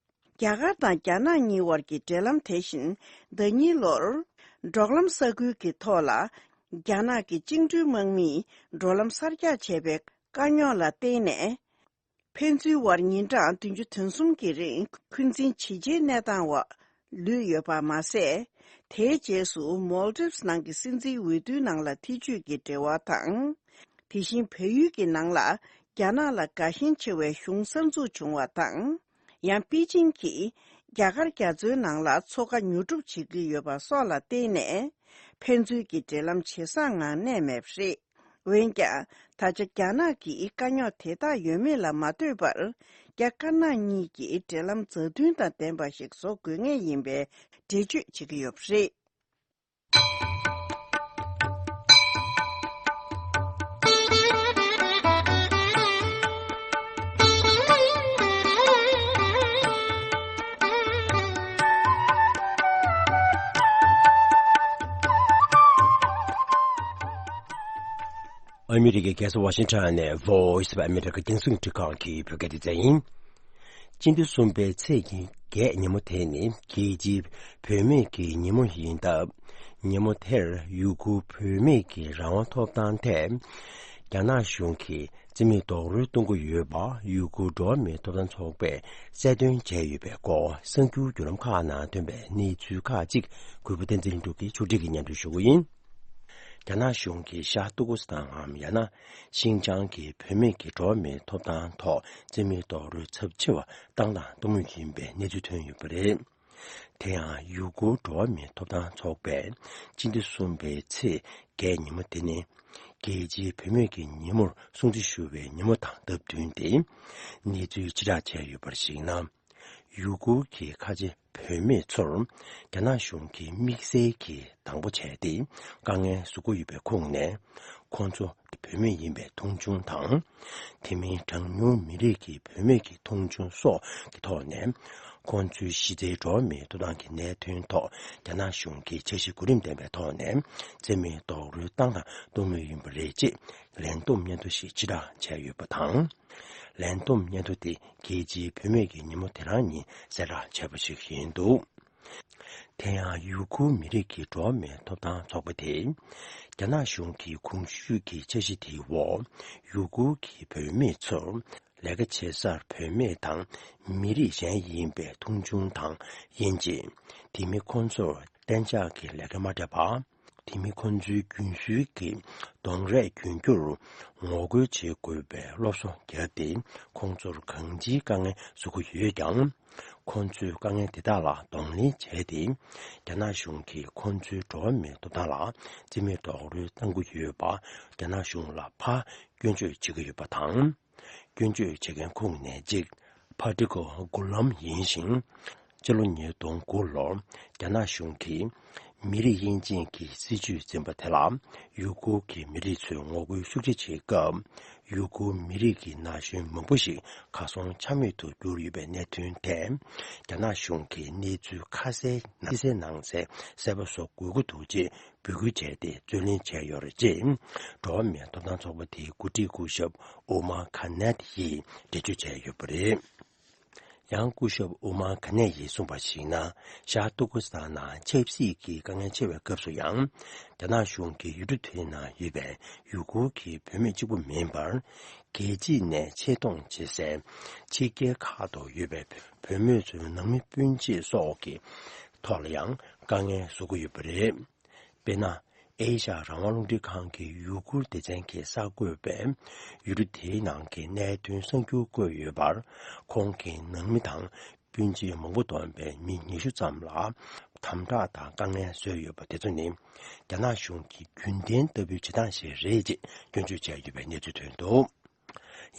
རྒྱ་གར་དང་རྒྱ་ནག་གཉིས་དབར་གྱི་འབྲེལ་ལམ་དེ་བཞིན་ཟླ་ཉིན་ལོར་འབྲོག་ལམ་ས་ཁུལ་གྱི་ཐོག་ལ་རྒྱ་ནག་གི་བཅིངས་འགྲོལ་དམག་མིས་འགྲོ་ལམ་གསར་རྒྱག་བྱས་པའི་དཀའ་རྙོག་ལ་བརྟེན་ནས། ཕན་ཚུན་དབར་ཉིན་གྲངས་བདུན་ཅུ་དོན་གསུམ་གྱི་རིང་འཁོན་འཛིན་ཇེ་ཆེར་གནས་སྟངས་འོག་ལུས་ཡོད་པ་མ་ཟད། དེའི་རྗེས་སུ་མོལ་ཌིབ་སི་ནང་གི་སྲིད་འཛིན་འོས་བསྡུའི་ནང་ལ་ཐེ་བྱུས་ཀྱི་འབྲེལ་བ་དང་། དེ་བཞིན་བལ་ཡུལ་གྱི་ནང་ལ་རྒྱ་ནག་ལ་དགའ་ཞེན་ཆེ་བའི་གཞུང་གསར་འཛུགས་བྱུང་བ་དང་། ཡང་པེ་ཅིང་གིས་རྒྱ་གར་རྒྱ་མཚོའི་ནང་ལ་མཚོ་ཁ་ཉོ་སྒྲུབ་བྱེད་ཀྱི་ཡོད་པ་སོགས་ལ་བརྟེན་ནས། ཕན་ཚུན་གྱི་འབྲེལ་ལམ་ཇེ་བཟང་ངང་གནས་མེད་པ་རེད། འོན་ཀྱང་། ད་ཆ་རྒྱ་ནག་གིས་དཀའ་རྙོག་དེ་དག་ཡོད་མེད་ལ་མ་ལྟོས་པར། རྒྱ་དཀར་ནག་གཉིས་ཀྱིས་འབྲེལ་ལམ་མཛའ་མཐུན་དང་ལྡན་པ་ཞིག་བཟོ་དགོས་ངེས་ཡིན་པའི་འགྲེལ་བརྗོད་བྱེད་ཀྱི་ཡོད་པ་རེད། ཨ་མི་རི་ཀའི་རྒྱལ་ས་ཝ་ཤིང་ཊོན་ནས་Voice of America རྒྱང་སྲིང་འཕྲིན་ཁང་གི་བོད་སྐད་སྡེ་ཚན་ཡིན། སྤྱི་ཟླ་གསུམ་པའི་ཚེས་བརྒྱད་ཉིན་མོ་དེ་ནི་རྒྱལ་སྤྱིའི་བུད་མེད་ཀྱི་ཉིན་མོ་ཡིན་སྟབས། ཉིན་མོ་དེར་ཡུ་གུར་བུད་མེད་ཀྱི་རང་དབང་ཐོབ་ཐང་ཐད་རྒྱ་ནག་གཞུང་གིས་རྩིས་མེད་རྡོག་རོལ་གཏོང་གི་ཡོད་པ་ཡུ་གུར་འགྲོ་བ་མིའི་ཐོབ་ཐང་ཚོགས་པས་གསལ་སྟོན་བྱས་ཡོད་པའི་སྐོར་གསར་འགྱུར་བརྒྱུད་ལམ་ཁག་ནང་ཐོན་པའི་གནས་ཚུལ་ཁག་ཅིག་གུས་པ་བསྟན་འཛིན་ལྷུན་གྲུབ་ཀྱིས་ཕྱོགས་སྒྲིག་གིས་སྙན་སྒྲོན་ཞུ་གི་ཡིན། རྒྱ་ནག་གཞུང་གིས་ཤར་ཏུར་ཀུ་སི་ཐན་འམ་ཡང་ན་ཤིན་ཅང་གི་བུད་མེད་ཀྱི་འགྲོ་བ་མིའི་ཐོབ་ཐང་ཐོག་རྩིས་མེད་རྡོག་རོལ་ཚབས་ཆེ་བ་བཏང་དང་གཏོང་མུས་ཡིན་པའི་གནས་ཚུལ་ཐོན་ཡོད་པ་རེད། དེ་ཡང་ཡུ་གུར་འགྲོ་བ་མིའི་ཐོབ་ཐང་ཚོགས་པས་སྤྱི་ཟླ་གསུམ་པའི་ཚེས་བརྒྱད་ཉིན་མོ་དེ་ནི་རྒྱལ་སྤྱིའི་བུད་མེད་ཀྱི་ཉིན་མོར་སྲུང་བརྩི་ཞུ་བའི་ཉིན་མོ་དང་སྟབས་བསྟུན་ཏེ་གནས་ཚུལ་ཕྱིར་བསྒྲགས་བྱས་ཡོད་པར་གཞིགས་ན། ཡུ་གུར་གྱི་ཁ་ཆེ་བུད་མེད་ཚོར་རྒྱ་ནག་གཞུང་གིས་དམིགས་བསལ་གྱིས་དང་པོ་བྱས་ཏེ་དཀའ་ངལ་བཟོ་གི་ཡོད་པའི་ཁོངས་ནས། ཁོང་ཚོ་བུད་མེད་ཡིན་པའི་མཐོང་ཆུང་དང་། དེ་མིན་གྲངས་ཉུང་མི་རིགས་ཀྱི་བུད་མེད་ཀྱི་མཐོང་ཆུང་སོགས་ཀྱི་ཐོག་ནས། ཁོང་ཚོའི་གཞི་རྩའི་འགྲོ་བ་མིའི་ཐོབ་ཐང་གི་གནད་དོན་ཐོག་རྒྱ་ནག་གཞུང་གིས་འཆར་གཞི་གོ་རིམ་ལྡན་པའི་ཐོག་ནས་རྩིས་མེད་རྡོག་རོལ་བཏང་དང་གཏོང་མུས་ཡིན་པ་རེད་ཅེས་ལན་འདེབས་སྙན་ཐོ་ཞིག་ཕྱིར་བསྒྲགས་བྱས་ཡོད་པ་དང་། ལན་འདེབས་སྙན་ཐོ་དེ་རྒྱལ་སྤྱིའི་བུད་མེད་ཀྱི་ཉིན་མོ་དེ་རང་ཉིད་གསལ་བསྒྲགས་བྱས་པ་ཞིག་ཡིན་འདུག་དེ་ཡང་ཡུ་གུར་མི་རིགས་ཀྱི་འགྲོ་བ་མིའི་ཐོབ་ཐང་ཚོགས་པ་དེས་རྒྱ་ནག་གཞུང་གི་གོང་ཞུས་ཀྱི་འཆར་གཞི་དེའི་འོག་ཡུ་གུར་གྱི་བུད་མེད་ཚོར་ལས་ཀ་བྱེད་སར་བུད་མེད་དང་མི་རིགས་གཞན་ཡིན་པའི་མཐོང་ཆུང་དང་དབྱེ་འབྱེད། དེ་མིན་ཁོང་ཚོར་གཏན་འཇགས་ཀྱི་ལས་ཀ་མ་སྤྲད་པ། དེ་མིན་ཁོང་ཚོའི་རྒྱུན་སྲོལ་གྱི་གདོང་རས་གྱོན་རྒྱུར་ངོ་རྒོལ་བྱེད་དགོས་པའི་སློབ་གསོ་བརྒྱབ་སྟེ་ཁོང་ཚོར་གང་ཅིའི་དཀའ་ངལ་བཟོ་གི་ཡོད་ཀྱང་། ཁོང་ཚོས་དཀའ་ངལ་དེ་དག་ལ་གདོང་ལེན་བྱས་ཏེ། རྒྱ་ནག་གཞུང་གིས་ཁོང་ཚོའི་འགྲོ་བ་མིའི་ཐོབ་ཐང་ལ་རྩིས་མེད་རྡོག་རོལ་བཏང་གི་ཡོད་པ་རྒྱ་ནག་གཞུང་ལ་ཕར་སྐྱོན་བརྗོད་བྱེད་ཀྱི་ཡོད་པ་དང་། སྐྱོན་བརྗོད་བྱེད་མཁན་ཁོངས་ནས་གཅིག་ཕ་ཏི་ཀོ་གུ་ལམ་ཡིན་ཞིང་། སྤྱི་ལོ་ཉིས་སྟོང་དགུ་ལོར་རྒྱ་ནག་གཞུང་གིས་མི་རིགས་དབྱེ་འབྱེད་ཀྱི་སྲིད་ཇུས་འཛིན་པ་དེ་ལ་ཡུ་གུར་གྱི་མི་རིགས་ཚོས་ངོ་རྒོལ་ཤུགས་ཆེ་བྱེད་སྐབས། ཡུ་གུར་མི་རིགས་ཀྱི་ན་གཞོན་མང་པོ་ཞིག་གར་སོང་ཆ་མེད་དུ་གྱུར་ཡོད་པའི་གནད་དོན་ཐད། རྒྱ་ནག་གཞུང་གིས་གནས་ཚུལ་ཁ་གསལ་ནང་གསལ་གསལ་པོ་བཟོ་དགོས་ཀྱི་འདུག་ཅེས་འབོད་སྐུལ་བྱས་ཏེ་རྩོད་ལེན་བྱས་ཡོད་རེད་ཅེས། འགྲོ་བ་མིའི་ཐོབ་ཐང་ཚོགས་པ་དེའི་འགོ་ཁྲིད་སྐུ་ཞབས་ཨོ་མ་ཁ་ནད་ཡིས་འགྲེལ་བརྗོད་བྱས་ཡོད་པ་རེད། ཡང་སྐུ་ཞབས་ཨོ་མ་ཁ་ནད་ཡིས་གསུངས་པར་གཞིགས་ན། ཤར་ཏུར་ཀུ་སི་ཐན་ནང་ཆབ་སྲིད་ཀྱི་དཀའ་ངལ་ཆེ་བའི་སྐབས་སུ་ཡང་། རྒྱ་ནག་གཞུང་གིས་ཡུལ་གྲུ་དེའི་ནང་ཡོད་པའི་ཡུ་གུར་གྱི་བུད་མེད་གཅིག་པུ་མིན་པར། རྒྱལ་སྤྱི་ནས་ཆེད་གཏོང་བྱེད་སའི་ཕྱི་རྒྱལ་ཁག་ཏུ་ཡོད་པའི་བུད་མེད་ཚོའི་ནང་མི་སྤུན་མཆེད་སོགས་ཀྱི་ཐོག་ལ་ཡང་དཀའ་ངལ་བཟོ་གི་ཡོད་པ་རེད། དཔེར་ན། ཨེ་ཤ་ཡ་རང་དབང་རླུང་འཕྲིན་ཁང་གི་ཡུ་གུར་སྡེ་ཚན་གྱིས་གསར་འགོད་པས་ཡུལ་གྲུ་དེའི་ནང་གི་གནད་དོན་གསར་འགྱུར་བཀོད་ཡོད་པར། ཁོང་གི་ནང་མི་དང་སྤུན་མཆེད་མང་པོ་བསྡོམས་པའི་མི་ཉི་ཤུ་ཙམ་ལ་དམ་དྲག་དང་དཀའ་ངལ་བཟོས་ཡོད་པ་དེ་ཚོ་ནི། རྒྱ་ནག་གཞུང་གི་རྒྱུན་ལྡན་ལྟ་བུའི་བྱེད་སྟངས་ཤིག་རེད་ཅེས་སྐྱོན་བརྗོད་བྱས་ཡོད་པའི་གནས་ཚུལ་ཐོན་འདུག་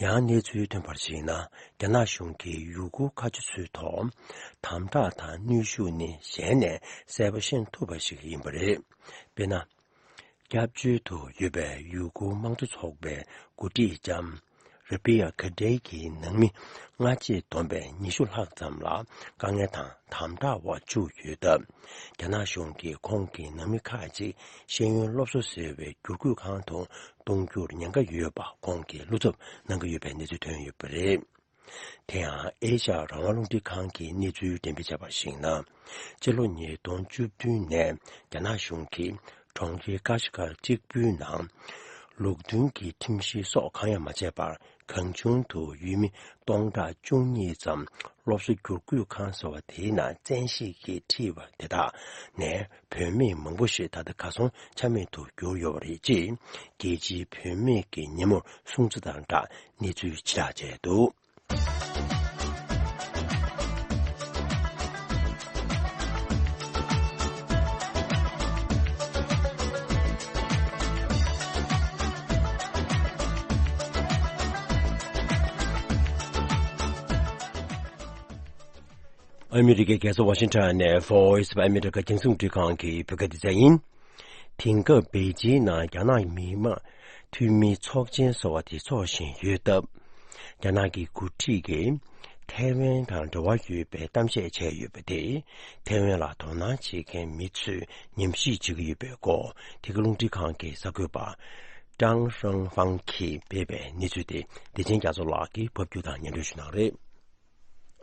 ཡང་གནས་ཚུལ་ཐོན་པར་གཞིགས་ན། རྒྱ་ནག་གཞུང་གིས་ཡུ་གུར་ཁ་ཆེ་ཚོའི་ཐོག་དམ་དྲག་དང་གནོན་ཤུགས་ནི་གཞན་ནས་གསལ་པོ་ཤེས་ཐུབ་པ་ཞིག་ཡིན་པ་རེད། དཔེར་ན། སྐྱབས་བཅོལ་དུ་ཡོད་པའི་ཡུ་གུར་དམངས་གཙོ་ཚོགས་པའི་འགོ་ཁྲིད་ལྕམ་ Rabia Khatri་གྱི་ནང་མི་སྔ་རྗེས་བསྡོམས་པས་ཉི་ཤུ་ལྷག་ཙམ་ལ་དཀའ་ངལ་དང་དམ་དྲག་འོག་བཅུག་ཡོད་སྟབས། རྒྱ་ནག་གཞུང་གིས་ཁོང་གི་ནང་མི་ཁག་ཅིག་ཤེས་ཡོན་སློབ་གསོ་ཟེར་བའི་བསྒྱུར་བཀོད་ཁང་དུ་གཏོང་རྒྱུར་ཉེན་ཁ་ཡོད་པ་ཁོང་གིས་བློ་འཚབ་གནང་གི་ཡོད་པའི་གནས་ཚུལ་ཐོན་ཡོད་པ་རེད། དེ་ཡང་ཨེ་ཤ་ཡ་རང་དབང་རླུང་འཕྲིན་ཁང་གིས་གནས་ཚུལ་འགྲེམས་སྤེལ་བྱས་པར་གཞིགས་ན། སྤྱི་ལོ་ཉིས་སྟོང་བཅུ་བདུན་ནས་རྒྱ་ནག་གཞུང་གིས་གྲོང་ཁྱེར་ཀ་ཤི་ཀར་གཅིག་པུའི་ནང་ལུགས་མཐུན་གྱི་ཁྲིམས་གཞི་སོགས་གང་ཡང་མ་བྱས་པར་གང་བྱུང་དུ་ཡུལ་མི་སྟོང་ཕྲག་བཅུ་གཉིས་ཙམ་སློབ་གསོ་བསྒྱུར་བཀོད་ཁང་ཟེར་བ་དེའི་ནང་བཙན་ཤེད་ཀྱིས་ཁྲིད་པ་དེ་དག་ནས་བུད་མེད་མང་པོ་ཞིག་ད་ལྟ་གར་སོང་ཆ་མེད་དུ་གྱུར་ཡོད་པ་རེད་ཅེས་རྒྱལ་སྤྱིའི་བུད་མེད་ཀྱི་ཉིན་མོར་སྲུང་བརྩི་དང་སྦྲགས་གནས་ཚུལ་ཕྱིར་བསྒྲགས་བྱས་འདུག་ཨ་མི་རི་ཀའི་རྒྱལ་ས་ཝ་ཤིང་ཊོན་ནས་Voice of America་རྒྱང་སྲིང་རླུང་འཕྲིན་ཁང་གི་བོད་སྐད་སྡེ་ཚན་ཡིན། དེང་སྐབས་པེ་ཅིན་ནང་རྒྱ་ནག་མི་དམངས་འཐུས་མི་ཚོགས་ཆེན་ཟེར་བ་དེ་འཚོགས་བཞིན་ཡོད་སྟབས། རྒྱ་ནག་གི་འགོ་ཁྲིད་ཀྱིས་ཐའེ་ཝན་དང་འབྲེལ་བ་ཡོད་པའི་གཏམ་བཤད་བྱས་ཡོད་པ་དེས་ཐའེ་ཝན་ལ་དོ་སྣང་བྱེད་མཁན་མི་ཚོས་ཉམས་ཞིབ་བྱེད་ཀྱི་ཡོད་པའི་སྐོར་དེ་ག་རླུང་འཕྲིན་ཁང་གི་གསར་འགོད་པ་ཀྲང་ཧྲང་ཧྥང་གིས་སྤེལ་བའི་གནས་ཚུལ་དེ་བདེ་ཆེན་རྒྱ་མཚོ་ལགས་ཀྱིས་ཕབ་སྒྱུར་དང་སྙན་སྒྲོན་ཞུ་གནང་རེད།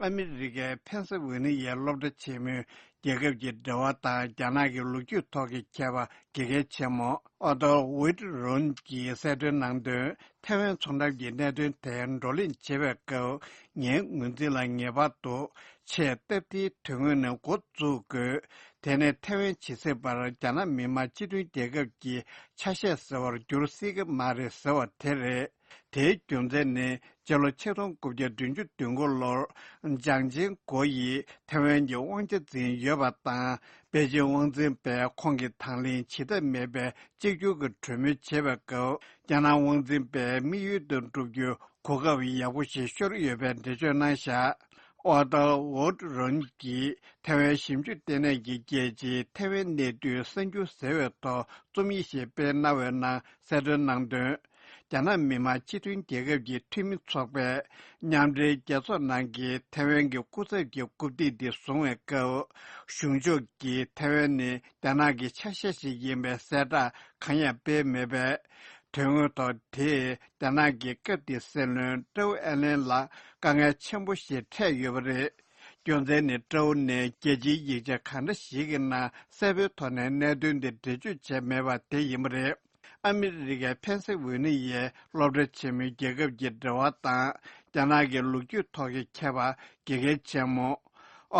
ཨ་མི་རི་ཀའི་ཕེན་སི་ཝེ་ནི་ཡའི་སློབ་གྲྭ་ཆེན་མོའི་རྒྱལ་ཁབ་ཀྱི་འབྲེལ་བ་དང་རྒྱ་ནག་གི་ལོ་རྒྱུས་ཐོག་གི་མཁས་པ་དགེ་རྒན་ཆེན་མོ་ཨོ་ཏོ་ཝིད་རོན་གྱིས་གསལ་སྟོན་གནང་དོན། ཐའེ་ཝན་ཚོང་འགྲམ་གྱི་གནད་དོན་དེ་བགྲོ་གླེང་བྱེད་པའི་སྐབས། ངའི་ངོས་འཛིན་ལ་ངེས་པར་དུ་ཆེས་སྟབས་བདེའི་དོན་དངོས་ནས་འགོ་འཛུགས་དགོས། དེ་ནས་ཐའེ་ཝན་ཇི་སྲིད་བར་རྒྱ་ནག་མི་དམངས་སྤྱི་མཐུན་རྒྱལ་ཁབ་ཀྱི་ཆ་ཤས་ཟེར་བར་འགྱུར་སྲིད་ཀྱི་མ་རེད་ཟེར་བ་དེ་རེད། དེའི་རྒྱུ་མཚན་ནི། སྤྱི་ལོ་ཆིག་སྟོང་དགུ་བརྒྱ་བདུན་ཅུ་དོན་དགུ་ལོར། ཅང་ཅིང་གོ་ཡིས་ཐའེ་ཝན་གྱི་དབང་ཆ་འཛིན་ཡོད་པ་དང་། པེ་ཅིང་དབང་འཛིན་པས་ཁོང་གི་དང་ལེན་བྱེད་ཐབས་མེད་པའི་གཅིག་གྱུར་གྱི་གྲོས་མོལ་བྱེད་པའི་སྐབས། རྒྱ་ནག་དབང་འཛིན་པས་དམིགས་ཡུལ་དུ་འགྲུབ་རྒྱུའི་གོ་སྐབས་ཡག་པོ་ཞིག་ཤོར་ཡོད་པའི་འགྲེལ་བརྗོད་གནང་བཞག་ཨོ་ཏོ་ཝུད་རོན་གྱིས་ཐའེ་ཝན་ཞིབ་འཇུག་ལྟེ་གནས་ཀྱི་རྒྱལ་སྤྱིའི་ཐའེ་ཝན་གནད་དུས་གསར་འགྱུར་ཟེར་བའི་ཐོག་རྩོམ་ཡིག་ཞིག་སྤེལ་གནང་བའི་ནང་གསལ་སྟོན་གནང་དོན། རྒྱ་ནག་མི་དམངས་སྤྱི་མཐུན་རྒྱལ་ཁབ་ཀྱི་འཐུས་མི་ཚོགས་པས་མཉམ་འབྲེལ་རྒྱལ་ཚོགས་ནང་གི་ཐའེ་ཝན་གྱི་སྐུ་ཚབ་ཀྱི་རྐུབ་སྟེགས་འདི་བཟུང་བའི་སྐབས། གཞུང་ཕྱོགས་ཀྱིས་ཐའེ་ཝན་ནི་རྒྱ་ནག་གི་ཆ་ཤས་ཤིག་ཡིན་པའི་གསལ་བསྒྲགས་གང་ཡང་སྤེལ་མེད་པས། དོན་དངོས་ཐོག་དེས་རྒྱ་ནག་གི་སྐབས་དེའི་སྲིད་བློན་ཀྲོའུ་ཨེ་ལན་ལ་དཀའ་ངལ་ཆེན་པོ་ཞིག་འཕྲད་ཡོད་པ་རེད། རྒྱུ་མཚན་ནི་ཀྲོའུ་ནས་རྒྱལ་སྤྱིའི་ཡིག་ཆ་ག་འདྲ་ཞིག་གི་ནང་གསལ་པོའི་ཐོག་ནས་གནད་དོན་འདི་འགྲེལ་བརྗོད་བྱས་མེད་པ་དེ་ཡིན་པ་རེད། ཨ་མི་རི་ཀའི་ཕེན་སི་ཝེ་ནི་ཡའི་སློབ་གྲྭ་ཆེན་མོའི་རྒྱལ་ཁབ་ཀྱི་འབྲེལ་བ་དང་རྒྱ་ནག་གི་ལོ་རྒྱུས་ཐོག་གི་མཁས་པ་དགེ་རྒན་ཆེན་མོ་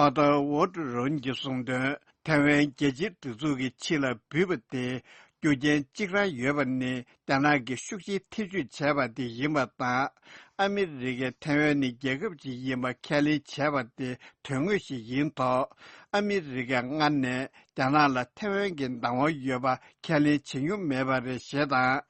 ཨོ་ཏོ་ཝུད་རོན་གྱིས་གསུངས་དོན། ཐའེ་ཝན་རྒྱལ་སྤྱིའི་སྒྲིག་འཛུགས་ཀྱི་ཕྱི་ལ་འབུད་པ་དེ་རྒྱུ་རྐྱེན་གཅིག་རང་ཡོད་པ་ནི། རྒྱ་ནག་གིས་ཤུགས་ཆེའི་ཐེ་བྱུས་བྱས་པ་དེ་ཡིན་པ་དང་། ཨ་མི་རི་ཀས་ཐའེ་ཝན་ནི་རྒྱལ་ཁབ་ཅིག་ཡིན་པ་ཁས་ལེན་བྱས་པ་དེ་དོན་དངོས་ཤིག་ཡིན་ཐོག་ཨ་མི་རི་ཀས་སྔར་ནས་རྒྱ་ནག་ལ་ཐའེ་ཝན་གྱི་བདག་དབང་ཡོད་པ་ཁས་ལེན་བྱེད་མྱོང་མེད་པ་རེད་ཞེས་དང་།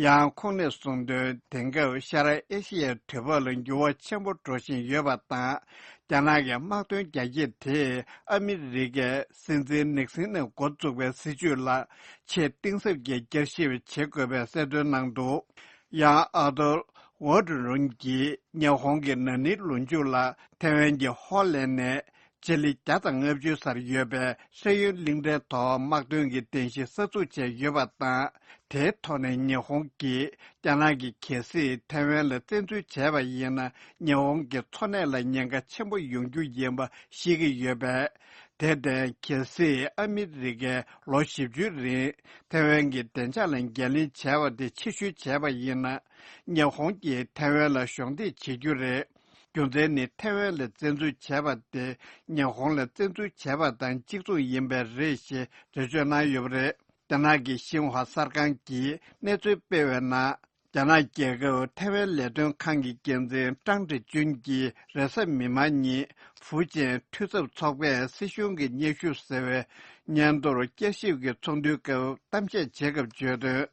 ཡང་ཁོང་ནས་གསུངས་དོན། དེང་སྐབས་ཤར་ཨེ་ཤི་ཡའི་དུས་བབ་ལ་འགྱུར་བ་ཆེན་པོ་འགྲོ་བཞིན་ཡོད་པ་དང་། རྒྱ་ནག་གི་དམག་དོན་རྒྱ་སྐྱེད་དེས་ཨ་མི་རི་ཀས་སྲིད་འཛིན་ནིག་སིན་ནས་འགོ་བཙུགས་པའི་སྲིད་བྱུས་ལ་ཆེས་གཏིང་ཟབ་ཀྱིས་བསྐྱར་ཞིབ་བྱེད་དགོས་པའི་གསལ་སྟོན་གནང་འདུག་ཡང་ཨ་ཏོར་ཝོ་ཏྲུ་རུན་གྱིས་ཉི་ཧོང་གི་ན་ནིང་ལོ་མཇུག་ལ་ཐེ་ཝན་གྱི་ཧོ་ལན་ནས་ཆི་ལི་བརྒྱ་དང་ལྔ་བཅུ་སར་ཡོད་པའི་ཧྲེ་ཡོན་གླིང་ཕྲན་ཐོག་དམག་དོན་གྱི་རྟེན་གཞི་གསར་འཛུགས་བྱས་ཡོད་པ་དང་། དེའི་ཐོག་ནས་ཉི་ཧོང་གིས་རྒྱ་ནག་གིས་གལ་སྲིད་ཐེ་ཝན་ལ་བཙན་འཛུལ་བྱས་པ་ཡིན་ན། ཉི་ཧོང་གི་འཚོ་གནས་ལ་ཉེན་ཁ་ཆེན་པོ་ཡོང་རྒྱུ་ཡིན་པ་ཤེས་ཀྱི་ཡོད་པས། དེར་བརྟེན། གལ་སྲིད་ཨ་མི་རི་ཀས་ལོ་བཞི་བཅུའི་རིང་ཐེ་ཝན་གྱི་བདེ་འཇགས་ལ་འགན་ལེན་བྱས་པ་དེ་ཕྱིར་བཤོལ་བྱས་པ་ཡིན་ན། ཉི་ཧོང་གིས་ཐེ་ཝན་ལ་གཞོགས་འདེགས་བྱེད་རྒྱུ་རེད། རྒྱུ་མཚན་ནི་ཐེ་ཝན་ལ་བཙན་འཛུལ་བྱས་པ་དེ་ཉི་ཧོང་ལ་བཙན་འཛུལ་བྱས་པ་དང་གཅིག་མཚུངས་ཡིན་པས་རེད་ཞེས་འགྲེལ་བརྗོད་གནང་ཡོད་པ་རེད། རྒྱ་ནག་གི་ཤིན་ཧྭ་གསར་ཁང་གིས་གནས་ཚུལ་སྤེལ་བའི་ནང་། རྒྱ་ནག་རྒྱལ་ཁབ་ཐའེ་ཝན་ལས་དོན་ཁང་གི་འགན་འཛིན་ཀྲང་ཀྲི་ཅུན་གྱིས་རེས་གཟའ་མིག་དམར་ཉིན་ཧྥུའུ་ཅན་འཐུས་ཚབ་ཚོགས་པས་སྲིད་གཞུང་གི་སྙན་ཞུ་ཟེར་བའི་སྙན་ཐོར་བསྐྱར་ཞིབ་ཀྱི་ཚོགས་འདུའི་སྐབས་གཏམ་བཤད་བྱེད་སྐབས་བརྗོད་དོན།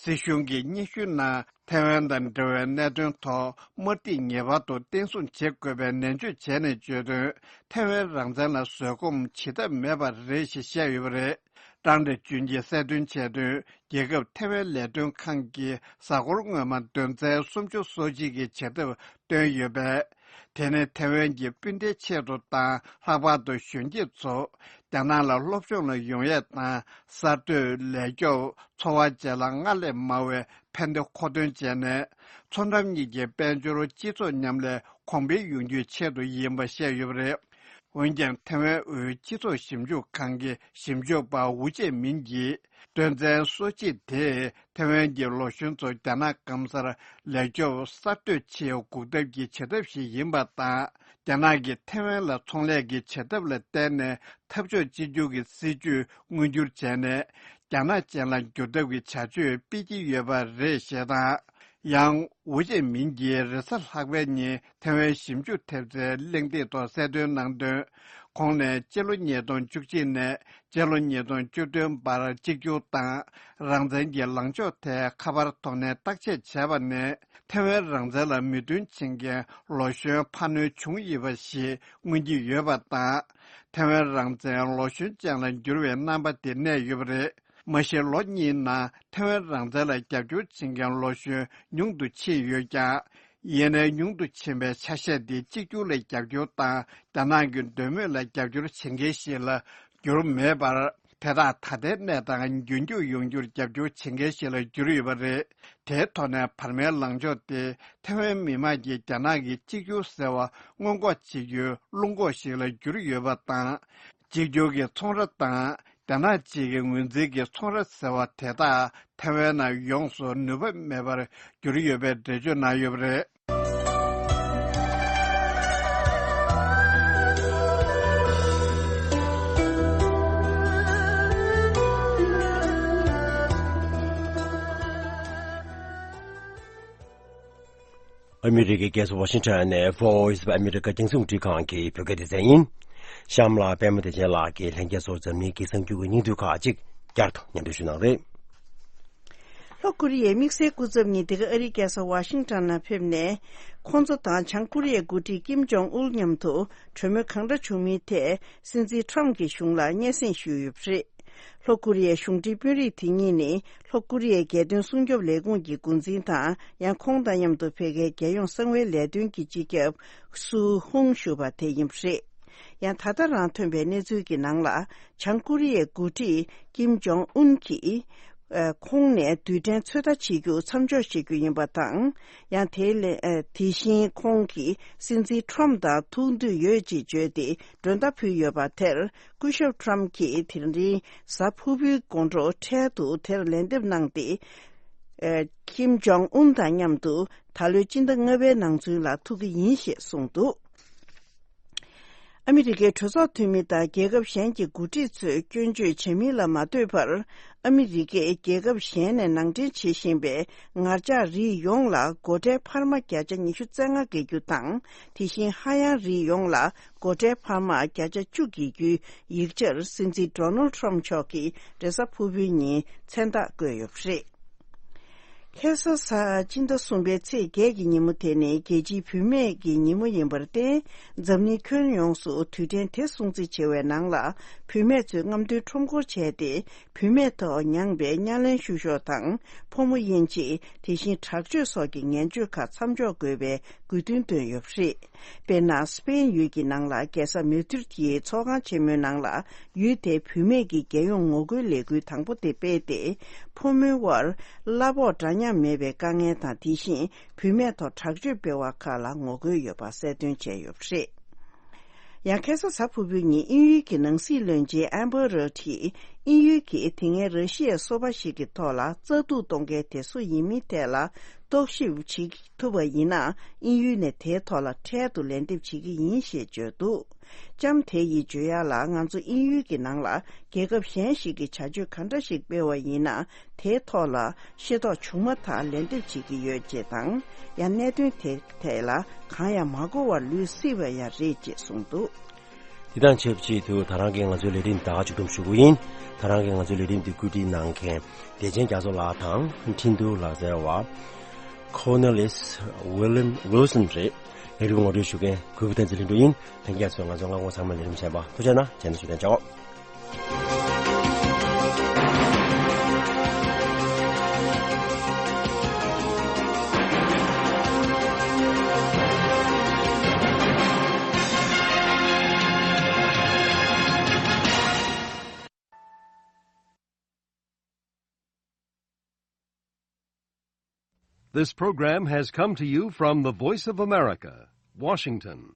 སྲིད་གཞུང་གི་སྙན་ཞུའི་ནང་ཐའེ་ཝན་དང་འབྲེལ་བའི་གནད་དོན་ཐོག་དམར་ཐིག་ངེས་པར་དུ་བརྟན་སྲུང་བྱེད་དགོས་པའི་ནན་བརྗོད་བྱས་ནས་བརྗོད་དོན། ཐའེ་ཝན་རང་བཙན་ལ་བཟོད་སྒོམ་བྱེད་ཐབས་མེད་པ་རེད་ཞེས་བཤད་ཡོད་པ་རེད། ཀྲང་ཏེ་ཅུན་གྱིས་གསལ་སྟོན་བྱས་དོན། རྒྱལ་ཁབ་ཐེ་ཝན་ལས་དོན་ཁང་གིས་གཟའ་འཁོར་སྔོན་མ་དོན་ཚན་སུམ་ཅུ་སོ་གཅིག་གི་བྱེད་ཐབས་བཏོན་ཡོད་པས། དེ་ནི་ཐེ་ཝན་གྱི་སྤུན་ཟླའི་ཆེད་དུ་དང་། ལྷག་པར་དུ་གཞོན་སྐྱེས་ཚོ་རྒྱ་ནག་ལ་སློབ་སྦྱོང་ལ་ཡོང་ཡས་དང་། གསར་གཏོད། ལས་སྐྱོབ། འཚོ་བ་བཅས་ལ་སྔར་ལས་མང་བའི་ཕན་བདེ་མཁོ་འདོན་བྱས་ནས། མཚོ་འགྲམ་གཉིས་ཀྱི་དཔལ་འབྱོར་སྤྱི་ཚོགས་མཉམ་ལས་གོང་འཕེལ་ཡོང་རྒྱུའི་ཆེད་དུ་ཡིན་པ་བཤད་ཡོད་པ་རེད། འོན་ཀྱང་། ཐེ་ཝན་དབུས་སྤྱི་ཚོགས་ཞིབ་འཇུག་ཁང་གི་ཞིབ་འཇུག་པ་ཝུ་ཅེ་མིན་གྱིས། དོན་ཚན་སོ་གཅིག་དེས་ཐེ་ཝན་གྱི་ལོ་གཞོན་ཚོ་རྒྱ་ནག་སྐམ་སར་ལས་སྐྱོབ། གསར་གཏོད་ཆེད་འགུག་ཐབས་ཀྱི་བྱེད་ཐབས་ཤིག་ཡིན་པ་དང་། རྒྱ་ནག་གིས་ཐེ་ཝན་ལ་ཚོང་ལས་ཀྱི་བྱེད་ཐབས་ལ་བརྟེན་ནས་འཐབ་ཕྱོགས་གཅིག་གྱུར་གྱི་སྲིད་ཇུས་མངོན་འགྱུར་བྱས་ནས། རྒྱ་ནག་ཅན་ལ་འགྱུར་ཐབས་ཀྱི་བྱ་སྤྱོད་སྤེལ་གྱི་ཡོད་པ་རེད་ཞེས་དང་། ཡང་། ཝུ་ཅེ་མིན་གྱིས་རེས་གཟའ་ལྷག་པའི་ཉིན་ཐེ་ཝན་ཞིབ་འཇུག་ཐེབས་རྩའི་གླེང་སྟེགས་ཐོག་གསལ་སྟོན་གནང་དོན། ཁོང་ནས་སྤྱི་ལོ་ཉིས་སྟོང་བཅུ་གཅིག་ནས་སྤྱི་ལོ་ཉིས་སྟོང་བཅུ་བདུན་བར་གཅིག་གྱུར་དང་རང་བཙན་གྱི་ལངས་ཕྱོགས་ཐད་ཁ་པར་ཐོག་ནས་བརྟག་དཔྱད་བྱས་པ་ནས། ཐེ་ཝན་རང་བཙན་ལ་མོས་མཐུན་བྱེད་མཁན་ལོ་གཞོན་འཕར་སྣོན་བྱུང་ཡོད་པ་ཞིག་མངོན་གྱི་ཡོད་པ་དང་། ཐེ་ཝན་རང་བཙན་ལོ་གཞོན་ཅན་ལ་འགྱུར་བའི་རྣམ་པ་དེ་གནས་ཡོད་པ་རེད། མ་གཞི་ལོ་གཉིས་ནང་ཐེ་ཝན་རང་བཙན་ལ་རྒྱབ་སྐྱོར་བྱེད་མཁན་ལོ་གཞོན་ཉུང་དུ་ཕྱིན་ཡོད་ཀྱང་། ཡིན་ནའི་ཉུང་དུ་ཕྱིན་པའི་ཆ་ཤས་དེ་གཅིག་གྱུར་ལ་རྒྱབ་སྐྱོར་དང་། རྒྱ་ནག་གི་འདོད་མོས་ལ་རྒྱབ་སྐྱོར་བྱེད་མཁན་ཞིག་ལ་གྱུར་མེད་པར། དེ་དག་ད་ལྟའི་གནས་སྟངས་རྒྱུན་སྐྱོང་ཡོང་རྒྱུར་རྒྱབ་སྐྱོར་བྱེད་མཁན་ཞིག་ལ་གྱུར་ཡོད་པ་རེད། དེའི་ཐོག་ནས་བར་མའི་ལངས་ཕྱོགས་དེ་ཐེ་ཝན་མི་དམངས་ཀྱིས་རྒྱ་ནག་གི་གཅིག་གྱུར་ཟེར་བ་སྔོན་འགོག་བྱེད་རྒྱུའི་རླུང་འགོག་ཞིག་ལ་གྱུར་ཡོད་པ་དང་། གཅིག་གྱུར་གྱི་ཚོང་ར་དང་། རྒྱ་ནག་གཅིག་གི་ངོས་འཛིན་གྱི་ཚོང་ར་ཟེར་བ་དེ་དག་ཐེ་ཝན་ནང་ཡོངས་སུ་ནུས་པ་མེད་པར་གྱུར་ཡོད་པའི་འགྲེལ་བརྗོད་གནང་ཡོད་པ་རེད། ཨ་མི་རི་ཀའི་རྒྱལ་ས་ཝ་ཤིང་ཊོན་ནས་Voice of America རྒྱང་སྲིང་རླུང་འཕྲིན་ཁང་གི་བོད་སྐད་སྡེ་ཚན་ཡིན། གཤམ་ལ་པད་མ་བདེ་ཆེན་ལགས་ཀྱིས་ལྷན་རྒྱས་ཚོར་འཛམ་གླིང་གི་གསར་འགྱུར་གྱི་སྙིང་བསྡུས་ཁག་ཅིག་བསྐྱར་དུ་སྙན་སྒྲོན་ཞུ་གནང་རེད། ལྷོ་ཀོ་རི་ཡའི་དམིགས་བསལ་སྐུ་ཚབ་ཉིད་འདི་ག་ཨ་རིའི་རྒྱལ་ས་ཝ་ཤིང་ཊོན་ནང་ཕེབས་ནས། ཁོང་ཚོ་དང་བྱང་ཀོ་རི་ཡའི་འགོ་ཁྲིད་ཀིམ་ཇོང་ཨུལ་མཉམ་དུ་གྲོས་མོལ་གང་འདྲ་བྱུང་མིན་ཐད་སྲིད་འཛིན་ཁྲོམ་གྱི་གཞུང་ལ་སྙན་སེང་ཞུས་ཡོད་པ་རེད། ལྷོ་ཀོ་རི་ཡའི་གཞུང་འབྲེལ་དཔོན་རིགས་དེ་གཉིས་ནི་ལྷོ་ཀོ་རི་ཡའི་རྒྱལ་དོན་སྲུང་སྐྱོབ་ལས་ཁུངས་ཀྱི་འགོ་འཛིན་དང་། ཡང་ཁོང་དང་མཉམ་དུ་ཕ་གིའི་རྒྱལ་ཡོངས་གསང་བའི་ལས་དོན་གྱི་སྤྱི་ཁྱབ་སུའུ་ཧུང་ཞུ་བ་དེ་ཡིན་པ་རེད། ཡང་ད་ལྟ་རང་ཐོན་པའི་གནས་ཚུལ་གྱི་ནང་ལ། བྱང་ཀོ་རི་ཡའི་འགོ་ཁྲིད་ཀིམ་ཇོང་ཨུན་གྱིས། ཨ། ཁོང་ནས་རྡུལ་ཕྲན་ཚོད་ལྟ་བྱེད་རྒྱུ་མཚམས་འཇོག་བྱེད་རྒྱུ་ཡིན་པ་དང་། ཡང་དེ་ལས། ཨ། དེ་བཞིན་ཁོང་གིས་སྲིད་འཛིན་ཁྲོམ་དང་ཐུག་འདོད་ཡོད་ཅེས་བརྗོད་དེ་མགྲོན་བརྡ་ཕུལ་ཡོད་པ་དེར། སྐུ་ཞབས་ཁྲོམ་གྱིས་དེ་རིང་གཟའ་ཕུར་བུའི་དགོང་དྲོ་འཕྲལ་དུ་དེར་ལན་འདེབས་གནང་སྟེ། ཨ། ཀིམ་ཇོང་ཨུན་དང་མཉམ་དུ་ད་ལོའི་སྤྱི་ཟླ་ལྔ་པའི་ནང་ཚུན་ལ་ཐུག་གི་ཡིན་ཞེས་གསུངས་འདུག་ཨ་མི་རི་ཀའི་གྲོས་ཚོགས་འཐུས་མི་དང་རྒྱལ་ཁབ་གཞན་གྱི་འགོ་ཁྲིད་ཚོས་སྐྱོན་བརྗོད་བྱེད་མིན་ལ་མ་ལྟོས་པར། ཨ་མི་རི་ཀས་རྒྱལ་ཁབ་གཞན་ནས་ནང་འདྲེན་བྱེད་བཞིན་པའི་ངར་ལྕགས་རིགས་ཡོངས་ལ་སྒོ་ཁྲལ་འཕར་མ་བརྒྱ་ཆ་ཉི་ཤུ་རྩ་ལྔ་འགེལ་རྒྱུ་དང་། དེ་བཞིན་ཧ་ཡང་རིགས་ཡོངས་ལ་སྒོ་ཁྲལ་འཕར་མ་བརྒྱ་ཆ་བཅུ་འགེལ་རྒྱུའི་ཡིག་ཆར་སྲིད་འཛིན་ཌོ་ནལ་ཁྲོམ་མཆོག་གིས་རེས་གཟའ་ཕུར་བུའི་ཉིན་མཚན་རྟགས་བཀོད་ཡོད་པ་རེད། ཁ་སང་གཟའ་སྤྱི་ཟླ་གསུམ་པའི་ཚེས་བརྒྱད་ཀྱི་ཉིན་མོ་དེ་ནི་རྒྱལ་སྤྱིའི་བུད་མེད་ཀྱི་ཉིན་མོ་ཡིན་པར་བརྟེན། འཛམ་གླིང་ཁྱོན་ཡོངས་སུ་དུས་དྲན་དེ་སྲུང་བརྩི་བྱེད་པའི་ནང་ལ། བུད་མེད་ཚོས་རྔམ་སྟོན་ཁྲོམ་སྐོར་བྱས་ཏེ། བུད་མེད་ཐོག་མྱངས་པའི་བརྙན་ལེན་བཤུ་གཞོག་དང་། ཕོ་མོ་དབྱེ་འབྱེད། དེ་བཞིན་དྲག་སྤྱོད་སོགས་ཀྱི་ངན་སྤྱོད་ཁག་མཚམས་འཇོག་དགོས་པའི་དགོས་འདུན་བཏོན་ཡོད་པ་རེད། དཔེར་ན། སི་པེན་ཡུལ་གྱི་ནང་ལ་རྒྱལ་ས་མེ་ཌི་རིཌ་ཡི་ཚོགས་ཁང་ཆེན་མོའི་ནང་ལ། ཡུལ་དེའི་བུད་མེད་ཀྱི་རྒྱལ་ཡོངས་ངོ་རྒོལ་ལས་འགུལ་དང་པོ་དེ་སྤེལ་ཏེ། ཕོ་མོའི་དབར་གླ་ཕོགས་འདྲ་མཉམ་མེད་པའི་དཀའ་ངལ་དང་། དེ་བཞིན་བུད་མེད་ཐོག་དྲག་སྤྱོད་སྤེལ་བ་ཁག་ལ་ངོ་རྒོལ་ཡོད་པ་གསལ་སྟོན་བྱས་ཡོད་པ་རེད། ཡང་ཁ་སང་གཟའ་ཕུར་བུའི་ཉིན་དབྱིན་ཡུལ་གྱི་ནང་སྲིད་བློན་ཆེན་ཨམ་བྷར་རོད་ཀྱིས། དབྱིན་ཡུལ་གྱིས་དེ་སྔའི་ར་ཤི་ཡའི་སོ་པ་ཞིག་གི་ཐོག་ལ་རྩ་གཏུག་གཏོང་མཁན་དེ་སུ་ཡིན་མིན་ཐད་ལ་རྟོག་ཞིབ་བྱེད་ཐུབ་པ་ཡིན་ན། དབྱིན་ཡུལ་ནས་དེའི་ཐོག་ལ་འཕྲལ་དུ་ལན་འདེབས་བྱེད་ཀྱི་ཡིན་ཞེས་བརྗོད་འདུག་ལྕམ་དེ་ཡིས་བརྗོད་ཡག་ལ། ང་ཚོ་དབྱིན་ཡུལ་གྱི་ནང་ལ་རྒྱལ་ཁབ་གཞན་ཞིག་གིས་བྱ་སྤྱོད་ག་འདྲ་ཞིག་སྤེལ་བ་ཡིན་ན། དེའི་ཐོག་ལ་ཤེས་རྟོགས་བྱུང་མ་ཐག་ལན་འདེབས་བྱེད་ཀྱི་ཡོད་ཅེས་དང་། ཡང་གནད་དོན་དེ་ཐད་ལ་གང་ཡང་མ་གོ་བར་ལུས་སྲིད་པ་ཡང་རེད་ཅེས་གསུངས་འདུག་དེ་དང་ཆབས་ཅིག་ཏུ། ད་རང་གིས་ང་ཚོའི་ལས་རིམ་ད་མཇུག་བསྡོམས་ཞུ་གི་ཡིན། ད་རང་གིས་ང་ཚོའི་ལས་རིམ་འདི་བཀོད་སྒྲིག་གནང་མཁན་བདེ་ཆེན་རྒྱ་མཚོ་ལགས་དང་། འཕྲིན་དུ་ལག་རྩལ་བ་Cornelis William Wilson རེད། ལས་རིམ་ངོ་སྤྲོད་ཞུ་མཁན་གུས་པ་བསྟན་འཛིན་ལྷུན་གྲུབ་ཡིན། ལྷན་རྒྱས་ཚོས་ང་ཚོའི་སྔ་དགོང་ཚང་མ་ལས་རིམ་གསན་པ་ཐུགས་རྗེ་གནང་། རྗེས་མཐའ་ཞུ་དོན་བྱའོ། This program has come to you from the Voice of America, Washington.